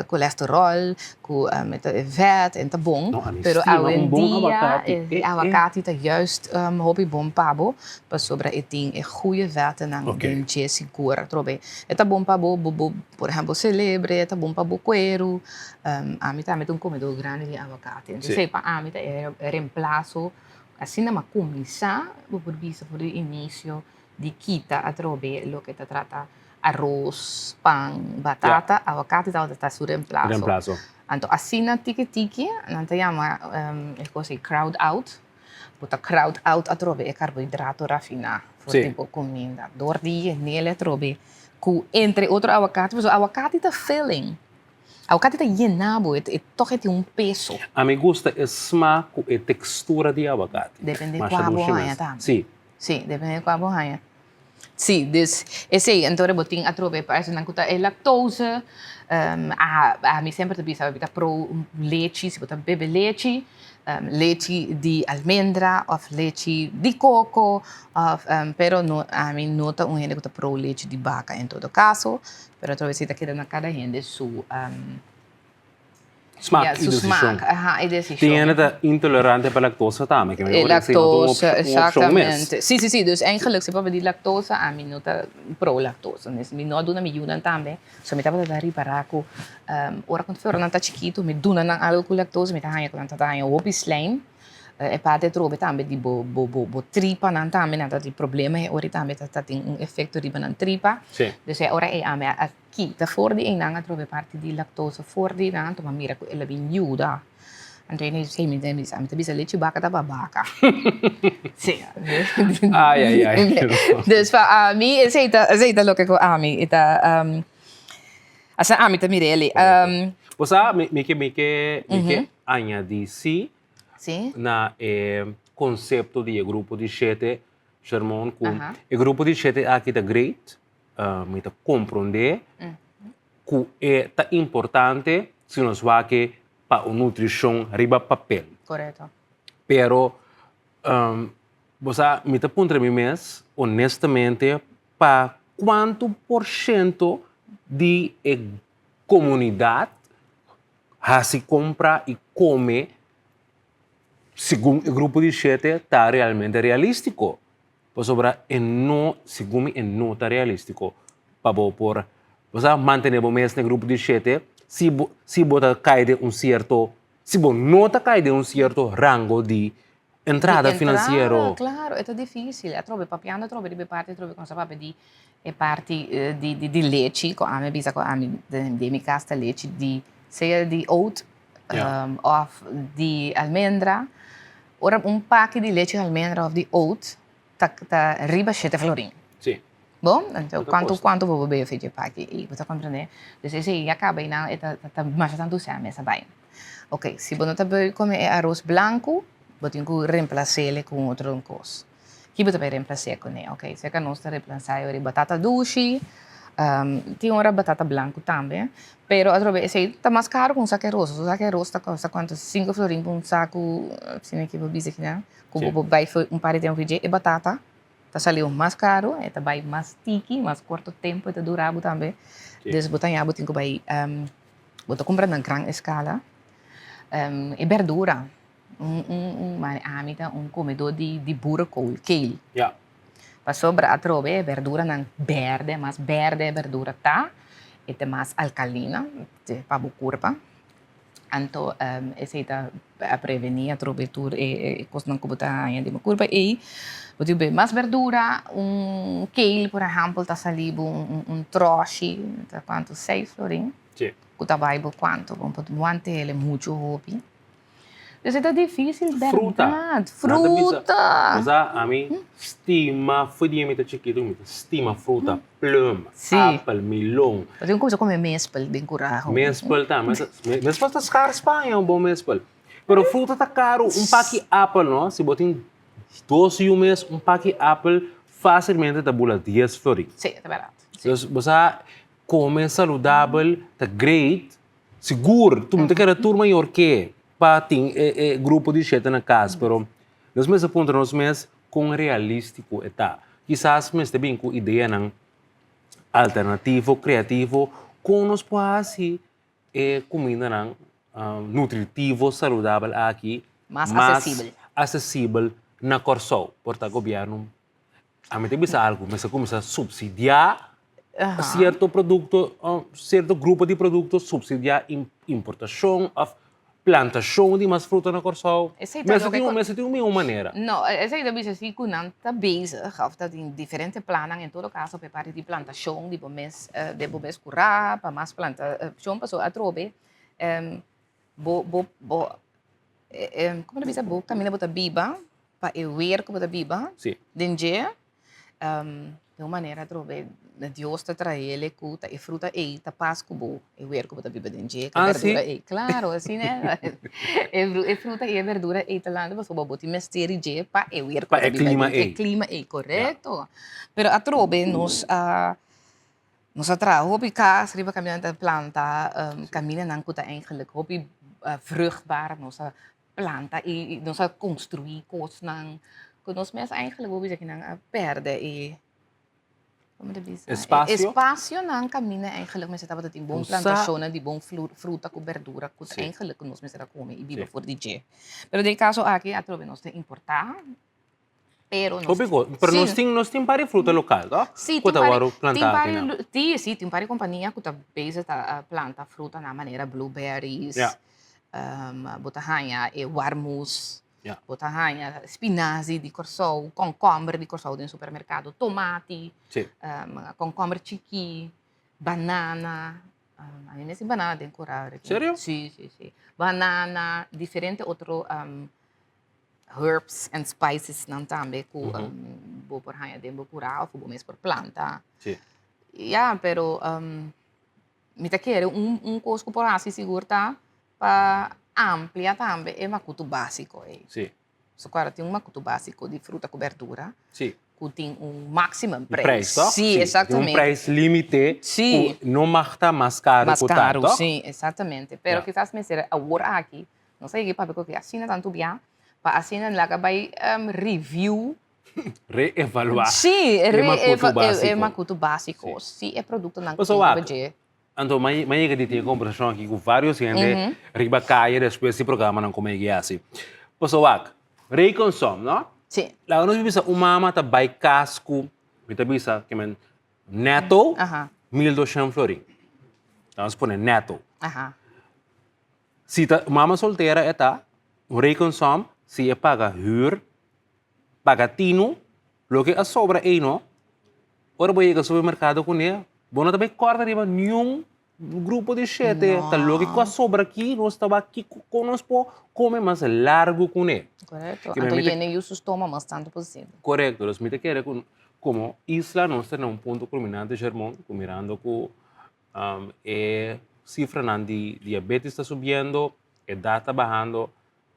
colesterol, Ku e ta e vet en ta bon, No, ami pero stima un bon awendia awakati. e E, e. awakati ta juist hopi bon pa bo, pasobra e tin e goeie vettennan Oké. den dje sigur atrobe. E ta bon pa bo, bo, bo, por ehempel selebre, e ta bon pa bo kueru. Ami tambe ta un komedó grandi di awakati. Sí. Entonces pa ami ta e reemplaso, asina mi a kuminsá, bo por bisa for di inicio di kita atrobe loke ta trata aros, pan, batata, awakati tabata ta su reemplaso. Reemplaso. Anto asina tiki tiki nan ta yama e kos ei crowd out, bo ta crowd out atrobe e karbohidrato rafiná for di bo kuminda dor di yenel atrobe ku entre otro awakati, pasobra awakati ta filling, awakati ta yena bo, e tòg e tin un peso. Ami gusta e smak ku e tekstura di awakati. Depende Masha kua bo dushi haña mes. tambe. Sí. Sí, depende kua bo haña. Sí, dus esei, entonces bo tin atrobe pa esunnan ku ta e lactose, ami semper ta bisa mi ta pro lechi, si bo ta bebe lechi, lechi di almendra òf lechi di koko òf pero no ami no ta un hende ku ta pro lechi di baka en todo kaso, pero atrobe si ta keda na kada hende su. Smak Ja, i su desishon. smak, aha, i desishon. Tin hende ta intolerante pa laktosa tambe, ke E mejor esei no ta un lactose, opshon mes. exactamente. Sí, sí, sí, dus eigenlijk si papia di lactose, ami no ta pro lactose. Dus mi no a duna mi yunan tambe, so mi tabata ta ripará ku ora ku ora nan ta chikitu mi duna nan algu ku lactose, mi ta haña ku nan ta haña hopi slijm. E parti atrobe tambe di bo bo bo bo tripanan tambe, nan ta tin problema e ora tambe ta tin un efecto riba nan tripa. Sí. Dus e ora ei ami a Kita for di einan atrobe parti di lactose for di einan anto m'a mira ku el a bin yuda. Anto e nei mi ta bisa, mi ta bisa lechi baka ta pa baka. Sí. Ai ai ai. Dus pa ami esei ta esei ta loke ku ami e ta asina ami ta mira elei. Bo sa mi mi ke mi ke mi ke añadi sí Sí. na e konsepto di e grupo di shete Shermon ku e grupo di shete aki ta great. Mi ta komprondé ku e ta importante si nos wak pa un nutrishon riba papel. Korekto. Pero bo sa mi ta puntra mi mes honestamente pa kuantu por shento di e komunidat hasi kompra i kome segun e grupo di shete ta realmente realístiko. Pasobra e no, segun mi e no ta realístiko pa bo por Bo sa mantené bo mes na e grupo di shete si bo si bo ta kai den un sierto si bo no ta kai den un sierto rango di entrada Di finansiero. entrada, klaro, e ta difísil. Atrobe papiando atrobe riba e parti atrobe ku nos a papia di e parti di di di lechi ku ami a bisa ku ami den mi kas ta lechi di sea di oat òf di almendra. Ora un paki di lechi almendra òf di oat ta ta riba shete florin. Sí. Bon, anto Bo ta kuantu kosta. kuantu bo por bebe fe dje paki ei, bo ta komprendé? Dus esei ya kaba einan e ta ta masha tantu sèn mester bai. Oké, si bo no ta beu kome e aros blanku, bo tin ku remplas'é ku un otro kos. Ki bo ta bai remplas'é kuné? Oké, serka nos ta remplasá e ora batata dushi, tin ora batata blanku tambe, pero atrobe esei ta mas karu ku un saki aros. Un saki aros ta kosta kuantu? Sinku florin pa un saku, si mi kiba bisa kinan. Ku bo por bai for un par di tempu dje e batata ta sali un mas karu, e ta bai mas tiki, mas korto tempu e ta dura bo tambe. Dus bo ta haña bo tin ku bai bo ta kumpra na gran eskala. E berdura, un un un ami ta un komedó di di boerenkool, kale. Pasobra atrobe e berduranan bèrdè, mas bèrdè e berdura ta, e ta mas alkalina pa bo kurpa. Anto esei ta prevení atrobe tur e kosnan ku bo ta haña den bo kurpa ei. Bo tin ku bebe mas berdura, un kale por ehèmpel ta sali bo un tròshi ta kuantu seis florin ku ta bai bo kuantu bo por wanta el muchu hopi. Dus e ta difícil Fruta. bèrdat. Fruta! Bo sa ami stima for di mi ta chikitu mi ta stima fruta, plum, Sí. apel, milon. Bo tin ku kuminsá kome mespel den kuraho. Mespel tambe ta, mespel ta skars pa haña un bon mespel. Pero fruta ta karu, un paki apel no, si bo tin dos yu mes un paki apel fásilmente ta bula dies florin. Sí, ta bèrdat. Dus bo sa kome saludabel ta great. Sigur, tu ta kere tur mayor ke pa tin e e grupo di shete na kas, pero nos mester puntra nos mes kon realístiko e ta. Kisas mester bin ku ideanan alternativo, kreativo, kon nos por hasi e kumindanan nutritivo, saludabel aki Mas asesibel. asesibel na Kòrsou. Por ta gobièrnu Ami ta bisa algu, mester kuminsá supsidiá sierto produkto, sierto grupo di produkto, supsidiá importashon òf plantashon di mas fruta na Kòrsou. Mester tin un, mester tin un mihó manera. No, esei ta bisa si ku nan ta bezig òf ta tin diferente plannan en todo kaso pa e parti di plantashon di bo mes, den bo mes kurá pa mas plantashon pasobra atrobe bo bo bo como ta bisa bo caminda bo ta biba pa e weer cu bo ta biba den dje den un manera atrobe Dios ta traele cu ta e fruta ey ta pas cu bo e weer cu bo ta biba den dje cu e berdura ey claro asina e fruta y e berdura ey ta lanta pasobra bo tin mester di dje pa e weer cu bo ta biba den dje e clima ey corecto pero atrobe nos a Nos a traha hopi kas riba kaminda ta planta kamindanan ku ta eigenlijk hopi vruchtbaar. Nos a planta i nos a konstruí kosnan ku nos mes eigenlijk bo bisa ku nan a pèrdè e komo ta bisa? Espasio. Espasionan kaminda eigenlijk mester tabata tin bon plantashonnan di bon fruta ku bèrdura ku ta eigenlijk nos mester a kome i biba for di dje. Pero den e kaso aki atrobe nos ta importá. Pero nos Hopi ko, pero nos tin nos tin par di fruta lokal, toh? Sí, Ku tin ta par wòrdu tin plantá par aki nan. di sí, tin par di kompania ku ta bezig ta planta fruta na manera blueberries, Ja. bo ta haña e warmus, Ja. bo ta haña spinazi di Kòrsou, kònkòmber di Kòrsou den supermerkado, tomati, Sí. kònkòmber chikí, banana, a mi mes tin banana den kura. Serio? Sí, sí, sí. Banana, diferente otro herbs and spices nan tambe ku bo por haña den bo kura of ku bo mes por planta. Sí. Ya, pero mi ta kere un un kos ku por hasi sigur ta pa amplia tambe e makutu básiko ei. Sí. So ku tin un makutu básiko di fruta ku berdura. Sí. Ku tin un maximum prijs. Prijs, toch? Sí, exactamente. Tin un prijs límite Sí. ku no mag ta mas karu Mas ku ta, karu, toch? sí, exactamente. Pero Ya. kisas mester awor aki Nos a yega papia ku asina tantu bia pa asina laga bai review. Reevaluá. Sí, e makutu básiko. E makutu básiko. Sí, e produktonan ku Paso tin wak, riba dje. Anto mi a yega di tin e kombersashon aki ku vários hende riba kaya despues di programanan ku mi a yega hasi. Paso wak, rekensom, no? Sí. Laga nos bisa un mama ta bai kas ku, mi ta bisa, ke men, nèto. 1200 florin. Nos pone neto. Si ta mama soltera e ta, un rekensom, si e paga huur, paga tinu, loke a sobra ei no, ora bo yega supermerkado kuné, bo no ta bai kòrda riba niun grupo di shete, ta loke ku a sobra aki, nos ta wak kiko kon nos por kome mas largu kuné. Korekto, anto yena yu su stoma mas tantu posibel. Korekto, dus mi ta kere ku komo isla nos ta na un punto kulminante, Shermon, ku mirando ku E sifranan di diabetes ta subiendo, edat ta bahando.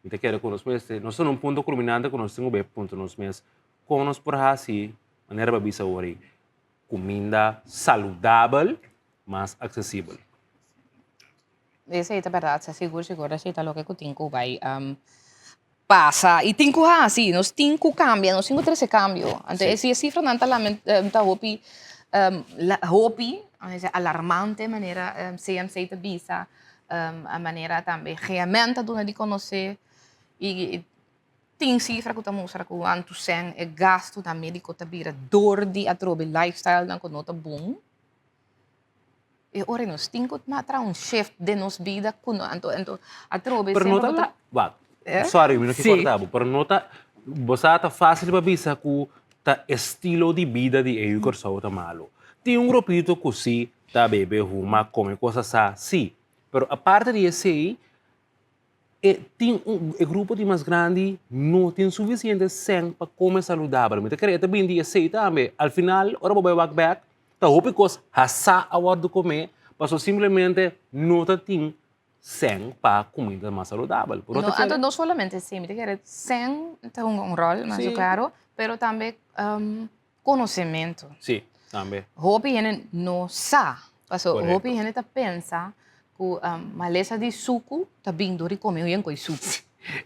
Mi ta kere ku nos mester, nos ta na un punto kulminante ku nos tin ku bai puntra nos mes kon nos por hasi, manera bo a bisa awor ei, kuminda saludabel mas aksesibel. Esei ta bèrdat, sa sigur sigur esei ta loke ku tin ku bai pasa i tin ku hasi, nos tin ku kambia, nos tin ku trese kambio. Anto e si e sifranan ta lamen ta hopi hopi alarmante manera CMC ta bisa, a manera tambe GMN ta duna di konosé i tin sifra ku ta mustra ku anto sèn e gastunan médiko ta bira dor di atrobe lifestylenan ku no ta bon. E ora nos tin ku traha un shift den nos bida ku no anto anto atrobe Pero no ta la wak sorry mi no ke korta bo pero no ta bo sa ta fácil pa bisa ku ta estilo di bida di e yu Kòrsou ta malu. Tin un grupito ku si ta bebe huma kome kos asá si pero aparte di esei E tin un e grupo di mas grandi no tin sufisiente sèn pa kome saludabel. Mi ta kere e ta bini di esei tambe. Al final ora bo bai wak bèk ta hopi kos hasá a wòrdu komé pasobra simplemente no ta tin sèn pa kuminda mas saludabel. Bo no ta kere? No, anto no solamente esei. Mi ta kere sèn ta hunga un ròl, mas klaro, pero tambe konosementu. Sí, tambe. Hopi hende no sa. Paso hopi hende ta pensa ku malesa di suku ta bin dor di kome hoyen koi suku.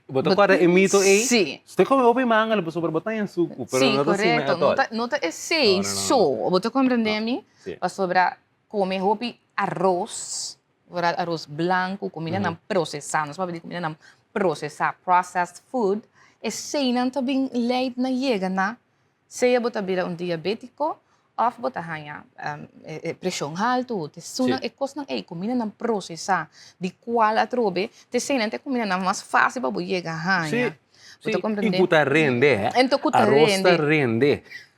Bo ta kòrda e mito ei? Sí. Si ta kome hopi mangel pasobra bo ta haña suku, pero Sí, no ta asina korekto. at all. No ta, no ta esei so. Bo ta komprendé mi? Sí. Pasobra kome hopi aros, vooral aros blanku, kumindanan prosesá, nos papia di kumindanan prosesá, processed food, eseinan ta bin lei na yega na Sea bo ta bira un diabétiko òf bo ta haña e preshon haltu. Te sunan e kosnan ei, kumindanan prosesá di kual atrobe te eseinan ta e kumindanan mas fásil pa bo yega haña. Bo ta komprendé? I ku ta rende, eh. Ento ku ta rende. Aros ta rende.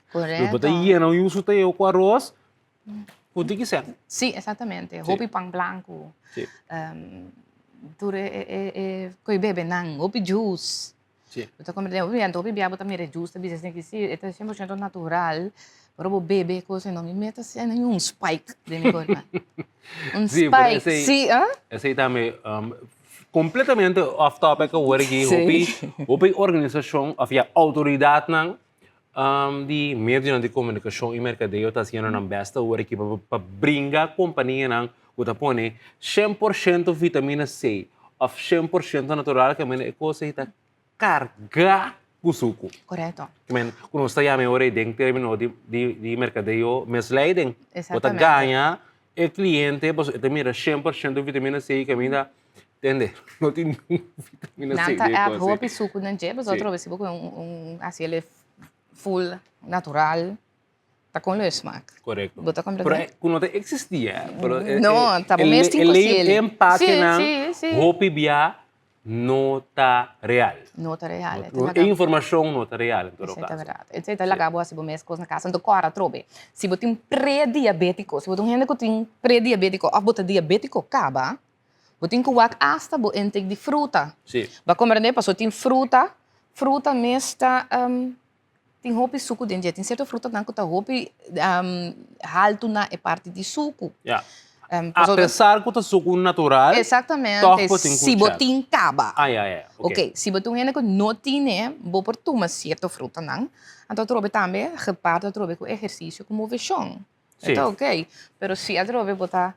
Korekto. Bo ta yena un yusu ta yega ku aros, ku tin ki ser. Sí, eksaktamente. Hopi pan blanku. Tur e ko'i bebenan, hopi juice. Sí. Bo ta comprende? Hopi bia, hopi bia bo ta mira e juice ta bisa esaki si e ta cien por ciento natural, pero bo bebe e cosa y no mi meta asina ni un spike den mi cuerpo. Un Sí, pero spike, esey, sí, ah? esey tambe completamente off topic awor aki, Sí. hopi, hopi organisacion of ya autoridadnan di medionan di comunicacion y mercadeo ta haciendo nan best awor aki pa pa bringa companianan ku ta pone 100% vitamina C of 100% natural ke men e kos ei ta kargá ku suku. Korekto. Ke men ku nos ta yama e ora ei den término di di di merkadeo misleiding. Bo ta Exactamente. gaña e cliente pasobra e ta mira 100% vitamina C kaminda tende no tin ningún vitamina C Nan ta den e add kos ei. hopi suku den dje pasobra Sí. atrobe si bo kome un un hasi el full natural Ta con lo e smaak. Correcto. Bo ta comprende? Pero cu no ta existi eh. Pero e, No, e, ta bo mes tin e, cu e, haciel. e empakenan Sí, sí, sí. hopi bia no ta real. No ta real. E ta No, laga e informacion no ta real en todo Esei ta caso. verdad. Esei ta laga bo haci bo mes cos na casa. Anto cora atrobe. Si bo tin prediabetico, si bo ta un hende cu tin prediabetico of bo ta diabetico caba, bo tin cu wak hasta bo intake di fruta. Sí. Bo a comprende? Pasobra tin fruta, fruta mes ta Tin hopi suku den dje. Tin sierto frutanan ku ta hopi haltu na e parti di suku. Ya. A pesar ku ta suku natural, Exactamente. tòg bo tin ku Si bo chèk. tin kaba. Ah, ya, ya, ya. Ok. Si bo ta un hende ku no tine, bo por tuma sierto frutanan. Anto atrobe tambe gepaard atrobe ku ehersisio ku moveshon. Sí. E ta ok. Pero si atrobe bo ta,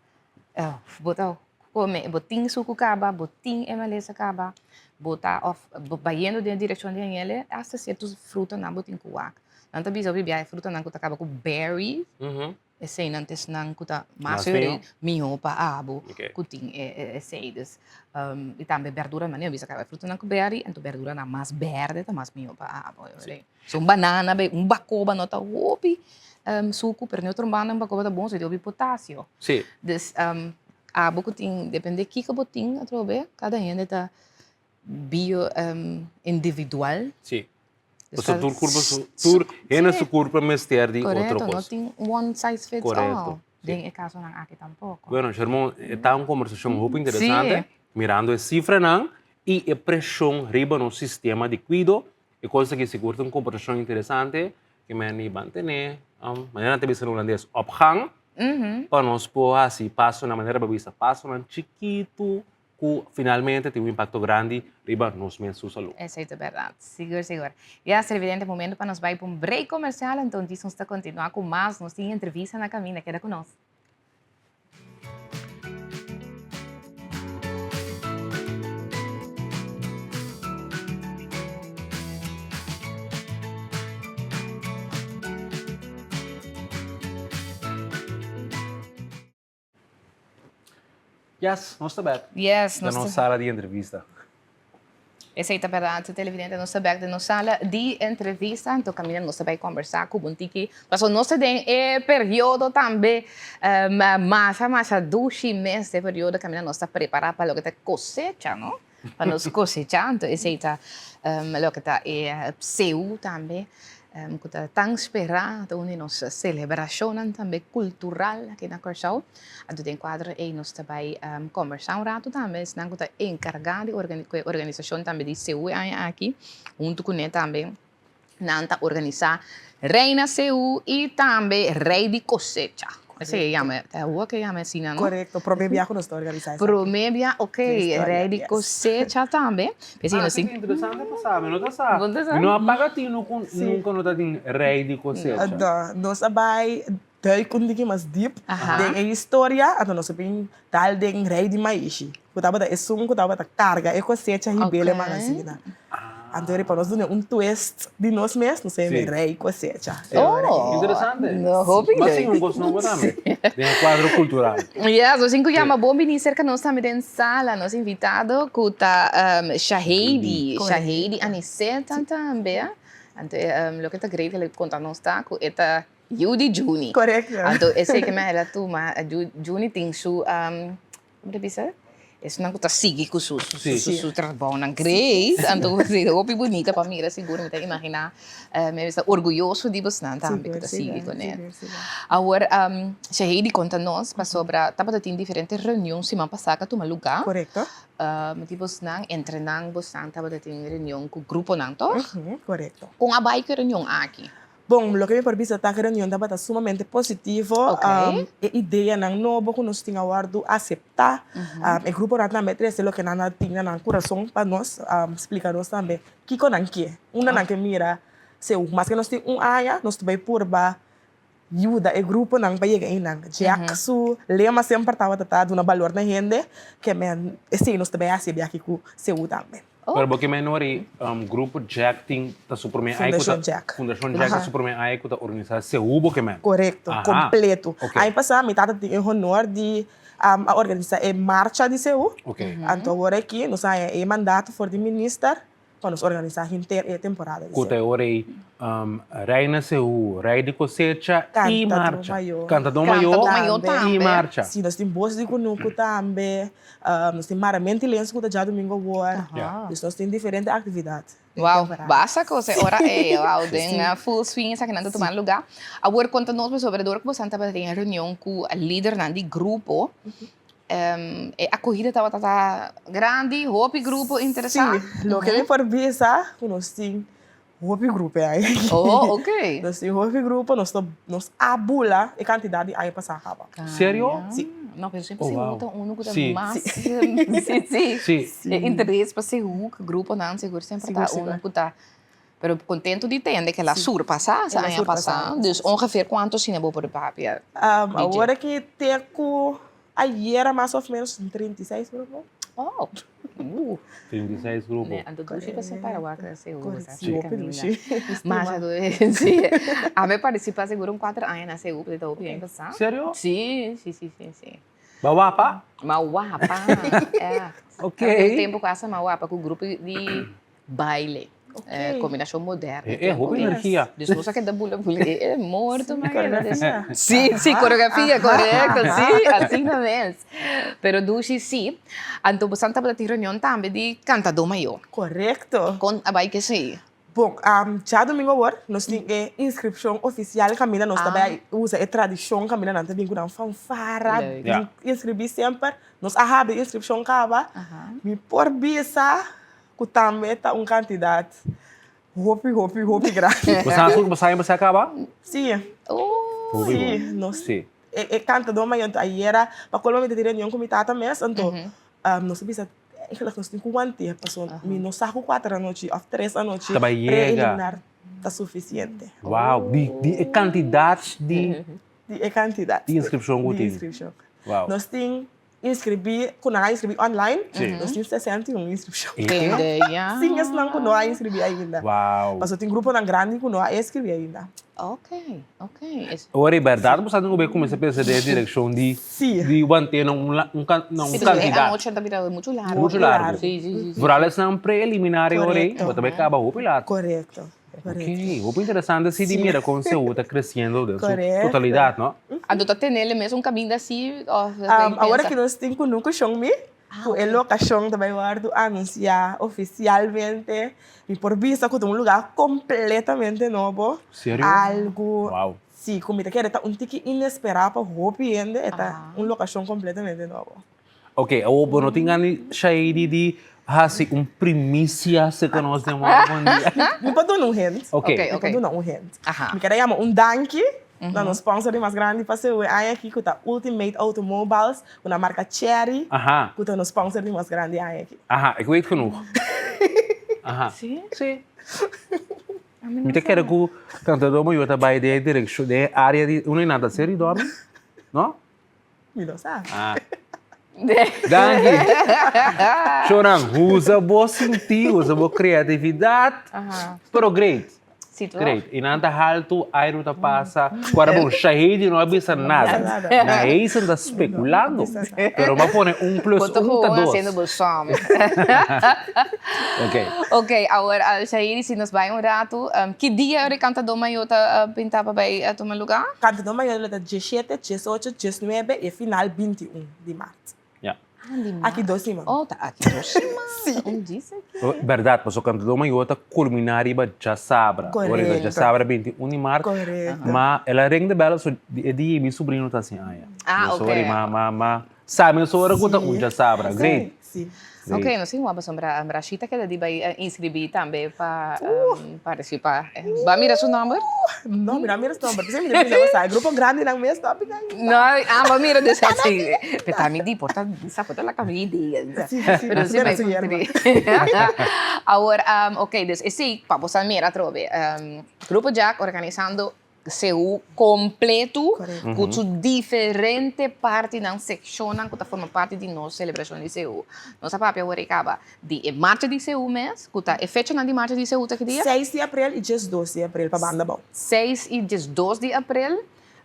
bo ta come, bo tin suku caba, bo tin e malesa caba, bo ta of bo bayendo den e direccion di hengele, hasta cierto frutanan bo tin cu wak. Nan ta bisa hopi bia e frutanan cu ta caba cu berry, eseinan ta esnan cu ta mas Mas miho. miho pa abo Ok. cu tin e esei. Dus, y tambe berdura, manera mi bisa caba, e frutanan cu berry, anto berduranan mas berde ta mas miho pa abo. Sí. So un banana, un bacoba no ta hopi. Suku, pero den otro banda pa koba ta bon, so e tin hopi potasio. Sí. Dus abo ku tin, depende kiko bo tin atrobe, kada hende ta bio individual. Sí. Pasobra tur kurpa su, tur hende su kurpa mester di otro kos. Korekto, no tin one size fits all. Korekto. Den e kasonan aki tampoko. Bueno, Shermon, e ta un kombersashon hopi interesante, mirando e sifranan i e preshon riba nos sistema di kuido. E kos aki sigur ta un kombersashon interesante ke men i ban tene, manera nan ta bisa na hulandes, op gang, pa nos por hasi pasonan, manera bo a bisa, pasonan chikitu ku finalmente tin un impakto grandi riba nos mes su salú. Esei ta bèrdat. Sigur, sigur. Ya, televidente, momento pa nos bai pa un break komersial, anto djis nos ta kontinuá ku mas. Nos tin entrevista na kaminda. Keda ku nos. Yes, nos ta bek. Yes, nos ta. Den nos sala di entrevista. Esei ta berdad, televidente, nos ta bek den nos sala di entrevista, anto kaminda nos ta bai kombersá ku bon tiki, pasobra nos ta den e periodo tambe masha masha dushi mes, e periodo kaminda nos ta prepará pa loke ta kosecha, no? Pa nos kosechá, anto esei ta loke ta e seu tambe ku ta tan sperá, ta un di nos selebrashonnan tambe kultural aki na Kòrsou. Anto den kuadro ei nos ta bai kombersá un ratu tambe esnan ku ta enkargá di ku e organisashon tambe di seu e aña aki, huntu kuné tambe nan ta organisá Reina Seu i tambe Rei di Kosecha. Esei e yama, ta awor ku e yama asina, no? Korekto, promé bia ku nos ta organisá esaki. Promé bia, ok, Rei di Kosecha tambe. P'esei nos tin. Ah, interesante pa sa, mi no ta sa. Bo no ta sa? Mi no a paga tinu ku nunka no ta tin Rei di Kosecha. Anto, nos a bai duik un tiki mas dip den e historia, anto nos a bin dal den Rei di Maishi, ku tabata esun ku tabata karga e kosecha hib'el e magasina. Anto pa nos duna un twist di nos mes, nos a yam'e Rei Kosecha. Oh! Interesante. Hopi Mas leuk. sin un kos nobo tambe den e kuadro kultural. Yes, nos tin ku yama bon bini serka nos tambe den sala, nos invitado ku ta Shaheidi, Shaheidi Aniceta tambe. Anto loke ta great el a konta nos ta ku e ta Yu di Juni. Korekto. Anto esei ke mi a tuma, Juni tin su, como ta bisa? Esnan ku ta sigui ku su su trabounan great. Anto hopi bunita pa mira sigur mi ta imaginá mi a bisa orguyoso di bosnan tambe ku ta sigui kuné. Awor Shaheidy konta nos pasobra tabata tin diferente reunion siman pasá ku a tuma lugá. Korekto. Di bosnan entre nan bosnan tabata tin reunion ku gruponan tòg? Korekto. Kon a bai ku e reunion aki? Bon, loke mi por bisa ta ku e reunion tabata sumamente positivo. E ideanan nobo ku nos tin a wòrdu aseptá. E gruponan tambe a trese loke nan a tin na nan kurason pa nos, splika nos tambe kiko nan ke, unda nan ke mira Seú. Maske nos tin un aña, nos ta bai purba yuda e gruponan pa yega einan. Jack su lema semper tabata ta duna balor na hende, ke men esei nos ta bai hasi e biaha ku Seú tambe. Pero bo ke menor i grupo Jack tin ta su prome ai ku ta Fundashon Jack. Fundashon Jack ta su prome ai ku ta organisa Seú bo ke men. Korekto, Aha. kompleto. Ok. Aña pasá mi tata tin e honor di a organisa e marcha di Seú. Ok. Anto awor aki nos a haña e mandato for di minister pa nos organisá henter e temporada di Ku ta Seú. e ora ei Reina Seú, Rei di Kosecha i Kantadó marcha. Mayor. Kantadó Mayor Kantadó Mayor i tambe. marcha. Sí, nos tin Bos di Kunuku tambe. Nos tin Maramenti Lens ku ta djadumingu awor. Dus nos tin diferente aktividat den Wow, temporada. basta kos e ora ei. Wow, den full swing esakinan ta tuma lugá. Awor konta nos pasobra dor ku boso tabata den reunion ku lidernan di grupo, e akohida tabata ta grandi, hopi grupo interesá? Sí, loke mi por bisa ku nos tin Hopi grupo e aña aki. Oh, ok. Nos tin hopi grupo, nos ta, nos a bula e kantidat di aña pasá kaba. Serio? Si. No, pero siempre Oh, Sehu wow. ta uno ku ta Si. mas, si, si. Si. E interes pa Sehu, ku gruponan sigur semper Sigur, ta uno sigur. ku ta, pero kontento di tende ke el a Si. surpasá sa El a aña surpasá, pasá. Dus ongeveer kuantu asina bo por papia, DJ? Awor aki te ku Ayera mas of menos 36 grupo. Oh, 36 grupo. Ne, anto dushi pa separa wak seguro. Correcto. Sí, Hopi dushi. Mas a sí. A me participa seguro un 4 aña na Seú, pero hopi aña pasá. Serio? Sí, sí, sí, sí, sí. Ba wapa? Ma wapa, echt. Ok. Un tempo ku asa ma wapa ku grupo di baile. Kombinashon moderno. E hopi energia. Dus nos a keda bula bula e morto man. Koreografia. Si, si, koreografia, korekto, si, asina mes. Pero dushi si. Anto bosan tabata tin reunion tambe di kantadó mayó. Korekto. Kon a bai kesei? Bon, djadumingu awor nos tin e inskripshon ofisial kaminda nos ta bai usa e tradishon kaminda nan ta bin ku nan fanfara, bin inskribí semper. Nos a habri inskripshon kaba. Mi por bisa ku tambe ta un kantidat hopi, hopi, hopi grandi. Bo sa ku bo sa bo sa kaba? Sí. Sí, nos e kantadó mayor ayera pa kolmo mi ta tin reunion ku mi tata mes anto nos a bisa Eigenlijk nos tin ku want'é pasobra mi no sa ku kuater anochi òf tres anochi Ta bai yega. preliminar ta sufisiente. Wow, di di e kantidat di. Di e kantidat. Di inskripshon ku Di tin. inskripshon. Wow. Nos tin inskribí ku nan a inskribí online, Sí. nos tin 61 inskripshon. Tende ya. Sin esnan ku no a inskribí ainda. Wow. Pasobra tin gruponan grandi ku no a inskribí ainda. Ok, ok. Ora e bèrdat bo sa tin ku bai kuminsá pensa den e direkshon di di want'é na un un kantidat. E anochi ta bira muchu largu. Muchu largu. Sí, sí, sí. Vooral esnan preliminario ora ei, bo ta bai kaba hopi lat. Korekto, korekto. Ok, hopi interesante si di mira kon Seú ta kresiendo den su totalidat, no? Anto ta tenel e mesun kaminda asi òf ta bai pensa? Awor aki nos tin kunuku shon mi. Ku e lokashon ta bai wòrdu anunsiá ofisialmente. Mi por bisa ku ta un lugá kompletamente nobo. Serio? Algu, Wow. sí, ku mi ta kere ta un tiki inesperá pa hopi hende, e ta un lokashon kompletamente nobo. Oke, awor bo no tin gana di Shaidy di hasi un primisia serka nos den Wòrdu Bon Dia? Mi por duna un hint. Oke. Mi por duna un hint. Mi kere yama un danki na nos sponsor di mas grandi pa seú e aña aki ku ta Ultimate Automobiles. Una marca Cherry, Aha. cu ta nos sponsor di mas grandi aña aki. Aha, ik weet genoeg. Aha. Sí? Sí. Mi ta kere cu Cantador Mayor ta bay den e direccion, den e area di, uno nan ta seri dormi? No? Mi no sa. Ah. Danki. Shonan, usa bo sinti, usa bo creatividad. Aha. Pero great. Si toch? Great. I nan ta haltu, airu ta pasa. Ku bon, Shahidi no a bisa nada. Nada. Na Hazen ta speculando. No a bisa nada. Pero m'a pone un plus Bo ta un ta gewoon dos. haciendo bo som. Ok. Ok, awor Shahidi, si nos bai un ratu, ki dia e Cantador Mayor ta pinta pa bai tuma lugar? Cantador Mayor lo ta diesshete, diesocho, diesnuebe i e final 21 di mart. Ja. Aki dos siman. Oh, ta aki dos siman. Sí. Un dis aki. Berdad, pasobra Cantador Mayor ta culmina riba djasabra. Correcto. Ora riba djasabra 21 di mart. Correcto. Ma el a ring de bel, so e dia mi sobrino ta haci aña. Ah, So ok. ora ma, ma, ma sa mi so ora cu ta un djasabra. Great. Sí. Ok, no sin wak pasobra Rashid ta keda di bai inscribí tambe pa participá. Bo a mira su nomber? No, mi no a mira su nomber. P'esei mi ta bisa bo sa. E grupo grandinan mes no a bini ainda. No, ah, bo a mira dus así. Pe ta mi di, por ta bisa por ta laga mi idea. Sí, sí, sí. Pero sí bai cumpli. Awor, ok, dus esei pa bo sa mira atrobe. Grupo Jack organisando Seú kompletu ku su diferente partinan, sekshonnan ku ta forma parti di nos selebrashon di Seú. Nos a papia awor e kaba di e marcha di Seú mes, ku ta e fechanan di marcha di Seú ta ki dia? Seis di aprel i diesdos di aprel pa banda bou. Seis i diesdos di aprel.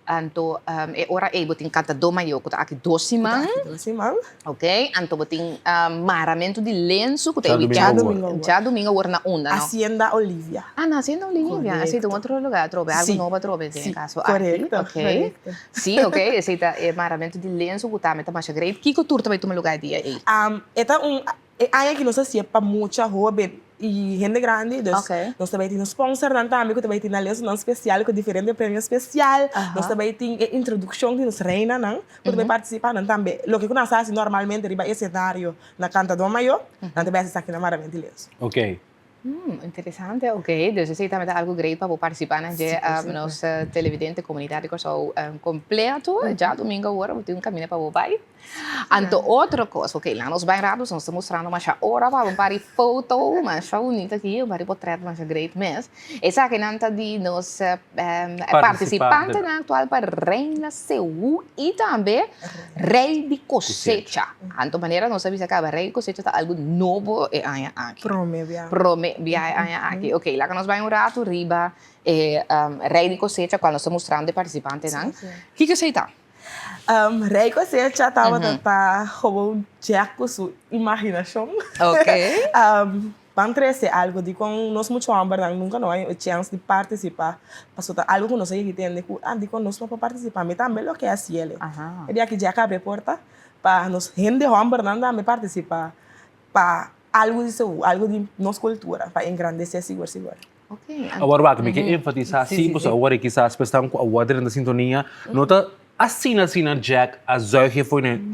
Anto e ora ei bo tin Kantadó Mayó ku ta aki dos siman. Ku ta aki dos siman. Ok, anto bo tin maramentu di lensu ku ta e Djadumingu weekend. Djadumingu awor. Djadumingu awor na unda no? Hacienda Olivia. Ah, na Hacienda Olivia. Esei ta un otro lugar atrobe, algu nobo atrobe den e kaso aki. Korekto, Ok. korekto. Si, ok, esei ta e maramentu di lensu ku tambe ta masha great. Kiko tur ta bai tuma lugar e dia ei? E ta un E aña aki nos a hasié pa mucha hóben i hende grandi, dus nos ta bai tin sponsornan tambe ku ta bai tin nan lesonan spesial ku diferente premio spesial. Nos ta bai tin e introdukshon di nos reinanan ku ta bai partisipá nan tambe. Loke ku nan sa hasi normalmente riba esenario na Kantadó Mayó, nan ta bai hasi esaki na Maramente Leso. Interesante, ok. Dus esei tambe ta algu great pa bo partisipá na dje. Nos televidente, komunidat di Kòrsou kompleto, djadumingu awor bo tin un kaminda pa bo bai. Anto otro kos, ok, laat nos bai rato, nos ta mustrando masha ora pa un par di foto masha bunita aki, un par di potret masha great mes. Esakinan ta di nos partisipantenan aktual pa Reina Seú i tambe Rei di Kosecha. Anto manera nos a bisa kaba, Rei di Kosecha ta algu nobo e aña aki. Prome biaha. Prome biaha e aña aki. Ok, laga nos bai un ratu riba e Rei di Kosecha kual nos ta mustrando e partisipantenan. Kiko esei ta? Rei Kosecha tabata ta gewoon Jack ku su imaginashon. Ok. Ban trese algu dikon nos mucha hòmbernan nunka no haña e chèns di partisipá, pasobra ta algu ku nos a yega tende ku ah dikon nos no por partisipá, mi tambe lo ke hasi el. E di aki Jack abri e porta pa nos hende hòmbernan tambe partisipá pa algu di Seú, algu di nos kultura, pa engrandesé sigur sigur. Awor wak, mi ke enfatisá si, pasobra awor e kisas pesnan ku awor drenta sintonia no ta asina asina Jack a zuig e fo'i nan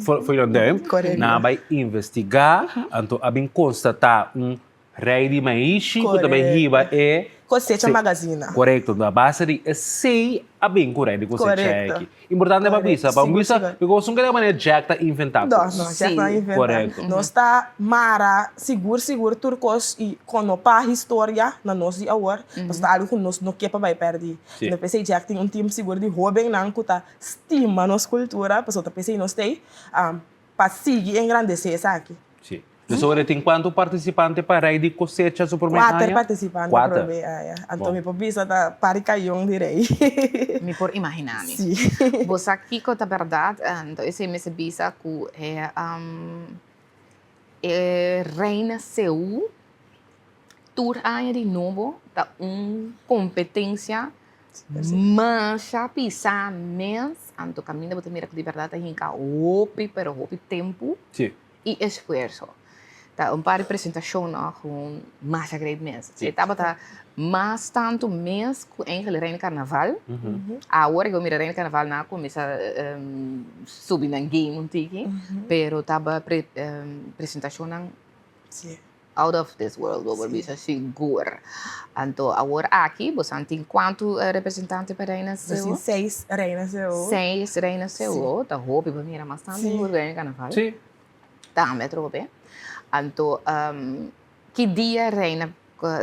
duim. Nan a bai investigá, anto a bin konstatá un rei di maishi ku ta bai hiba e Kosecha magazina. Korekto, a base di esei a bin ku rei di kosecha aki. Importante pa bisa, pa bisa, because un keda manera Jack ta inventa kos. No, no, Jack no a inventa. Korekto. Nos ta mara sigur sigur tur kos i kono pa historia na nos di awor, pasobra ta algu ku nos no ke pa bai pèrdí. Sí. No p'esei Jack tin un team sigur di hóbennan ku ta stima nos kultura, pasobra ta p'esei nos ta ei, pa sigui engrandesé esaki. Sí. Dus ora tin kuantu partisipante pa Rei di Kosecha su promé aña? Kuater partisipante Kuater. promé aña. Anto Bon. mi por bisa ta par kayon di rei. Mi por imaginá mi. Sí. Bo sa kiko ta bèrdat? Anto esei mester bisa ku e e Reina Seú tur aña di nobo ta un kompetensia masha pisá mes. Anto kaminda bo ta mira ku di bèrdat ta hinka hopi pero hopi tempu. Sí. I esfuerso. Ta un par di presentashon no gewoon masha great mes. E tabata mas tantu mes ku enkele Reina Karnaval. Awor ku bo mira Reina Karnaval nan a kuminsá subi nan game un tiki, pero taba presentashonnan out of this world bo por bisa sigur. Anto awor aki bo san tin kuantu representante pa Reina Nos tin Seú? seis Reina Seú. Seis Reina Seú, ta hopi bo mira mas tantu ku Reina Karnaval. Sí. Tambe atrobe. Anto ki dia Reina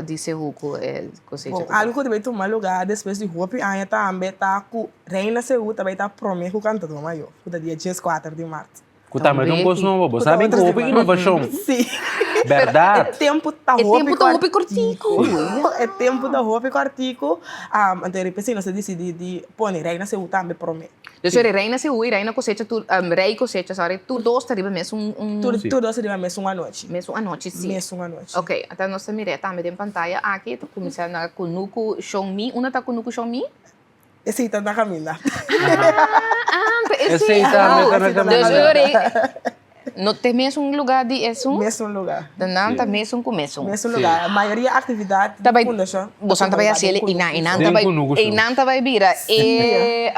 di Seú ku e kosecha Bon, ta algu ku ta bai tuma lugá despues di hopi aña tambe ta ku Reina Seú ta bai ta promé ku Kantadó Mayó, ku ta dia dieskuater di mart. Ku tambe ta un kos nobo. Bo Ku ta sabi ku otro hopi siman. inovashon. Sí. Bèrdat. E tempu ta E hopi tempu ta hopi kòrtiku. E tempu ta hopi kòrtiku. Anto riba esei nos a disidí di pone Reina Seú tambe promé. Dus ora Reina Seú i Reina Kosecha tur, Rei Kosecha, sorry, tur dos ta riba mesun un. Tur tur dos ta riba mesun anochi. Mesun anochi, sí. Mesun anochi. Ok, anto nos ta mir'é tambe den pantaya aki. Ta kuminsá na Kunuku Shon Mi. Unda ta Kunuku Shon Mi? Esei ta na kaminda. Ah, pero esei Esei tambe ta na kaminda. Dus ora ei, no ta e mesun lugá di esun? Mesun lugá. Dan nan ta mesun ku mesun. Mesun lugá. Mayoria aktividat Ta di bai, fundashon ta boso ta bai tuma lugá hasi den el einan, kunuku. einan ta Den bai, kunuku shon. einan ta bai bira e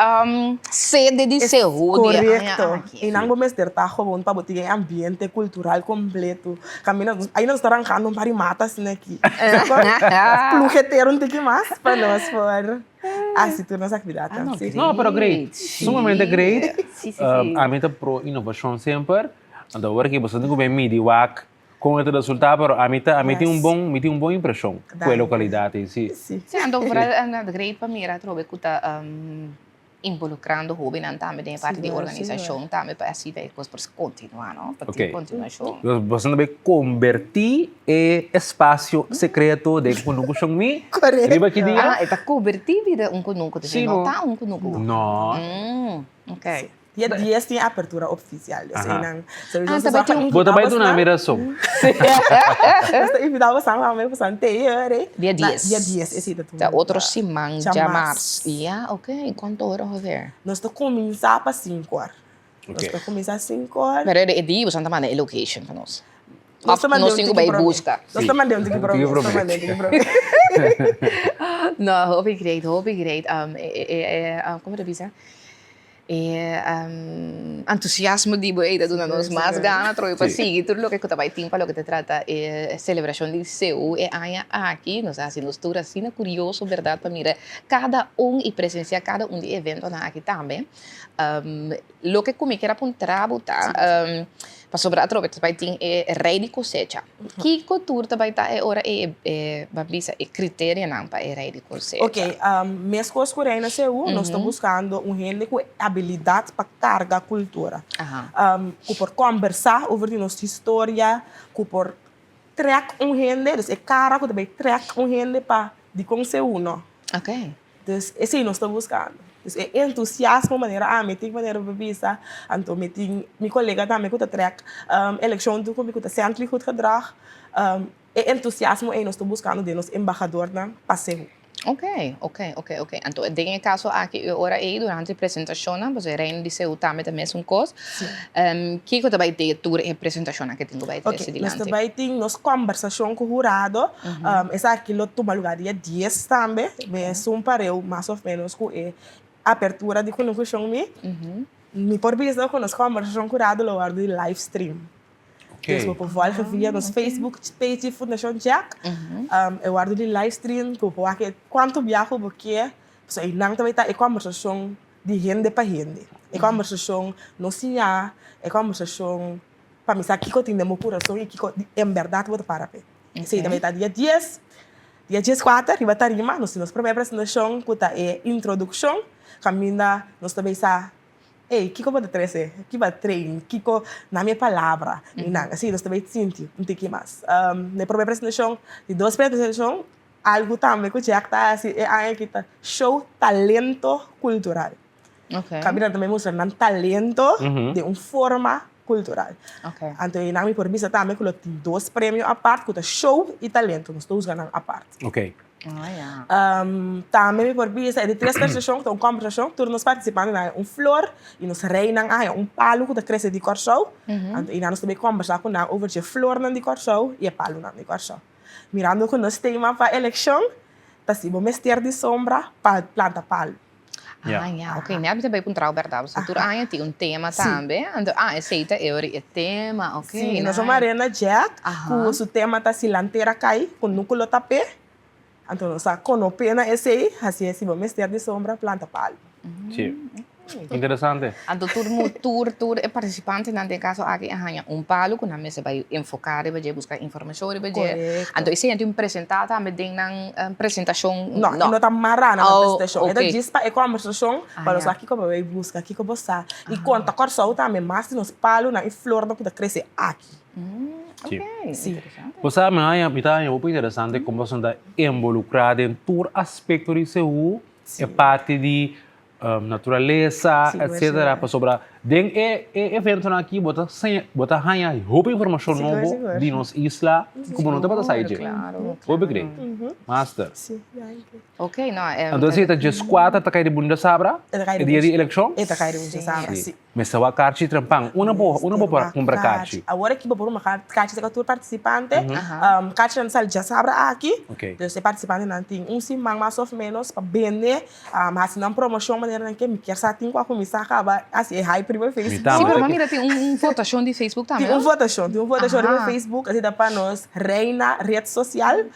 sede di Sehu di e aña Korekto. aki. Einan bo mester ta gewoon pa bo tin e ambiente kultural kompleto. Kaminda nos, ainda nos ta rankando un par di mata asina aki. Plugetera un tiki mas pa nos por. Asi tur nos actividadnan, Ah, no, sí. No, pero great. Sí. Sumamente great. Sí, sí, sí. Ami ta pro innovacion semper. Anto awor aki boso tin cu bin midi wak con e ta resulta, pero ami ta, ami tin un Yes. bon, mi tin un bon impresion cu e Danki. localidad ei, sí. Sí. Sí, anto vooral great pa mira atrobe cu ta involucrando hobennan tambe den e parti di Sigur, organisacion sigur. tambe pa asina e cos por continua, no? Pa tin Ok. continuacion. Dus boso ta bay conberti e espacio secreto den Kunuku Shon Mi Correcto. riba ki dia? Ah, e ta conberti bira un kunuku, dus Sí, e no no. ta un kunuku. No. Mm, ok. Sí. Dia dies tin apertura ofisial, dus Aha. einan sowieso Ah, nos ta bai ta tin un- Bo ta bai invitá duna mi bosnan. rason. Nos ta invitá bosnan tambe pa san te ora. Dia Na dies. dia dies esei ta tuma Ta otro lugar. siman, Djamars. djamars. Ya, ok. Kuantu ora ongeveer? Nos ta kuminsá pa sinku or. Nos Ok. ta kuminsá sinku or. Pero e dia boso ta manda e location pa nos. Nos Of ta mand'é nos un tin ku tiki bai promé. buska. Nos ta mand'é un tiki Un promé. tiki Nos ta promé. mand'é un tiki promé. No, hopi great, hopi great. E, e, e, komo ta bisa? E entusiasmo di bo ei ta duna nos mas gana atrobe pa sigui tur loke ku ta bai tin pa loke ta trata e selebrashon di Seú e aña aki. Nos a hasi nos tur asina kurioso bèrdat pa mira kada un i presensiá kada un di e eventonan aki tambe. Loke ku mi kier a puntra bo ta, pasobra atrobe ta bai tin e rei di kosecha. Kiko tur ta bai ta e ora ei e, bo a bisa, e kriterianan pa e rei di kosecha? Oké, meskos ku Reina Seú, nos ta buskando un hende ku e abilidat pa karga kultura. Ku por kòmbersá over di nos historia, ku por trèk un hende, dus e kara ku ta bai trèk un hende pa dikon Seú no. Dus esei nos ta buskando. Dus e entusiasmo manera ami tin manera bo bisa, anto mi tin mi kolega tambe ku ta trèk elekshon tur ku mi ku ta sentli goed gedrag. E entusiasmo ei nos ta buskando den nos embahadornan pa Sehu. Ok, ok, ok, ok. Anto den e kaso aki e ora ei durante e presentashonnan, pasobra e Reino di Sehu tambe ta mesun kos, kiko ta bai den tur e presentashonnan ke tin ku bai trese Ok, nos dilanti? ta bai tin nos kòmbersashon ku hurado. Esaki lo tuma lugá dia dies tambe, mesun pareu mas òf ménos ku e apertura di Kunukushon mi. Mi por bisa ku nos kòmbersashon ku hurado lo wòrdu di live stream. Dus bo por volga via nos Facebook page di Fundacion Jack. E wordo di live stream ku bo por wak kuantu biaha ku bo ke. Pasobra einan ta bai ta e kombersashon di hende pa hende. E kombersashon no siñá, e kombersashon pa mi sa kiko tin den bo kurason i kiko en bèrdat bo ta para p'e. Esei ta bai ta dia dies, dia dieskuater riba tarima nos tin nos promé presentashon ku ta e introdukshon kaminda nos ta bai sa Ey, kiko bo ta trese? Ki bo a train? Kiko na mi e palabra? I nan, asina nos ta bay sinti un tiki mas. Na e prome presentashon, di dos presentashon, algu tambe ku Jack ta hasi e aña aki ta show talento kultural. Kaminda nan ta bay mustra nan talento den un forma kultural. Anto einan mi por bisa tambe ku lo tin dos premio apart ku ta show i talento, nos ta husga nan apart. Tambe mi por bisa e di tres presentashon ta un kombersashon tur nos partisipantenan haña un flor i nos reinan a haña un palu ku ta krese di Kòrsou. Anto einan nos ta bai kombersá ku nan over dje flornan di Kòrsou i e palunan di Kòrsou. Mirando ku nos tema pa elekshon ta si bo mester di sombra pa planta palu. Ah ya, ok. Nèt mi ta bai puntra bo bèrdat, pasobra tur aña tin un tema tambe. Anto, ah, esei ta e ora di e tema, ok. Sí, nos a mara na Jack ku su tema ta Si lantera kai, ku nuku lo tap'é. Anto nos a konop'é na esei, hasié si bo mester di sombra, planta palu. Sí. Interesante. Anto tur mu tur tur e partisipantenan den kaso aki a haña un palu ku nan mester bai enfoká riba dje, buska informashon riba dje. Korekto. Anto esei nan tin presentá tambe den nan presentashon? No, e no ta mará na nan presentashon. E ta djis pa e kòmbersashon pa nos wak kiko bo bai buska, kiko bo sa. I konta Kòrsou tambe mas di nos palunan i flornan ku ta krese aki. Sí. Ok, Sí. interesante. Bo sa mi haña, mi ta haña hopi interesante komo boso ta involukrá den tur aspekto di Seú, e parti di naturalesa, etcetera, pasobra den e eventonan aki bo ta siña, bo ta haña hopi informashon nobo di nos isla ku bo no tabata sa dje. Hopi great. Master. Anto si ta djeskuater ta kai di bunita sabra, e dia di elekshon? E ta kai di bunita sabra, si. Mester wak karchi trempan. Unda bo unda bo por kumpra karchi? Awor aki bo por kumpra karchi serka tur partisipante. Karchinan ta sali djasabra aki. Dus e partisipantenan tin un siman mas òf ménos pa bende, hasi nan promoshon manera nan ke. Mi kier sa tin ku a kuminsá kaba hasi e hype riba Facebook. Sí, pero m'a mira tin un votashon di Facebook tambe, no? Tin un votashon, tin un votashon riba Facebook. Esei ta pa nos reina ret sosial.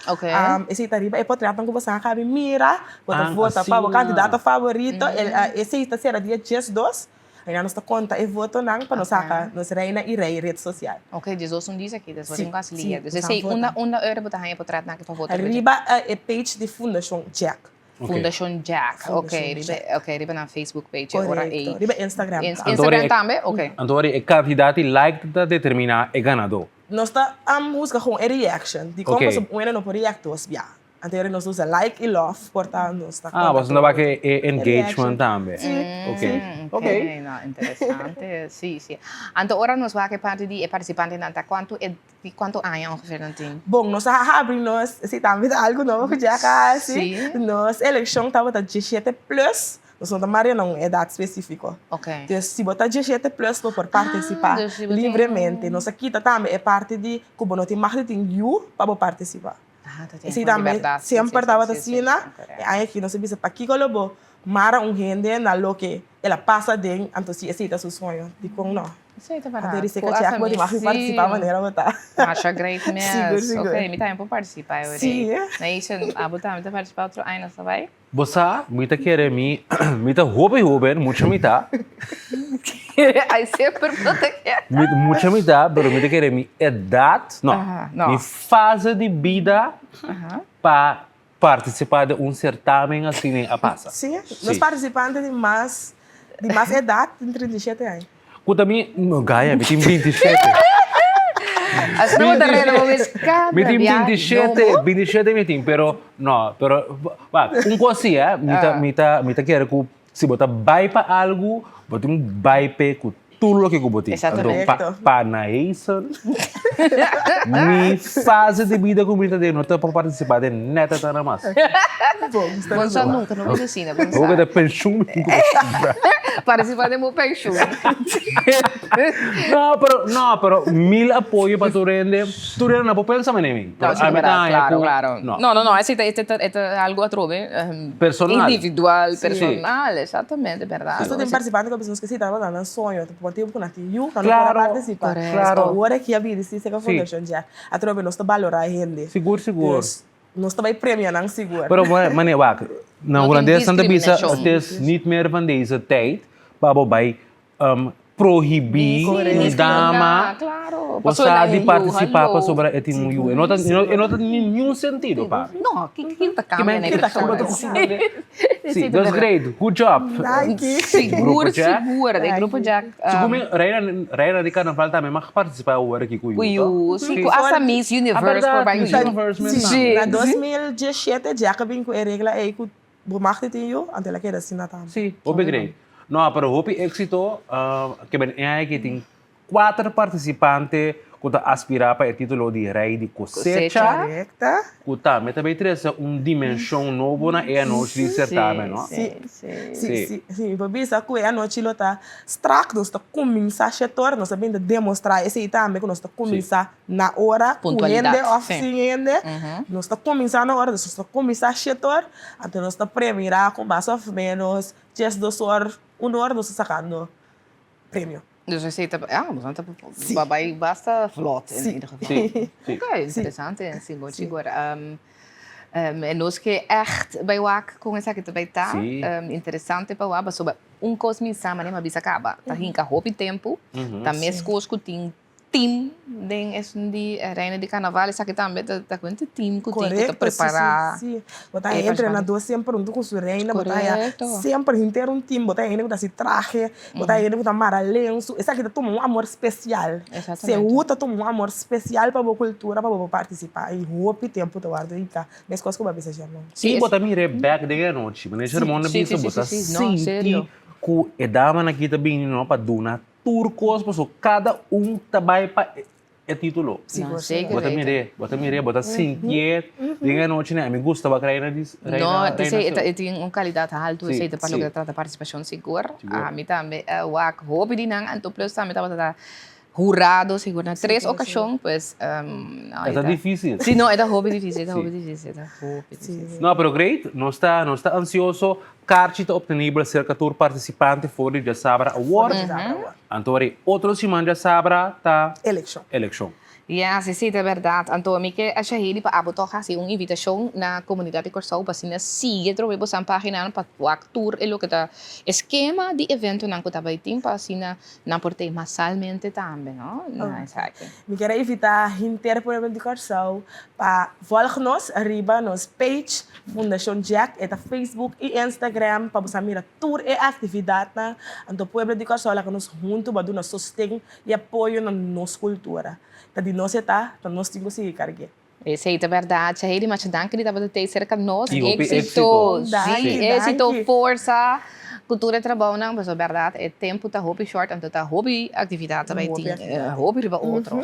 Esei ta riba e potretnan ku bo sa kaba mira. Bo ta vota pa bo kandidato favorito. Esei ta sera dia diesdos. Aina nos ta konta e votonan pa nos saka nos reina i rei ret sosial. Ok, diesdos un dies aki, despues tin un kas lia. Dus esei unda unda ora bo ta haña potretnan aki pa vota riba dje? Riba e page di Fundashon Jack. Fundashon Jack, ok, riba ok riba nan Facebook page e ora ei. Korekto, riba Instagram tambe. Instagram tambe? Ok. Anto ora e kantidat di like ta determiná e ganadó. Nos ta husga kon e reaction, dikon pasobra un hende no por react dos bia. Anterior nos usa like y love por ta nos ta Ah, boso ta wak e engagement tambe. Sí. Ok. Ok. No, interesante. Sí, sí. Anto ora nos wak e parti di e participantenan ta cuanto e di cuanto aña ongeveer nan tin? Bon, nos a habri nos, si tambe ta algo nobo cu Jack a haci. Sí. Nos eleccion tabata diesisiete plus, nos no ta maria na un edad specifico. Ok. Dus si bo ta diesisiete plus bo por participa Ah, dus si bo tin libremente. Nos a kita tambe e parti di cu bo no tin mag di tin yu pa bo participa. Esei tambe semper tabata asina. E aña aki nos a bisa pakiko lo bo mara un hende na loke el a pasa den, anto si esei ta su soño, dikon no? Anto di seka chèk bo di mag mi partisipá manera bo ta. Masha great mes. Sigur, sigur. Ok, mi tambe por partisipá e ora ei. Naisha, abo tambe ta partisipá otro aña nos ta bai? Bo sa, mi ta kere mi, mi ta hopi hoben, mucha mi ta. Ai semper bo ta kere. Mi, mucha mi ta, pero mi ta kere mi edat, no, no. mi fase di bida pa participa den un certamen asina a pasa. Sí, nos participante di mas, di mas edat tin 37 aña. Ku ta mi, no gaya, mi tin 27. Asina bo ta rena bo mes kada Mi tin bia 27, nobo. 27 mi tin, pero no, pero wak, un kos si eh, mi ta, mi ta, mi ta kere ku si bo ta bai pa algu, bo tin bai p'e ku tur loke ku bo tin. Exactamente. Anto pa, pa na Hazel. Mi fase di bida ku mi ta den no ta pa partisipá den nèt ata na mas. Bon, sta Bon sa nunka no bisa asina, bon sa. Bo ta penshun mi tin ku kumpra. Partisipá den bo penshun. No, pero no, pero mil apoyo pa tur hende. Tur hende no por pensa manera mi. No, Pero si ta ami ta berdad, haña claro, ku claro. no. No, no, no, esei ta e ta algu atrobe Personal. individual, Sí. personal, exactamente, berdad. Nos tin participante ku a bisa nos ke si tabata nan soño, ta por tempu ku nan tin yu, nan no por a Claro, participa. Correcto. claro. Awor aki a bini si seka Sí. Fundashon Jack, atrobe nos ta balora hende. Sigur, sigur. Dus nos ta bai premia nan sigur. Pero mane wak, na No tin Hulandes nan ta bisa discriminacion. het is niet meer van deze tijd pa bo bai prohibí un dama bo sa di partisipá pasobra e tin un yu. E no ta e no ta niun sentido pa. No, kin ta kambia na e persona? Si, dus great, good job. Sigur, sigur, e grupo Jack. Sigur mi reina reina di karnaval tambe mag partisipá awor aki ku yu, Ku yu, si, ku asta Miss Universe por bai ku yu. Miss Universe mes tambe. Na 2017 Jack a bin ku e regla ei ku Bo mag di tin yu, anto el a keda asina tambe. Sí, hopi grei. No, pero hopi éxito, ke ben e aña aki tin kuater partisipante ku ta aspirá pa e título di Rei di Kosecha, Korekta. ku tambe ta bay trese un dimenshon nobo na e anochi di sertamen, no? Sí, sí, sí, sí. Mi por bisa ku e anochi lo ta strak, nos ta kuminsá shetor, nos ta bin ta demostrá esei tambe ku nos ta kuminsá Na ora ku hende òf sin hende, nos ta kuminsá na ora, nos ta kuminsá shete or, anto nos ta premirá ku mas òf ménos diesdos or, un or nos ta sakando premio. Dus esei ta, ah, boso ta bai basta vlot in ieder geval. Sí, sí. Oké, interesante, sigur, sigur. En nos ke ègt bai wak kon esaki ta bai ta, interesante pa wak, pasobra un kos mi sa manera mi a bisa kaba, ta hinka hopi tempu, ta meskos ku tin team den esun di Reina di Carnaval esaki tambe ta ta cuenta team cu tin cu ta prepara. Correcto, si, si, si. Bo ta haya entrenador semper hunto cu su reina, bo ta haya semper henter un team, bo ta haya hende cu ta haci trahe, bo ta haya hende cu ta mara lensu, esaki ta tuma un amor special. Sehu ta tuma un amor special pa bo cultura pa bo por participa y hopi tempo ta wordo hinca, mescos cu bo a bisa Germán. Si bo ta mira e bek den e anochi, manera Germán a bisa bo ta sinti cu e damanan aki ta bini no pa duna Tur kos paso kada un ta bai pa e titulo. No, zeker Bo ta weten. mir'é, bo ta mir'é, bo ta sintié den e anochi mi gusta wak Reina di Reina No, Reina esei Sue. e tin un kalidat haltu, Sí, esei ta pa loke sí. ta trata partisipashon sigur. Sigur. Ami tambe a wak hopi di nan, anto plus tambe tabata ta hurado sigur na tres okashon, pues no, E ta difísil. Sí, no, e ta hopi difísil, e ta Sí. hopi difísil, e ta hopi difísil. No, pero great, nos ta nos ta ansioso Karchi ta obtenibel serka tur partisipante for di djasabra awor. Anto e otro siman djasabra ta Elekshon. elekshon. Ya, si si, ta bèrdat. Anto mi ke a shahidi pa abo tòg hasi un invitashon na komunidat di Kòrsou pa asina sigui atrobe bosan páginanan pa wak tur e loke ta e skema di eventonan ku ta bai tin pa asina nan por tei masalmente tambe, no? Na esaki. Mi kier a invitá henter pueblo di Kòrsou pa vòlg nos riba nos page Fundashon Jack, e ta Facebook i Instagram pa bo sa mira tur e aktividatnan. Anto pueblo di Kòrsou laga nos huntu bo a duna sosten i apoyo na nos kultura. Ta di nos e ta, ta nos tin ku sigui karg'é. Esei ta bèrdat, Shahedi, masha danki di tabata tei serka nos. I hopi Éksito! éksito. Sí, éksito, forsa ku tur e trabounan, pasobra bèrdat e tempu ta hopi short, anto ta hopi aktividat ta bai tin, hopi riba otro.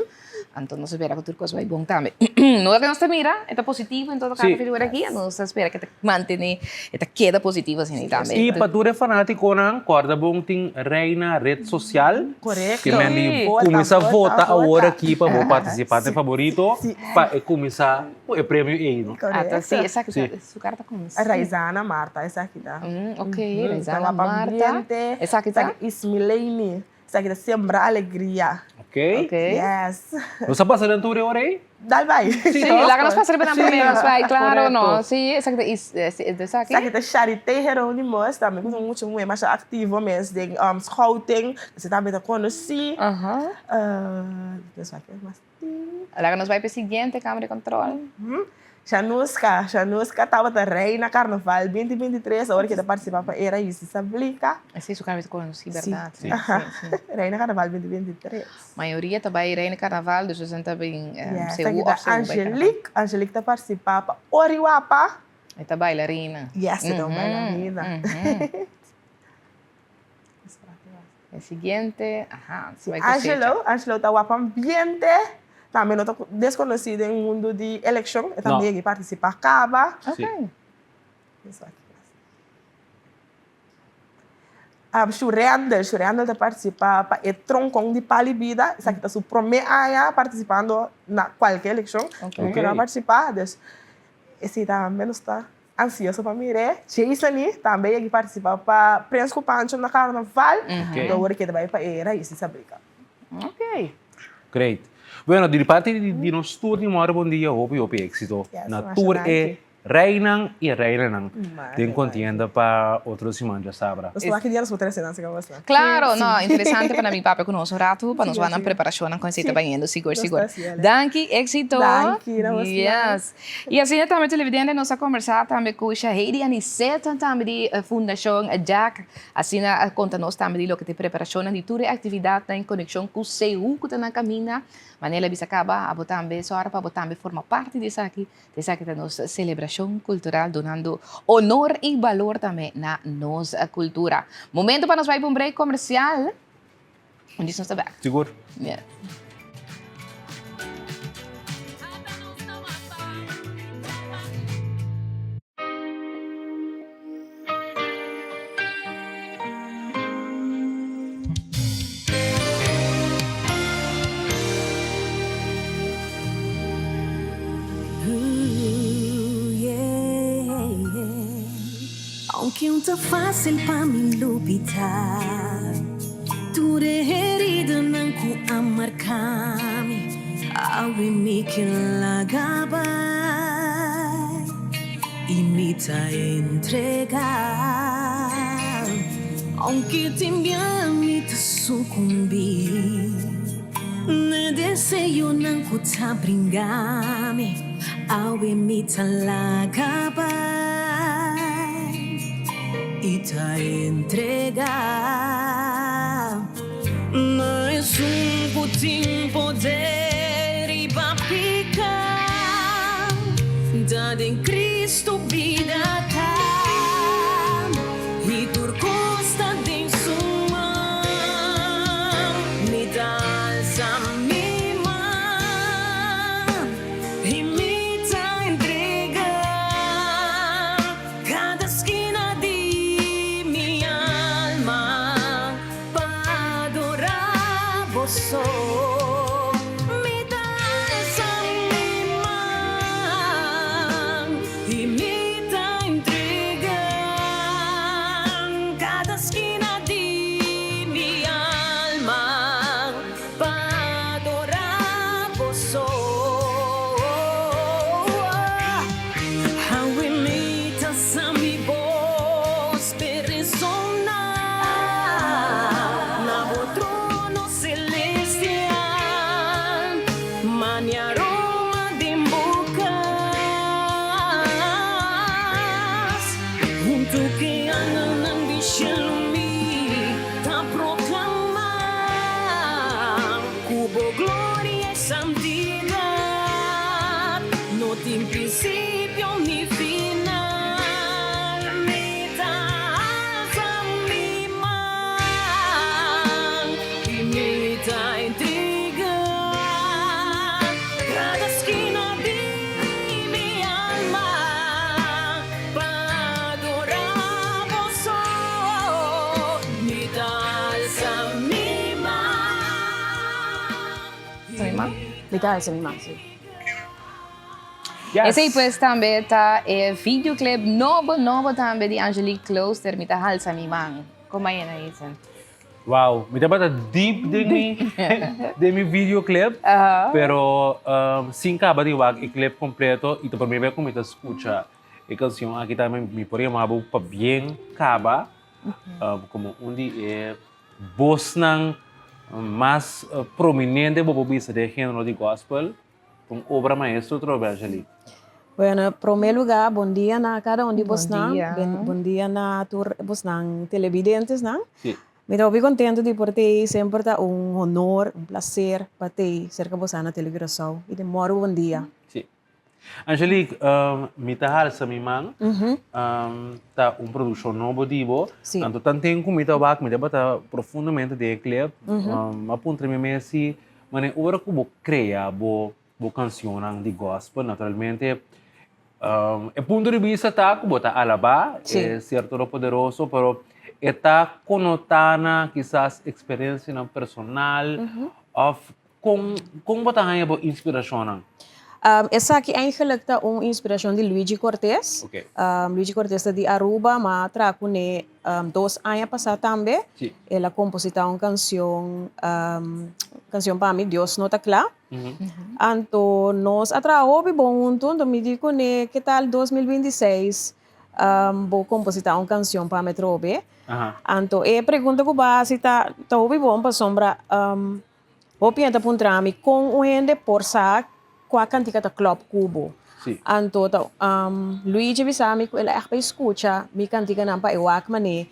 Anto nos ta spera ku tur kos bai bon tambe. No loke nos ta mira e ta positivo en todo kaso figura aki, anto nos ta spera ku e ta mantene, e ta keda positivo asina tambe. I pa tur e fanatikonan, kòrda bon tin Reina red sosial. Korekto. Ke men di kuminsá vota awor aki pa bo partisipante faborito pa e kuminsá ku e premio ei, no? Korekto. Si, esaki ta, su kara ta konosí. Raizana Marta esaki ta. Ok, Raizana Marta. Esaki ta? Esaki Ismileini. Esaki ta sembra alegria. Ok. Ok. Yes. Nos a pasa den tur e ora ei? Dal bai. Sí, laga nos pasa riba nan promé nos bai, claro, no. Sí, esaki ta is, esaki? Esaki ta Charité Heronimus, tambe ku ta mucha muhé masha aktivo mes den scouting, esei tambe ta konosí. Aha. Nos bai ke mas tin? Laga nos bai pa e siguiente kamera di control. Shanuska, Shanuska tabata reina karnaval binti 23, awor ke ta partisipa pa e Raíz di Sablika. Esei su kara mi ta konosí, bèrdat. Sí. Sí, sí. Reina karnaval binti 23. Mayoria ta bai reina karnaval, dus esnan ta bin Yes, seú esaki ta òf seú bai karnaval. Angelique, Angelique ta partisipa pa Oriwapa. E ta bailarina. Yes, e ta un bailarina. E siguiente, aha, si bai cosecha. Angelo, Angelo ta wapa ambiente. Tambe no ta deskonosí den mundu di elekshon, e tambe yega partisipá kaba. Sí. Shurendel, Shurendel ta partisipá pa e tronkon di Pali Bida, esaki ta su promé aña partisipando na kualke elekshon ku el a partisipá, dus esei tambe nos ta ansioso pa mir'é. Jasony tambe yega partisipá pa Prens ku Pancho na karnaval, anto awor e ta bai pa e Rais di Sabrika. Ok. Great. Bueno, di parti di nos tur di Mòre Bon Dia hopi hopi éksito na tur e Reinan i reinanan den kontienda pa otro siman djasabra. Nos wak dia nos por trese nan segun bosnan. Claro, no, interesante pa nan bin papia ku nos un ratu, pa nos wak nan preparashonnan kon esei ta bayendo, sigur, sigur. Danki, éksito. Danki na bosnan. Yes. I asina tambe televidente nos a kombersá tambe ku Shaheidy Aniceta tambe di Fundashon Jack. Asina a konta nos tambe di loke ta e preparashonnan di tur e aktividatnan en konekshon ku Seú ku ta na kaminda. Manera el a bisa kaba, abo tambe sòru pa bo tambe forma parti di esaki. Esaki ta nos celebracion cultural dunando honor y balor tambe na nos cultura. Momento pa nos bai pa un break comercial. Un dis nos ta back. Sigur. Yes. Aunke un ta fácil pa mi lubida Tur e heridanan ku a marka mi Awe mi ke laga bai I mi ta entrega Aunke tin bia mi ta sukumbí N'e deseonan ku ta bringa mi, awe mi ta laga bai i ta entrega Na esun ku tin poder riba piká, ta den Cristo bida ta i tur kos ta den su man. Mi ta alsa mi man i mi ta entrega kada skina di mi alma pa adora bo so. Mi ta alsa mi man i mi ta entrega kada skina di mi alma pa adora bo so. Awe mi ta sa mi bos pe resona na bo trono celestial, mani aroma den bo cas, hunto ke angelnan di shelu mi ta proclama cu bo gloria y santidad no tin principio ni final. Mi ta alza mi man y mi ta entrega cada esquina di mi alma pa adora bo so. Mi ta alza mi man. Mi ta alza mi man, si. Yes. Esei pues tambe ta e videoclip nobo nobo tambe di Angelique Klooster, Mi ta halsa mi man. Kon bai yena Ethan? Wow, mi tabata deep den mi den mi videoclip, pero sin kaba di wak e clip completo y ta prome bes ku mi ta skucha e kanshon aki tambe mi por yama bo pa bien kaba komo un di e bosnan mas prominente bo por bisa den e genero di gospel. Un obra maestro trobe, Angelique. Bueno, prome lugar, bon dia na cada un di bosnan. Bon dia. Bon dia na tur bosnan televidentesnan. Sí. Mi ta hopi contento di por t'ei, semper ta un honor, un placer pa t'ei cerca bosan na Tele Curaçao. Y di moro bon dia. Sí. Angelique, mi ta halsa mi man, ta un produccion nobo di bo. Sí. Anto tanten cu mi ta wak, mi tabata profundamente den e clip. Mi a puntra mi mes si. Mane ora ku bo krea bo bo kanshonnan di gospel naturalmente e punto di bista ta ku bo ta alabá e Ser Todopoderoso pero e ta konotá na kisas eksperensianan personal òf kon kon bo ta haña bo inspirashonnan? Esaki eigenlijk ta un inspirashon di Luigi Cortes. Luigi Cortes ta di Aruba ma a traha kuné dos aña pasá tambe. El a kompositá un kanshon kanshon pa mi Dios no ta kla. Anto nos a traha hopi bon huntu, anto mi di kuné ke tal 2026 bo kompositá un kanshon pa mi atrobe. Anto e pregunta ku bo a hasi ta ta hopi bon pasobra hopi hende ta puntra mi kon un hende por sa kua kantika ta klòp ku bo. Anto ta Luigi a bisa mi ku el a ègt bai skucha mi kantikanan pa e wak manera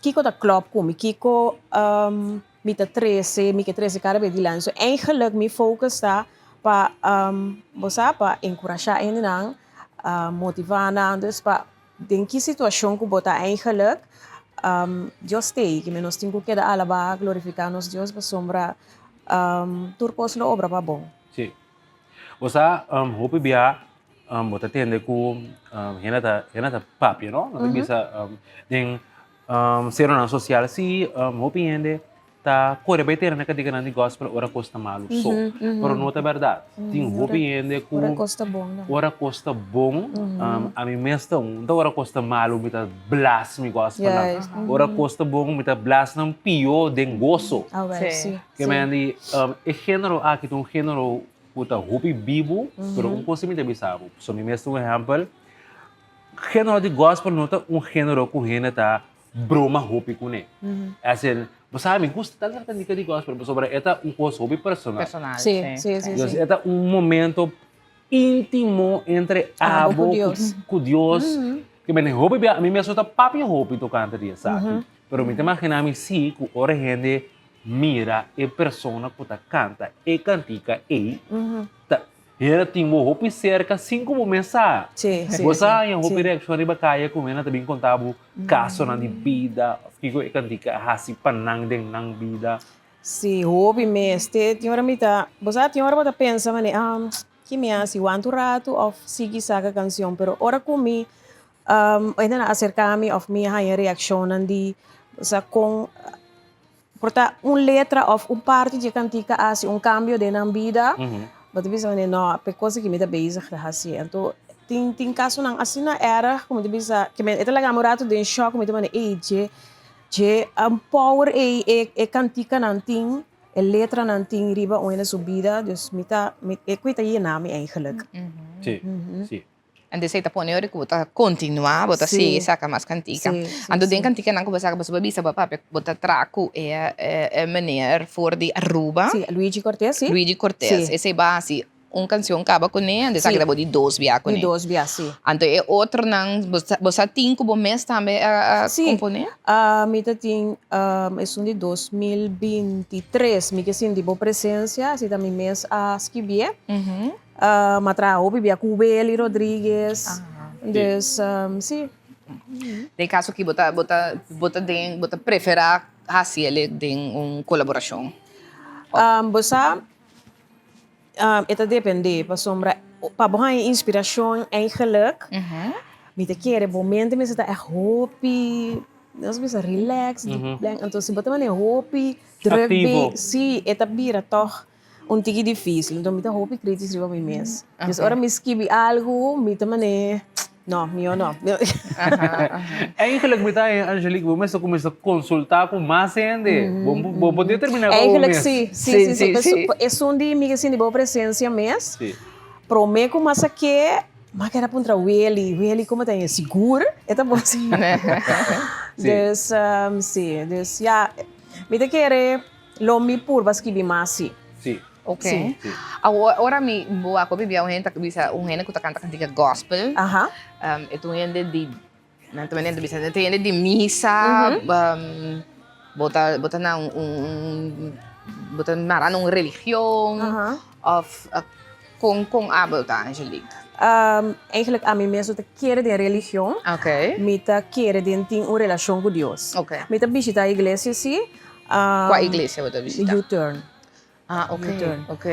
kiko ta klòp ku mi, kiko Mi ta trese, mi ke trese kada bes dilanti. So eigenlijk mi focus ta pa, bo sa, pa enkurashá hendenan, motivá nan. Dus pa den ki situashon ku bo ta eigenlijk, Dios t'ei. Kimen nos tin ku keda alabá, glorifiká nos Dios pasobra tur kos lo obra pa bon. Sí. Bo sa, hopi bia bo ta tende ku hende ta, hende ta papia, no? Nan ta bisa den Seronan sosial si hopi hende ta kore bai tera na kadiganan di gospel ora kos ta malu so. Pero no ta bèrdat. Tin hopi hende ku Ora kos ta bon nan. Ora kos ta bon, ami mes ta un. Ta ora kos ta malu mi ta blas mi gospelnan. Ora kos ta bon mi ta blas nan pió den goso. Ke men di e género aki ta un género ku ta hopi bibu, pero un kos si mi ta bisa bo. So mi mes ta un ehèmpel. Género di gospel no ta un género ku hende ta broma hopi kuné. As in, bo sa mi gusta tal kantika di gospel pasobra e ta un kos hopi personal. Personal, Sí, sí, sí, Dus sí. e ta un momento íntimo entre Abo ku abo Dios. ku Dios. Ke mene hopi bia mi mes no ta papia hopi tokante di esaki. Pero mi ta imaginá mi sí ku ora hende mira e persona ku ta kanta e kantika ei, ta Hera tin bo hopi serka sin ku bo mes sa. Sí, sí, Bo sa sí, haña hopi sí. reakshon riba kaya ku hende ta bin konta bo kasonan di bida òf kiko e kantika a hasi pa nan den nan bida. Sí, hopi mes. Te tin ora mi ta, bo sa tin ora bo ta pensa manera, ah, ki mi hasi, wanta un ratu òf sigui saka kanshon? Pero ora ku mi hende nan aserka mi òf mi haña reakshonnan di, bo sa kon Por ta un letra of un parti dje kantika a hasi un kambio den nan bida, bo ta bisa manera no, p'e kos aki mi ta bezig ta hasi. Anto tin tin kasonan asina erg ku mi ta bisa, ke men e ta laga mi un ratu den shòk, mi ta manda ey dje dje power ey e e kantikanan tin, e letranan tin riba un hende su bida, dus mi ta mi e ku ta yena mi eigenlijk. Sí, sí. Anto esei ta pone ora ku bo ta kontinuá, bo ta sigui saka mas kantika. Anto den kantikanan ku bo saka boso por bisa bo papia bo ta traha ku e e meneer for di Aruba. Sí, Luigi Cortez, sí. Luigi Cortez. Esei bo a hasi un kanshon kaba kuné, anto esaki ta bo di dos bia kuné. Di dos bia, sí. Anto e otronan bo sa tin ku bo mes tambe a komponé? Sí, mi ta tin esun di 2023, mi ke sinti bo presensia, asina mi mes a skibié. M'a traha hopi bia ku Willy Rodriguez. Dus, si. Den kaso ki bo ta bo ta bo ta den bo ta preferá hasi el den un kolaborashon? Bo sa, e ta dependé pasobra pa bo haña inspirashon eigenlijk mi ta kere bo mente mester ta ègt hopi, nos bisa relax, anto si bo ta manera hopi druk be, si e ta bira tòg Un tiki dificil, enton mi ta hopi critis riba mi mes. Dus ora mi skibi algu, mi ta mane, no, mihó no. Eigenlijk mi ta haña, Angelique, bo mester cuminsa consulta cu mas hende. Bo bo por determina pa bo Eigenlijk mes. si, si, si, si. Esun di mi ke sinti bo presencia mes, prome cu mas a ke, m'a keda puntra Willy, Willy como ta haña? Sigur? E ta bon si. Dus, si, dus ya, mi ta kere. Lo mi purba skibi mas si. Si. Ok. Si. Si. Awor, ora mi bo a kopi bia un hende ta bisa un hende ku ta kanta kantika gospel. Aha. Um, e ta un hende di, nan ta manera ta bisa, e ta hende di misa, um, bo ta, bo ta na un, un, bo ta mara na un religion, Aha. of kon, kon abo ta, Angelique? Um, eigenlijk ami mes no ta kere den religion. Ok. Mi ta kere den tin un relashon ku Dios. Ok. Mi ta bishita iglesia si. Kua iglesia bo ta bishita? U-turn. Ah, ok, ok.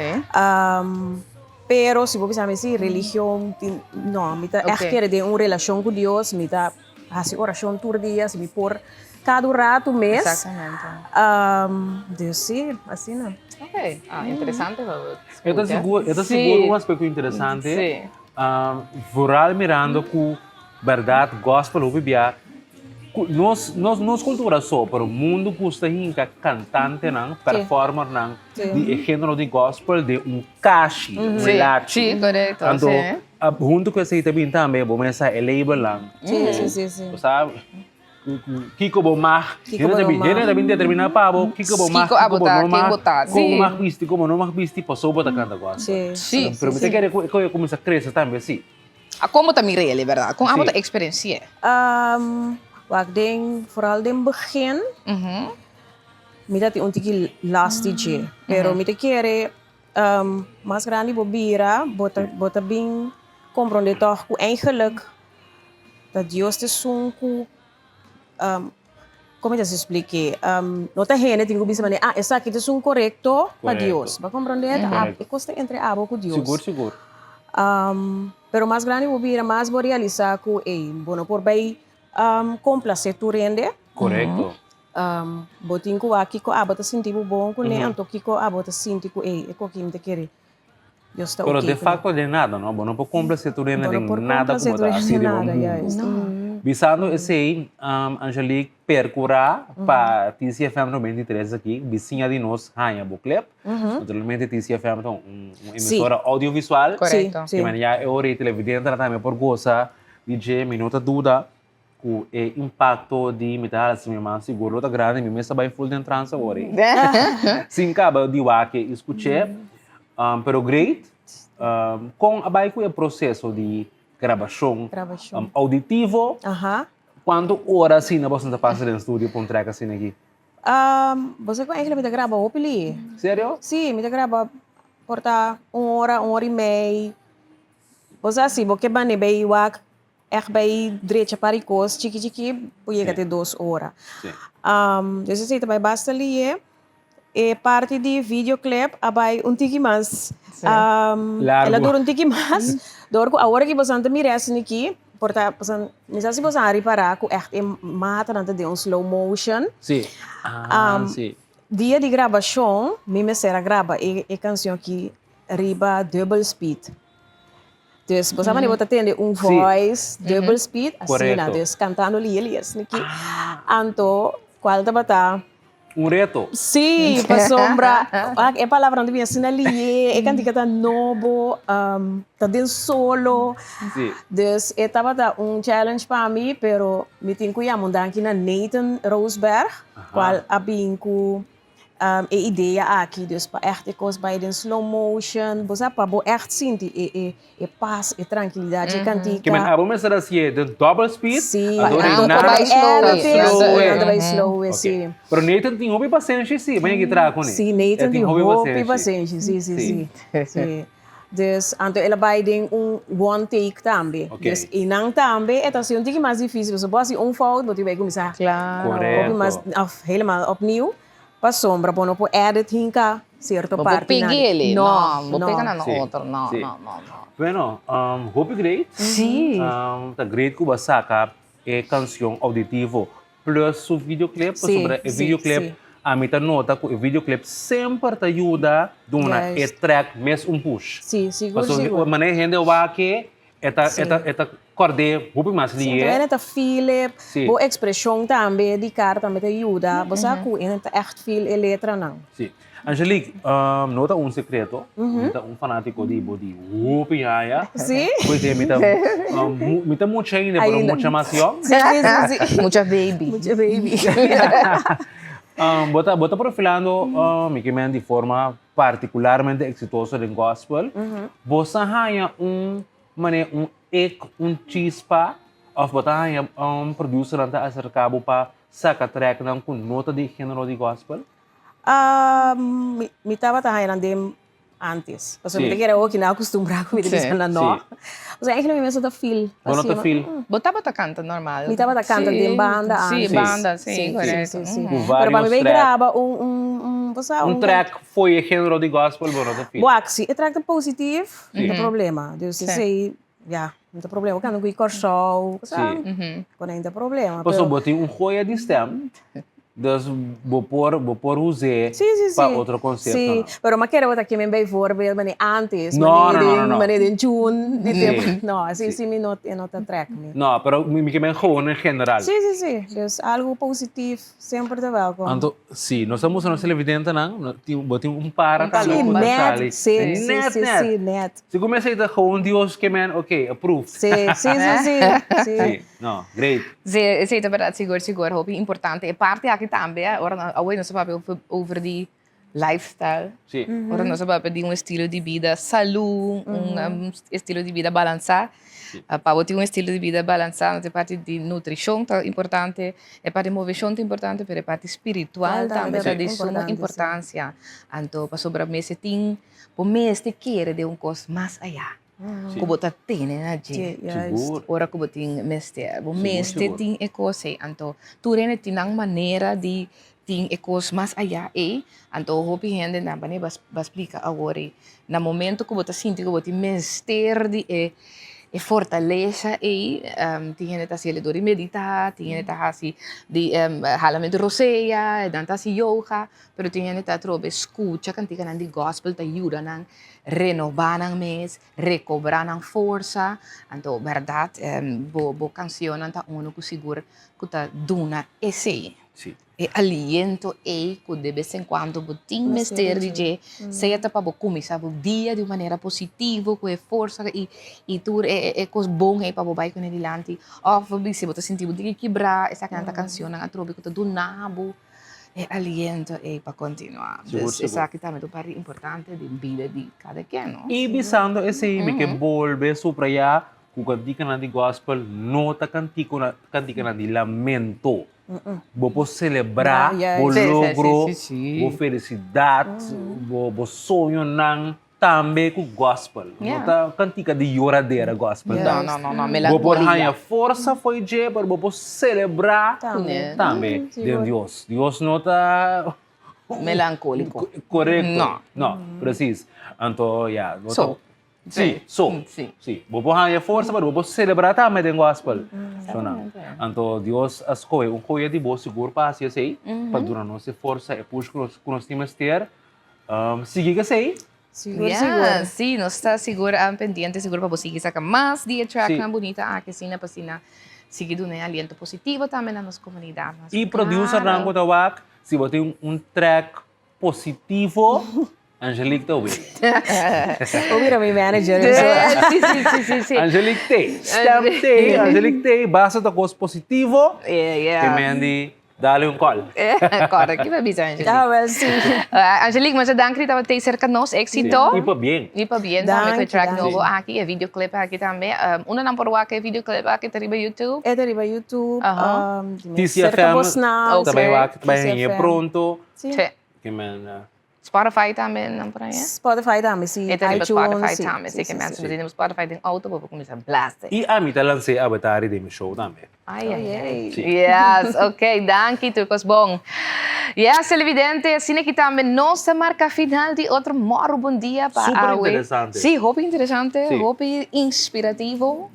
Pero si bo bisa mi si religion tin, no, mi ta ègt kere den un relashon ku Dios, mi ta hasi orashon tur dia, si mi por kada un ratu mes. Exactamente. Dus si, asina. Ok, ah, interesante pa bo E ta sigur, e ta sigur un aspekto interesante. Si. Vooral mirando ku bèrdat gòspel hopi bia ku nos nos nos kultura so, pero mundu gusta hinka kantantenan, performernan di e género di gòspel den un kashi, un lachi. Sí, korekto, Anto sí. huntu ku esei ta bin tambe bo mester sa e labelnan. Sí, sí, sí, sí. Bo sa kiko bo mag, Kiko bo hende ta no bin mag. hende ta bin determiná pa bo kiko bo mag, Kiko kiko bo abo ta, no ken mag, bo ta, kon bo sí. mag bisti, kon bo no mag bisti, pasobra bo ta kanta gòspel. Sí. Sí, Pero mi ta sí. kere ku e koe a kuminsá krese tambe sí. A kon bo ta mira el, e bèrdat? Kon abo Sí. ta eksperensi'é? Wak den, vooral den begin, mi ta tin un tiki last di dje, pero mi ta kere mas grandi bo bira, bo ta bo ta bin komprondé tòg ku eigenlijk ta Dios ta esun ku Kon mi ta splik'é? No ta hende tin ku bisa manera, ah, esaki ta esun korekto pa Dios. Bo a komprondé? Ta e kos ta entre abo ku Dios. Sigur, sigur. Pero mas grandi bo bira, mas bo realisá ku, ey, bo no por bai komplasé tur hende. Korekto. Bo tin ku wak kiko abo ta sinti bo bon kuné, anto kiko abo ta sinti ku, ey, e koki mi ta kere. Dios ta Pero oké de ku facto den nada, no? Bo no por complacer tur hende Bo no den por nada ku complacer bo tur ta hende hasi riba nada, mundu. juist. Bisando esei, Angelique, percura pa TCFM 93 aki, bisiña di nos haña bo clip. Naturalmente TCFM ta un emisora audiovisual. Correcto. Sí, sí. Di manera ya e ora e televidentenan tambe por gosa di dje, mi no ta duda Ku e impakto di mi ta hasi mi mas sigur lo ta grandi, mi mes ta bai ful den trans awor ei. Sin kaba di wak i skuch'é. Pero great. Kon a bai ku e proseso di grabashon auditivo? Kuantu ora asina boso ta pasa den studio pa un track asina aki? Bo sa ku eigenlijk mi ta graba hopi li. Serio? Si, mi ta graba por ta un ora, un ora i mei. Bo sa si bo ke bani bai wak Echt bai drecha par di kos chiki chiki por yega te dos ora. Dus esei ta bai basta lihe. E parti di videoclip a bai un tiki mas, el a dura un tiki mas, dor ku awor aki boso ta mira esaki aki, por ta boso, mi sa si boso a ripara ku echt e matanan ta den un slow motion. Dia di grabashon mi mester a graba e kanshon aki riba dubbel speed. Dus bo sa manera bo ta tende un voice dubbel speed asina dus cantando lihe lihe asina aki anto cual tabata Un reto. Si pasobra e palabranan ta bini asina lihe e cantica ta nobo ta den solo dus e tabata un challenge pa mi pero mi tin cu yama un danki na Nathan Roosberg cual a bin cu E idea aki dus pa ègt e kos bai den slow motion, bo sa pa bo ègt sinti e e e pas, e trankilidat dje kantika. Ke men abo mester hasié den double speed? Sí, Anto anto Reynaldo bai ta slow, slow e. anto bai slow e, sí. Pero Nathan tin hopi pasenshi sí, maña ki traha kuné. Sí, Nathan tin hopi pasenshi, sí, sí, sí. Sí. Dus anto el a bai den un one take tambe. Ok. Dus einan tambe e ta hasi un tiki mas dificil pasobra bo hasi un fout bo tin bai cuminsa Claro. hopi mas Correcto. of helemaal opnieuw pasobra bo no por edit hinca cierto Bo por partinan. peg'e No, no, bo no. pega nan Sí, otro, no, sí. no, no, no. Bueno, hopi great. Sí. Ta great cu bo a saca e cancion auditivo plus su videoclip pasobra e videoclip ami ta nota ku e videoclip semper ta yuda duna e track mes un push. Pasobra manera e hende wak e e ta e ta kòrd'é hopi mas lihe. Si, hende ta feel e, bo ekspreshon tambe di kara tambe ta yuda, bo sa ku hende ta ègt feel e letranan. Si. Angelique, no ta un secreto, mi ta un fanatico di bo di hopi aña. Sí? Pues mi ta, mi ta mucha ainda, pero mucha mas yong. Sí, sí, sí, sí. Mucha baby. Mucha baby. Bo ta, bo ta profilando, mi ke men di forma particularmente exitoso den gospel. Bo sa haña un manera, un ek, un chispa, of bo ta haña un producernan ta acerca bo pa saca tracknan cu no ta di genero di gospel? Mi tabata haña nan den antes. Pasobra mi ta kere awor ki nan a kustumbrá ku mi ta bisa nan no. Pasobra eigenlijk mi mes no ta feel. Bo no ta feel. Bo tabata kanta normal. Mi tabata kanta den banda antes. Sí, banda, sí, korekto. Pero pa mi bai graba un un. bo sa Un track fo'i e genero di gospel bo no ta feel? Wak, si e track ta positief, no ta problema. Dus esei, ya, no ta problema. Bo kanta ku e Kòrsou, bo sa, ku nan ta problema. Pasobra bo tin un joya di stem, dus bo por, bo por us'é pa otro konseptonan. Sí, pero mi a kere bo ta kimen bijvoorbeeld manera antes, No, no, no, no, no. manera den June, di tempu, no, así sí mi no, e no ta trek mi. No, pero mi kimen gewoon en general. Sí, sí, sí. Dus algu positief semper ta welkom. Anto, sí, nos ta mustra nos televidentenan, no tin, bo tin un para tambe Sí, ku ta net, sali. sí, sí, Net, sí, net. sí, net. Si ku mester ta gewoon Dios ke men, ok, approved. Sí, sí, sí, sí, sí. Sí, no, great. Sí, esei ta berdad, sigur, sigur, hopi importante. E parti aki tambe, ora no, awor nos ta papia over, over di lifestyle. Sí. Ora nos ta papia di un estilo di bida salú, un estilo di bida balansá. Pa bo tin un estilo di bida balansá, no ta e parti di nutrishon ta importante, e parti di moveshon ta importante, pero e parti spiritual tambe ta di suma importansia. Anto pasobra mester tin, bo mester kere den un kos mas ayá ku bo ta tene na dje ora ku bo tin mester. Bo mester tin e kos ei. Anto tur hende tin nan manera di tin e kos mas ayá ei. Anto hopi hende nan bane ba splika awor ei. Na momento ku bo ta sinti ku bo tin mester di e e fortalesa ei, tin hende ta hasi dor di meditá, tin hende ta hasi di halamentu rosea, nan ta hasi yoga, pero tin hende ta atrobe skucha kantikanan di gòspel ta yuda nan renobá nan mes, rekobrá nan forsa. Anto bèrdat bo bo kansionnan ta unu ku sigur ku ta duna esei. E aliento ei ku de bes en kuando bo tin mester di dje, sea ta pa bo kuminsá bo dia di un manera positivo ku e forsa i i tur e e kos bon ei pa bo bai kuné dilanti, òf bo bisa bo ta sinti bo tin ke kibrá, esakinan ta kansionnan atrobe ku ta duna bo e aliento ei pa kontinuá. Dus esaki tambe ta un parti importante den bida di kada ken, no? I bisando esei mi ke bolbe subrayá ku kantikanan di gòspel no ta kantikanan di lamento. Bo por selebrá bo logro, bo felisidat, bo soñonan tambe ku gòspel. No ta kantika di yoradera gòspel ta. Bo por haña forsa fo'i dje, pero bo por selebrá tambe den Dios. Dios no ta Melankóliko. Korekto. No, presis. Anto ya. So. Sí, so. Sí. Sí. Bo por haña forsa, pero bo por selebrá tambe den gospel. Shona. Anto Dios a skohe un joya di bo sigur pa hasi esei, pa duna nos e forsa, e push ku nos ku nos tin mester. Um, sigui ku esei. Sigur, Yeah, sigur. sí, nos ta sigur um, pendiente sigur pa bo sigui saka mas di e tracknan bunita aki, asina pa asina sigui duna e aliento positivo tambe na nos komunidat. Mas I producernan claro. ku ta wak, si bo tin un track positivo, Angelique ta obi. Bo mira mi manager. Sí, sí, sí, sí, sí. Angelique te, stem te, Angelique te, basta ta kos positivo. Yeah, yeah. Ke Mandy, dale un call. Correcto, ki pa bisa Angelique? Ah, wel sí. Angelique, masha danki di tabata serka nos, éxito. I pabien. I pabien tambe ku e Danki, track danki. nobo aki, e videoclip aki tambe. Unda nan por wak e videoclip aki? Ta riba YouTube? E ta riba YouTube. Aha. TCFM. Serka bosnan. Ta bai wak, ta bai TCFM. hañ'é pronto. Sí. Sí. Ke men. Spotify tambe nan por haña? Spotify tambe, sí. E ta riba iTunes, Spotify sí, tambe. sí, Si ke sí, men sí. si bo tin Spotify den auto bo por kuminsá blasta. I ami ta lans'é abatari den mi show tambe. Ai, ai, ai. Sí. Yes, ok, danki tur kos bon. Yes, televidente, asina ki tambe nos ta marka final di otro Mòru Bon Dia pa Super awe. interesante. Sí, hopi interesante, Sí. hopi inspirativo.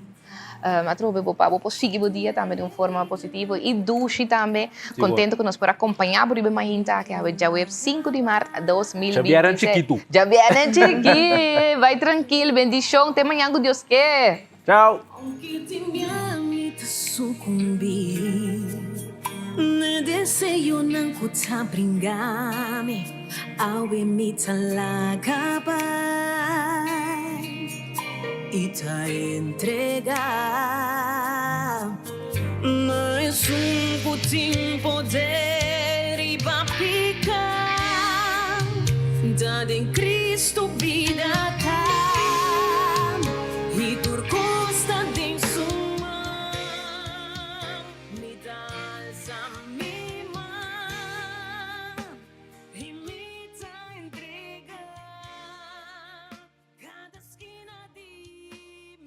Atrobe bo pa bo por sigui bo dia tambe di un forma positivo i dushi tambe. Contento cu nos por acompaña bo riba e mainta aki awe djawe sinku di mart 2026. Djabièrnè chikitu. Djabièrnè chikit. Bai trankil. Bendicion. Te mañan cu Dios ke. Chao. Aunke tin bia mi ta sucumbí na deseonan cu ta bringa mi, awe mi ta laga bai i ta entregá. Ma esun ku tin poder riba piká, ta den Cristo bida.